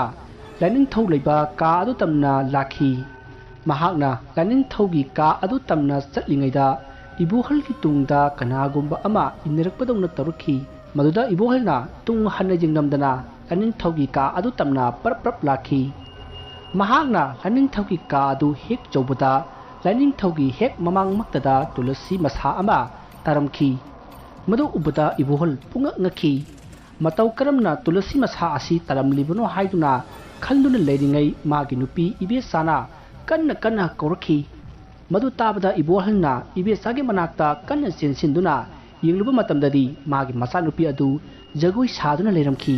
ꯂꯥꯏꯅꯤꯡꯊꯧ ꯂꯩꯕ ꯀꯥ ꯑꯗꯨ ꯇꯝꯅ ꯂꯥꯛꯈꯤ꯫ ꯃꯍꯥꯛꯅ ꯂꯥꯏꯅꯤꯡꯊꯧꯒꯤ ꯀꯥ ꯑꯗꯨ ꯇꯝꯅ ꯆꯠꯂꯤꯉꯩꯗ ꯏꯕꯣꯍꯜꯒꯤ ꯇꯨꯡꯗ ꯀꯅꯥꯒꯨꯝꯕ ꯑꯃ ꯏꯟꯅꯔꯛꯄꯗꯧꯅ ꯇꯧꯔꯛꯈꯤ꯫ ꯃꯗꯨꯗ ꯏꯕꯣꯍꯜꯅ ꯇꯨꯡ ꯍꯟꯅ ꯌꯦꯡꯂꯝꯗꯅ ꯂꯥꯏꯅꯤꯡꯊꯧꯒꯤ ꯀꯥ ꯑꯗꯨ ꯇꯝꯅ ꯄꯔꯞ ꯄꯔꯞ ꯂꯥꯛꯈꯤ꯫ ꯃꯍꯥꯛꯅ ꯂꯥꯏꯅꯤꯡꯊꯧꯒꯤ ꯀꯥ ꯑꯗꯨ ꯍꯦꯛ ꯌꯧꯕꯗ ꯂꯥꯏꯅꯤꯡꯊꯧꯒꯤ ꯍꯦꯛ ꯃꯃꯥꯡꯃꯛꯇꯗ ꯇꯨꯂꯁꯤ ꯃꯁꯥ ꯑꯃ ꯇꯥꯔꯝꯈꯤ꯫ ꯃꯗꯨ ꯎꯕꯗ ꯏꯕꯣꯍꯜ ꯄꯨꯡꯉꯛ ꯉꯛꯈꯤ꯫ ꯃꯇꯧ ꯀꯔꯝꯅ ꯇꯨꯂꯁꯤ ꯃꯁꯥ ꯑꯁꯤ ꯇꯥꯔꯝꯂꯤꯕꯅꯣ ꯍꯥꯏꯗꯨꯅ ꯈꯟꯗꯨꯅ ꯂꯩꯔꯤꯉꯩ ꯃꯥꯒꯤ ꯅꯨꯄꯤ ꯏꯕꯦꯆꯥꯅ ꯀꯟꯅ ꯀꯟꯅ ꯀꯧꯔꯛꯈꯤ꯫ ꯃꯗꯨ ꯇꯥꯕꯗ ꯏꯕꯣꯍꯜꯅ ꯏꯕꯦꯆꯥꯒꯤ ꯃꯅꯥꯛꯇ ꯀꯟꯅ ꯆꯦꯟꯁꯤꯟꯗꯨꯅ ꯌꯦꯡꯂꯨꯕ ꯃꯇꯝꯗꯗꯤ ꯃꯥꯒꯤ ꯃꯆꯥꯅꯨꯄꯤ ꯑꯗꯨ ꯖꯒꯣꯏ ꯁꯥꯗꯨꯅ ꯂꯩꯔꯝꯈꯤ꯫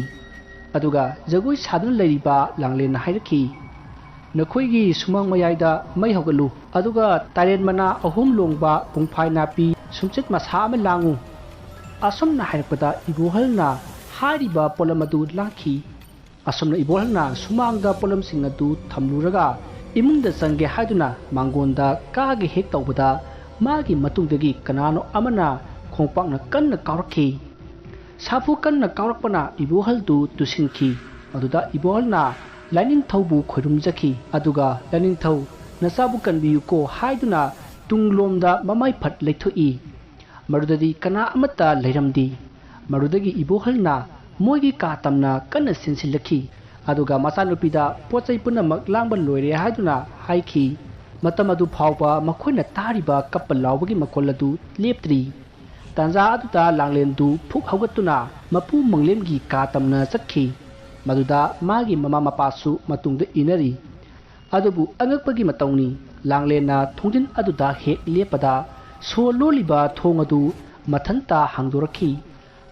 ꯑꯗꯨꯒ ꯖꯒꯣꯏ ꯁꯥꯗꯨꯅ ꯂꯩꯔꯤꯕ ꯂꯥꯡꯂꯦꯟꯅ ꯍꯥꯏꯔꯛꯈꯤ, "ꯅꯈꯣꯏꯒꯤ ꯁꯨꯃꯥꯡ ꯃꯌꯥꯏꯗ ꯃꯩ ꯍꯧꯒꯠꯂꯨ, ꯑꯗꯨꯒ ꯇꯥꯏꯔꯦꯟ ꯃꯅꯥ ꯑꯍꯨꯝ ꯂꯣꯡꯕ ꯄꯨꯡꯐꯥꯏ ꯅꯥꯄꯤ ꯁꯨꯝꯆꯤꯠ ꯃꯁꯥ ꯑꯃ ꯂꯥꯡꯉꯨ"꯫ ꯑꯁꯨꯝꯅ ꯍꯥꯏꯔꯛꯄꯗ ꯏꯕꯣꯍꯜꯅ ꯍꯥꯏꯔꯤꯕ ꯄꯣꯠꯂꯝ ꯑꯗꯨ ꯂꯥꯡꯈꯤ꯫ ꯑꯁꯨꯝꯅ ꯏꯕꯣꯍꯜꯅ ꯁꯨꯃꯥꯡꯗ ꯄꯣꯠꯂꯝꯁꯤꯡ ꯑꯗꯨ ꯊꯝꯂꯨꯔꯒ ꯏꯃꯨꯡꯗ ꯆꯪꯒꯦ ꯍꯥꯏꯗꯨꯅ ꯃꯥꯡꯒꯣꯟꯗ ꯀꯥꯒꯦ ꯍꯦꯛ ꯇꯧꯕꯗ ꯃꯥꯒꯤ ꯃꯇꯨꯡꯗꯒꯤ ꯀꯅꯥꯅꯣ ꯑꯃꯅ ꯈꯣꯡꯄꯥꯛꯅ ꯀꯟꯅ ꯀꯥꯎꯔꯛꯈꯤ꯫ ꯁꯥꯐꯨ ꯀꯟꯅ ꯀꯥꯎꯔꯛꯄꯅ ꯏꯕꯣꯍꯜꯗꯨ ꯇꯨꯁꯤꯟꯈꯤ꯫ ꯃꯗꯨꯗ ꯏꯕꯣꯍꯜꯅ ꯂꯥꯏꯅꯤꯡꯊꯧꯕꯨ ꯈꯣꯏꯔꯨꯝꯖꯈꯤ꯫ ꯑꯗꯨꯒ "ꯂꯥꯏꯅꯤꯡꯊꯧ, ꯅꯆꯥꯕꯨ ꯀꯟꯕꯤꯌꯨꯀꯣ" ꯍꯥꯏꯗꯨꯅ ꯇꯨꯡꯂꯣꯝꯗ ꯃꯃꯥꯏ ꯐꯠ ꯂꯩꯊꯣꯛꯏ꯫ ꯃꯗꯨꯗꯗꯤ ꯀꯅꯥ ꯑꯃꯠꯇ ꯂꯩꯔꯝꯗꯦ꯫ ꯃꯗꯨꯗꯒꯤ ꯏꯕꯣꯍꯜꯅ ꯃꯣꯏꯒꯤ ꯀꯥ ꯇꯝꯅ ꯀꯟꯅ ꯆꯦꯟꯁꯤꯜꯂꯛꯈꯤ꯫ ꯑꯗꯨꯒ ꯃꯆꯥꯅꯨꯄꯤꯗ ꯄꯣꯠ ꯆꯩ ꯄꯨꯝꯅꯃꯛ ꯂꯥꯡꯕ ꯂꯣꯏꯔꯦ ꯍꯥꯏꯗꯨꯅ ꯍꯥꯏꯈꯤ꯫ ꯃꯇꯝ ꯑꯗꯨ ꯐꯥꯎꯕ ꯃꯈꯣꯏꯅ ꯇꯥꯔꯤꯕ ꯀꯞꯄ ꯂꯥꯎꯕꯒꯤ ꯃꯈꯣꯜ ꯑꯗꯨ ꯂꯦꯞꯇ꯭ꯔꯤ꯫ ꯇꯥꯟꯖꯥ ꯑꯗꯨꯗ ꯂꯥꯡꯂꯦꯟꯗꯨ ꯐꯨꯛ ꯍꯧꯒꯠꯇꯨꯅ ꯃꯄꯨ ꯃꯪꯂꯦꯝꯒꯤ ꯀꯥ ꯇꯝꯅ ꯆꯠꯈꯤ꯫ ꯃꯗꯨꯗ ꯃꯥꯒꯤ ꯃꯃꯥ ꯃꯄꯥꯁꯨ ꯃꯇꯨꯡꯗ ꯏꯟꯅꯔꯤ꯫ ꯑꯗꯨꯕꯨ ꯑꯉꯛꯄꯒꯤ ꯃꯇꯧꯅꯤ, ꯂꯥꯡꯂꯦꯟꯅ ꯊꯣꯡꯖꯤꯟ ꯑꯗꯨꯗ ꯍꯦꯛ ꯂꯦꯞꯄꯗ ꯁꯣ ꯂꯣꯜꯂꯤꯕ ꯊꯣꯡ ꯑꯗꯨ ꯃꯊꯟꯇ ꯍꯥꯡꯗꯣꯔꯛꯈꯤ꯫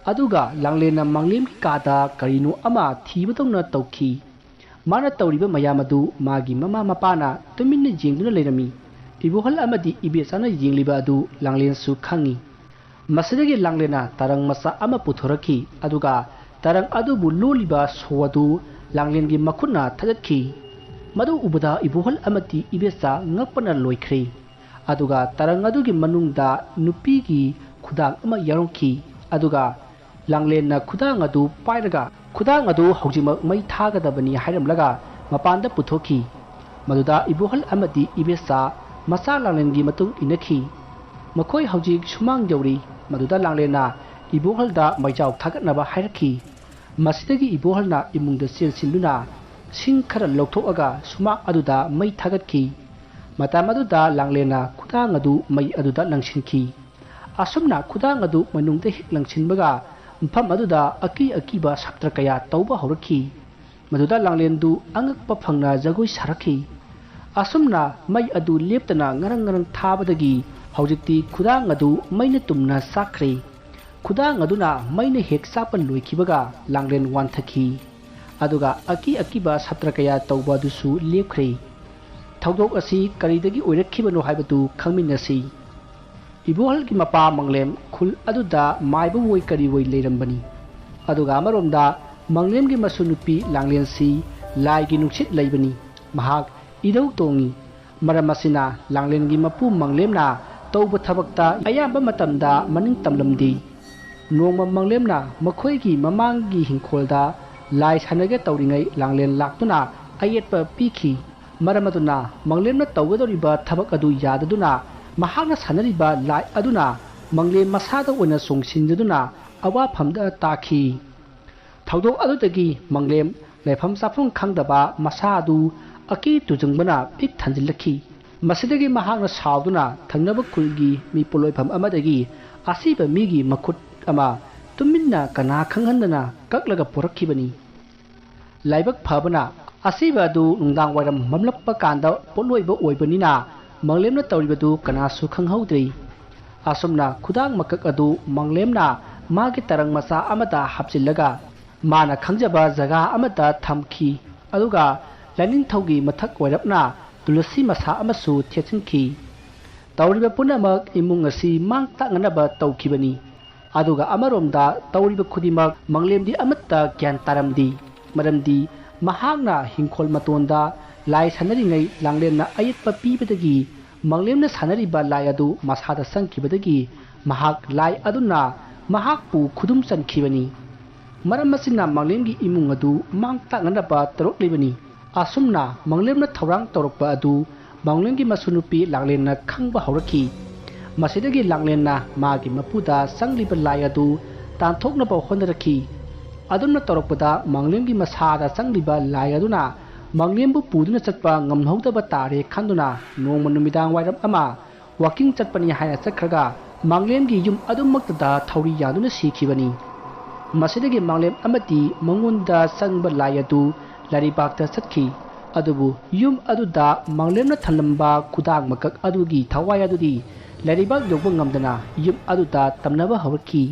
ꯑꯗꯨꯒ ꯂꯥꯡꯂꯦꯟꯅ ꯃꯪꯂꯦꯝꯒꯤ ꯀꯥꯗ ꯀꯔꯤꯅꯣ ꯑꯃ ꯊꯤꯕꯗꯧꯅ ꯇꯧꯈꯤ꯫ ꯃꯥꯅ ꯇꯧꯔꯤꯕ ꯃꯌꯥꯝ ꯑꯗꯨ ꯃꯥꯒꯤ ꯃꯃꯥ ꯃꯄꯥꯅ ꯇꯨꯃꯤꯟꯅ ꯌꯦꯡꯗꯨꯅ ꯂꯩꯔꯝꯃꯤ꯫ ꯏꯕꯣꯍꯜ ꯑꯃꯗꯤ ꯏꯕꯦꯆꯥꯅ ꯌꯦꯡꯂꯤꯕ ꯑꯗꯨ ꯂꯥꯡꯂꯦꯟꯁꯨ ꯈꯪꯉꯤ꯫ ꯃꯁꯤꯗꯒꯤ ꯂꯥꯡꯂꯦꯟꯅ ꯇꯔꯪ ꯃꯆꯥ ꯑꯃ ꯄꯨꯊꯣꯔꯛꯈꯤ, ꯑꯗꯨꯒ ꯇꯔꯪ ꯑꯗꯨꯕꯨ ꯂꯣꯜꯂꯤꯕ ꯁꯣ ꯑꯗꯨ ꯂꯥꯡꯂꯦꯟꯒꯤ ꯃꯈꯨꯠꯅ ꯊꯥꯗꯠꯈꯤ꯫ ꯃꯗꯨ ꯎꯕꯗ ꯏꯕꯣꯍꯜ ꯑꯃꯗꯤ ꯏꯕꯦꯆꯥ ꯉꯛꯄꯅ ꯂꯣꯏꯈ꯭ꯔꯦ꯫ ꯑꯗꯨꯒ ꯇꯔꯪ ꯑꯗꯨꯒꯤ ꯃꯅꯨꯡꯗ ꯅꯨꯄꯤꯒꯤ ꯈꯨꯗꯥꯡ ꯑꯃ ꯌꯥꯎꯔꯝꯈꯤ꯫ ꯑꯗꯨꯒ ꯂꯥꯡꯂꯦꯟꯅ ꯈꯨꯗꯥꯡ ꯑꯗꯨ ꯄꯥꯏꯔꯒ, "ꯈꯨꯗꯥꯡ ꯑꯗꯨ ꯍꯧꯖꯤꯛꯃꯛ ꯃꯩ ꯊꯥꯒꯗꯕꯅꯤ" ꯍꯥꯏꯔꯝꯂꯒ ꯃꯄꯥꯟꯗ ꯄꯨꯊꯣꯛꯈꯤ꯫ ꯃꯗꯨꯗ ꯏꯕꯣꯍꯜ ꯑꯃꯗꯤ ꯏꯕꯦꯆꯥ ꯃꯆꯥ ꯂꯥꯡꯂꯦꯟꯒꯤ ꯃꯇꯨꯡ ꯏꯟꯅꯈꯤ꯫ ꯃꯈꯣꯏ ꯍꯧꯖꯤꯛ ꯁꯨꯃꯥꯡ ꯌꯧꯔꯤ꯫ ꯃꯗꯨꯗ ꯂꯥꯡꯂꯦꯟꯅ ꯏꯕꯣꯍꯜꯗ ꯃꯩꯖꯥꯎ ꯊꯥꯒꯠꯅꯕ ꯍꯥꯏꯔꯛꯈꯤ꯫ ꯃꯁꯤꯗꯒꯤ ꯏꯕꯣꯍꯜꯅ ꯏꯃꯨꯡꯗ ꯆꯦꯟꯁꯤꯟꯗꯨꯅ ꯁꯤꯡ ꯈꯔ ꯂꯧꯊꯣꯛꯑꯒ ꯁꯨꯃꯥꯡ ꯑꯗꯨꯗ ꯃꯩ ꯊꯥꯒꯠꯈꯤ꯫ ꯃꯇꯝ ꯑꯗꯨꯗ ꯂꯥꯡꯂꯦꯟꯅ ꯈꯨꯗꯥꯡ ꯑꯗꯨ ꯃꯩ ꯑꯗꯨꯗ ꯂꯪꯁꯤꯟꯈꯤ꯫ ꯑꯁꯨꯝꯅ ꯈꯨꯗꯥꯡ ꯑꯗꯨ ꯃꯅꯨꯡꯗ ꯍꯦꯛ ꯂꯪꯁꯤꯟꯕꯒ ꯃꯐꯝ ꯑꯗꯨꯗ ꯑꯀꯤ ꯑꯀꯤꯕ ꯁꯥꯇ꯭ꯔ ꯀꯌꯥ ꯇꯧꯕ ꯍꯧꯔꯛꯈꯤ꯫ ꯃꯗꯨꯗ ꯂꯥꯡꯂꯦꯟꯗꯨ ꯑꯉꯛꯄ ꯐꯪꯅ ꯖꯒꯣꯏ ꯁꯥꯔꯛꯈꯤ꯫ ꯑꯁꯨꯝꯅ ꯃꯩ ꯑꯗꯨ ꯂꯦꯞꯇꯅ ꯉꯔꯪ ꯉꯔꯪ ꯊꯥꯕꯗꯒꯤ ꯍꯧꯖꯤꯛꯇꯤ ꯈꯨꯗꯥꯡ ꯑꯗꯨ ꯃꯩꯅ ꯇꯨꯝꯅ ꯆꯥꯛꯈ꯭ꯔꯦ꯫ ꯈꯨꯗꯥꯡ ꯑꯗꯨꯅ ꯃꯩꯅ ꯍꯦꯛ ꯆꯥꯛꯄ ꯂꯣꯏꯈꯤꯕꯒ ꯂꯥꯡꯂꯦꯟ ꯋꯥꯟꯊꯈꯤ꯫ ꯑꯗꯨꯒ ꯑꯀꯤ ꯑꯀꯤꯕ ꯁꯥꯇ꯭ꯔ ꯀꯌꯥ ꯇꯧꯕ ꯑꯗꯨꯁꯨ ꯂꯦꯞꯈ꯭ꯔꯦ꯫ ꯊꯧꯗꯣꯛ ꯑꯁꯤ ꯀꯔꯤꯗꯒꯤ ꯑꯣꯏꯔꯛꯈꯤꯕꯅꯣ ꯍꯥꯏꯕꯗꯨ ꯈꯪꯃꯤꯟꯅꯁꯤ꯫ ꯏꯕꯣꯍꯜꯒꯤ ꯃꯄꯥ ꯃꯪꯂꯦꯝ ꯈꯨꯜ ꯑꯗꯨꯗ ꯃꯥꯏꯕ ꯑꯣꯏ ꯀꯔꯤ ꯑꯣꯏ ꯂꯩꯔꯝꯕꯅꯤ꯫ ꯑꯗꯨꯒ ꯑꯃꯔꯣꯝꯗ ꯃꯪꯂꯦꯝꯒꯤ ꯃꯁꯨ ꯅꯨꯄꯤ ꯂꯥꯡꯂꯦꯟꯁꯤ ꯂꯥꯏꯒꯤ ꯅꯨꯡꯁꯤꯠ ꯂꯩꯕꯅꯤ꯫ ꯃꯍꯥꯛ ꯏꯙꯧ ꯇꯣꯡꯉꯤ꯫ ꯃꯔꯝ ꯑꯁꯤꯅ ꯂꯥꯡꯂꯦꯟꯒꯤ ꯃꯄꯨ ꯃꯪꯂꯦꯝꯅ ꯇꯧꯕ ꯊꯕꯛꯇ ꯑꯌꯥꯝꯕ ꯃꯇꯝꯗ ꯃꯅꯤꯡ ꯇꯝꯂꯝꯗꯦ꯫ ꯅꯣꯡꯃ ꯃꯪꯂꯦꯝꯅ ꯃꯈꯣꯏꯒꯤ ꯃꯃꯥꯡꯒꯤ ꯍꯤꯡꯈꯣꯜꯗ ꯂꯥꯏ ꯁꯥꯟꯅꯒꯦ ꯇꯧꯔꯤꯉꯩ ꯂꯥꯡꯂꯦꯟ ꯂꯥꯛꯇꯨꯅ ꯑꯌꯦꯠꯄ ꯄꯤꯈꯤ꯫ ꯃꯔꯝ ꯑꯗꯨꯅ ꯃꯪꯂꯦꯝꯅ ꯇꯧꯒꯗꯧꯔꯤꯕ ꯊꯕꯛ ꯑꯗꯨ ꯌꯥꯗꯗꯨꯅ ꯃꯍꯥꯛꯅ ꯁꯥꯟꯅꯔꯤꯕ ꯂꯥꯏ ꯑꯗꯨꯅ ꯃꯪꯂꯦꯝ ꯃꯁꯥꯗ ꯑꯣꯏꯅ ꯆꯣꯡꯁꯤꯟꯖꯗꯨꯅ ꯑꯋꯥꯐꯝꯗ ꯇꯥꯈꯤ꯫ ꯊꯧꯗꯣꯛ ꯑꯗꯨꯗꯒꯤ ꯃꯪꯂꯦꯝ ꯂꯩꯐꯝ ꯆꯥꯐꯝ ꯈꯪꯗꯕ ꯃꯁꯥ ꯑꯗꯨ ꯑꯀꯤ ꯇꯨꯖꯪꯕꯅ ꯄꯤꯛ ꯊꯟꯖꯤꯜꯂꯛꯈꯤ꯫ ꯃꯁꯤꯗꯒꯤ ꯃꯍꯥꯛꯅ ꯁꯥꯎꯗꯨꯅ ꯊꯪꯅꯕ ꯈꯨꯜꯒꯤ ꯃꯤ ꯄꯣꯠꯂꯣꯏꯐꯝ ꯑꯃꯗꯒꯤ ꯑꯁꯤꯕ ꯃꯤꯒꯤ ꯃꯈꯨꯠ ꯑꯃ ꯇꯨꯃꯤꯟꯅ ꯀꯅꯥ ꯈꯪꯍꯟꯗꯅ ꯀꯛꯂꯒ ꯄꯨꯔꯛꯈꯤꯕꯅꯤ꯫ ꯂꯥꯏꯕꯛ ꯐꯕꯅ, ꯑꯁꯤꯕ ꯑꯗꯨ ꯅꯨꯡꯗꯥꯡ ꯋꯥꯏꯔꯝ ꯃꯝꯂꯛꯄ ꯀꯥꯟꯗ ꯄꯣꯠꯂꯣꯏꯕ ꯑꯣꯏꯕꯅꯤꯅ, ꯃꯪꯂꯦꯝꯅ ꯇꯧꯔꯤꯕꯗꯨ ꯀꯅꯥꯁꯨ ꯈꯪꯍꯧꯗ꯭ꯔꯤ꯫ ꯑꯁꯨꯝꯅ ꯈꯨꯗꯥꯡ ꯃꯀꯛ ꯑꯗꯨ ꯃꯪꯂꯦꯝꯅ ꯃꯥꯒꯤ ꯇꯔꯪ ꯃꯆꯥ ꯑꯃꯗ ꯍꯥꯞꯆꯤꯜꯂꯒ, ꯃꯥꯅ ꯈꯪꯖꯕ ꯖꯒꯥ ꯑꯃꯗ ꯊꯝꯈꯤ꯫ ꯑꯗꯨꯒ ꯂꯥꯏꯅꯤꯡꯊꯧꯒꯤ ꯃꯊꯛ ꯑꯣꯏꯔꯞꯅ ꯇꯨꯂꯁꯤ ꯃꯁꯥ ꯑꯃꯁꯨ ꯊꯦꯠꯆꯤꯟꯈꯤ꯫ ꯇꯧꯔꯤꯕ ꯄꯨꯝꯅꯃꯛ ꯏꯃꯨꯡ ꯑꯁꯤ ꯃꯥꯡ ꯇꯥꯛꯅꯅꯕ ꯇꯧꯈꯤꯕꯅꯤ꯫ ꯑꯗꯨꯒ ꯑꯃꯔꯣꯝꯗ ꯇꯧꯔꯤꯕ ꯈꯨꯗꯤꯡꯃꯛ ꯃꯪꯂꯦꯝꯗꯤ ꯑꯃꯠꯇ ꯒ꯭ꯌꯥꯟ ꯇꯥꯔꯝꯗꯦ꯫ ꯃꯔꯝꯗꯤ ꯃꯍꯥꯛꯅ ꯍꯤꯡꯈꯣꯜ ꯃꯇꯣꯟꯗ ꯂꯥꯏ ꯁꯥꯟꯅꯔꯤꯉꯩ ꯂꯥꯡꯂꯦꯟꯅ ꯑꯌꯦꯠꯄ ꯄꯤꯕꯗꯒꯤ, ꯃꯪꯂꯦꯝꯅ ꯁꯥꯟꯅꯔꯤꯕ ꯂꯥꯏ ꯑꯗꯨ ꯃꯁꯥꯗ ꯆꯪꯈꯤꯕꯗꯒꯤ, ꯃꯍꯥꯛ ꯂꯥꯏ ꯑꯗꯨꯅ ꯃꯍꯥꯛꯄꯨ ꯈꯨꯗꯨꯝ ꯆꯟꯈꯤꯕꯅꯤ꯫ ꯃꯔꯝ ꯑꯁꯤꯅ ꯃꯪꯂꯦꯝꯒꯤ ꯏꯃꯨꯡ ꯑꯗꯨ ꯃꯥꯡ ꯇꯥꯛꯅꯅꯕ ꯇꯧꯔꯛꯂꯤꯕꯅꯤ꯫ ꯑꯁꯨꯝꯅ ꯃꯪꯂꯦꯝꯅ ꯊꯧꯔꯥꯡ ꯇꯧꯔꯛꯄ ꯑꯗꯨ ꯃꯪꯂꯦꯝꯒꯤ ꯃꯁꯨ ꯅꯨꯄꯤ ꯂꯥꯡꯂꯦꯟꯅ ꯈꯪꯕ ꯍꯧꯔꯛꯈꯤ꯫ ꯃꯁꯤꯗꯒꯤ ꯂꯥꯡꯂꯦꯟꯅ ꯃꯥꯒꯤ ꯃꯄꯨꯗ ꯆꯪꯂꯤꯕ ꯂꯥꯏ ꯑꯗꯨ ꯇꯥꯟꯊꯣꯛꯅꯕ ꯍꯣꯠꯅꯔꯛꯈꯤ꯫ ꯑꯗꯨꯝꯅ ꯇꯧꯔꯛꯄꯗ ꯃꯪꯂꯦꯝꯒꯤ ꯃꯁꯥꯗ ꯆꯪꯂꯤꯕ ꯂꯥꯏ ꯑꯗꯨꯅ ꯃꯪꯂꯦꯝꯕꯨ ꯄꯨꯗꯨꯅ ꯆꯠꯄ ꯉꯝꯍꯧꯗꯕ ꯇꯥꯔꯦ ꯈꯟꯗꯨꯅ, ꯅꯣꯡꯃ ꯅꯨꯃꯤꯗꯥꯡ ꯋꯥꯏꯔꯝ ꯑꯃ ꯋꯥꯀꯤꯡ ꯆꯠꯄꯅꯤ ꯍꯥꯏꯅ ꯆꯠꯈ꯭ꯔꯒ, ꯃꯪꯂꯦꯝꯒꯤ ꯌꯨꯝ ꯑꯗꯨꯃꯛꯇꯗ ꯊꯧꯔꯤ ꯌꯥꯟꯗꯨꯅ ꯁꯤꯈꯤꯕꯅꯤ꯫ ꯃꯁꯤꯗꯒꯤ ꯃꯪꯂꯦꯝ ꯑꯃꯗꯤ ꯃꯉꯣꯟꯗ ꯆꯪꯕ ꯂꯥꯏ ꯑꯗꯨ ꯂꯥꯏꯔꯩꯕꯥꯛꯇ ꯆꯠꯈꯤ꯫ ꯑꯗꯨꯕꯨ ꯌꯨꯝ ꯑꯗꯨꯗ ꯃꯪꯂꯦꯝꯅ ꯊꯝꯂꯝꯕ ꯈꯨꯗꯥꯡ ꯃꯀꯛ ꯑꯗꯨꯒꯤ ꯊꯋꯥꯏ ꯑꯗꯨꯗꯤ ꯂꯥꯏꯔꯩꯕꯥꯛ ꯌꯧꯕ ꯉꯝꯗꯅ ꯌꯨꯝ ꯑꯗꯨꯗ ꯇꯝꯅꯕ ꯍꯧꯔꯛꯈꯤ꯫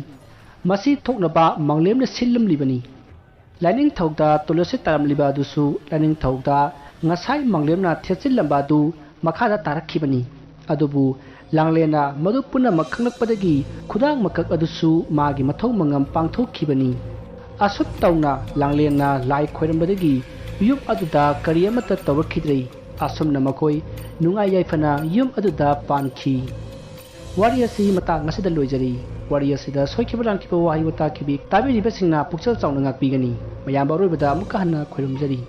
ꯃꯁꯤ ꯊꯣꯛꯅꯕ ꯃꯪꯂꯦꯝꯅ ꯁꯤꯜꯂꯝꯂꯤꯕꯅꯤ꯫ ꯂꯥꯏꯅꯤꯡꯊꯧꯗ ꯇꯨꯂꯁꯤ ꯇꯥꯔꯝꯂꯤꯕ ꯑꯗꯨꯁꯨ ꯂꯥꯏꯅꯤꯡꯊꯧꯗ ꯉꯁꯥꯏ ꯃꯪꯂꯦꯝꯅ ꯊꯦꯠꯆꯤꯜꯂꯝꯕ ꯑꯗꯨ ꯃꯈꯥꯗ ꯇꯥꯔꯛꯈꯤꯕꯅꯤ꯫ ꯑꯗꯨꯕꯨ ꯂꯥꯡꯂꯦꯟꯅ ꯃꯗꯨ ꯄꯨꯝꯅꯃꯛ ꯈꯪꯂꯛꯄꯗꯒꯤ ꯈꯨꯗꯥꯡ ꯃꯀꯛ ꯑꯗꯨꯁꯨ ꯃꯥꯒꯤ ꯃꯊꯧ ꯃꯉꯝ ꯄꯥꯡꯊꯣꯛꯈꯤꯕꯅꯤ꯫ ꯑꯁꯨꯝ ꯇꯧꯅ ꯂꯥꯡꯂꯦꯟꯅ ꯂꯥꯏ ꯈꯣꯏꯔꯝꯕꯗꯒꯤ ꯌꯨꯝ ꯑꯗꯨꯗ ꯀꯔꯤ ꯑꯃꯠꯇ ꯇꯧꯔꯛꯈꯤꯗ꯭ꯔꯦ꯫ ꯑꯁꯨꯝꯅ ꯃꯈꯣꯏ ꯅꯨꯡꯉꯥꯏ ꯌꯥꯏꯐꯅ ꯌꯨꯝ ꯑꯗꯨꯗ ꯄꯥꯟꯈꯤ꯫ ꯋꯥꯔꯤ ꯑꯁꯤ ꯃꯇꯥꯡ ꯑꯁꯤꯗ ꯂꯣꯏꯖꯔꯤ꯫ ꯋꯥꯔꯤ ꯑꯁꯤꯗ ꯁꯣꯏꯈꯤꯕ ꯂꯥꯟꯈꯤꯕ ꯋꯥꯍꯩ ꯋꯥꯇꯥ ꯈꯤꯕꯤ ꯇꯥꯕꯤꯔꯤꯕꯁꯤꯡꯅ ꯄꯨꯛꯆꯦꯜ ꯆꯥꯎꯅ ꯉꯥꯛꯄꯤꯒꯅꯤ꯫ ꯃꯌꯥꯝꯕ ꯑꯔꯣꯏꯕꯗ ꯑꯃꯨꯛꯀ ꯍꯟꯅ ꯈꯣꯏꯔꯨꯝꯖꯔꯤ꯫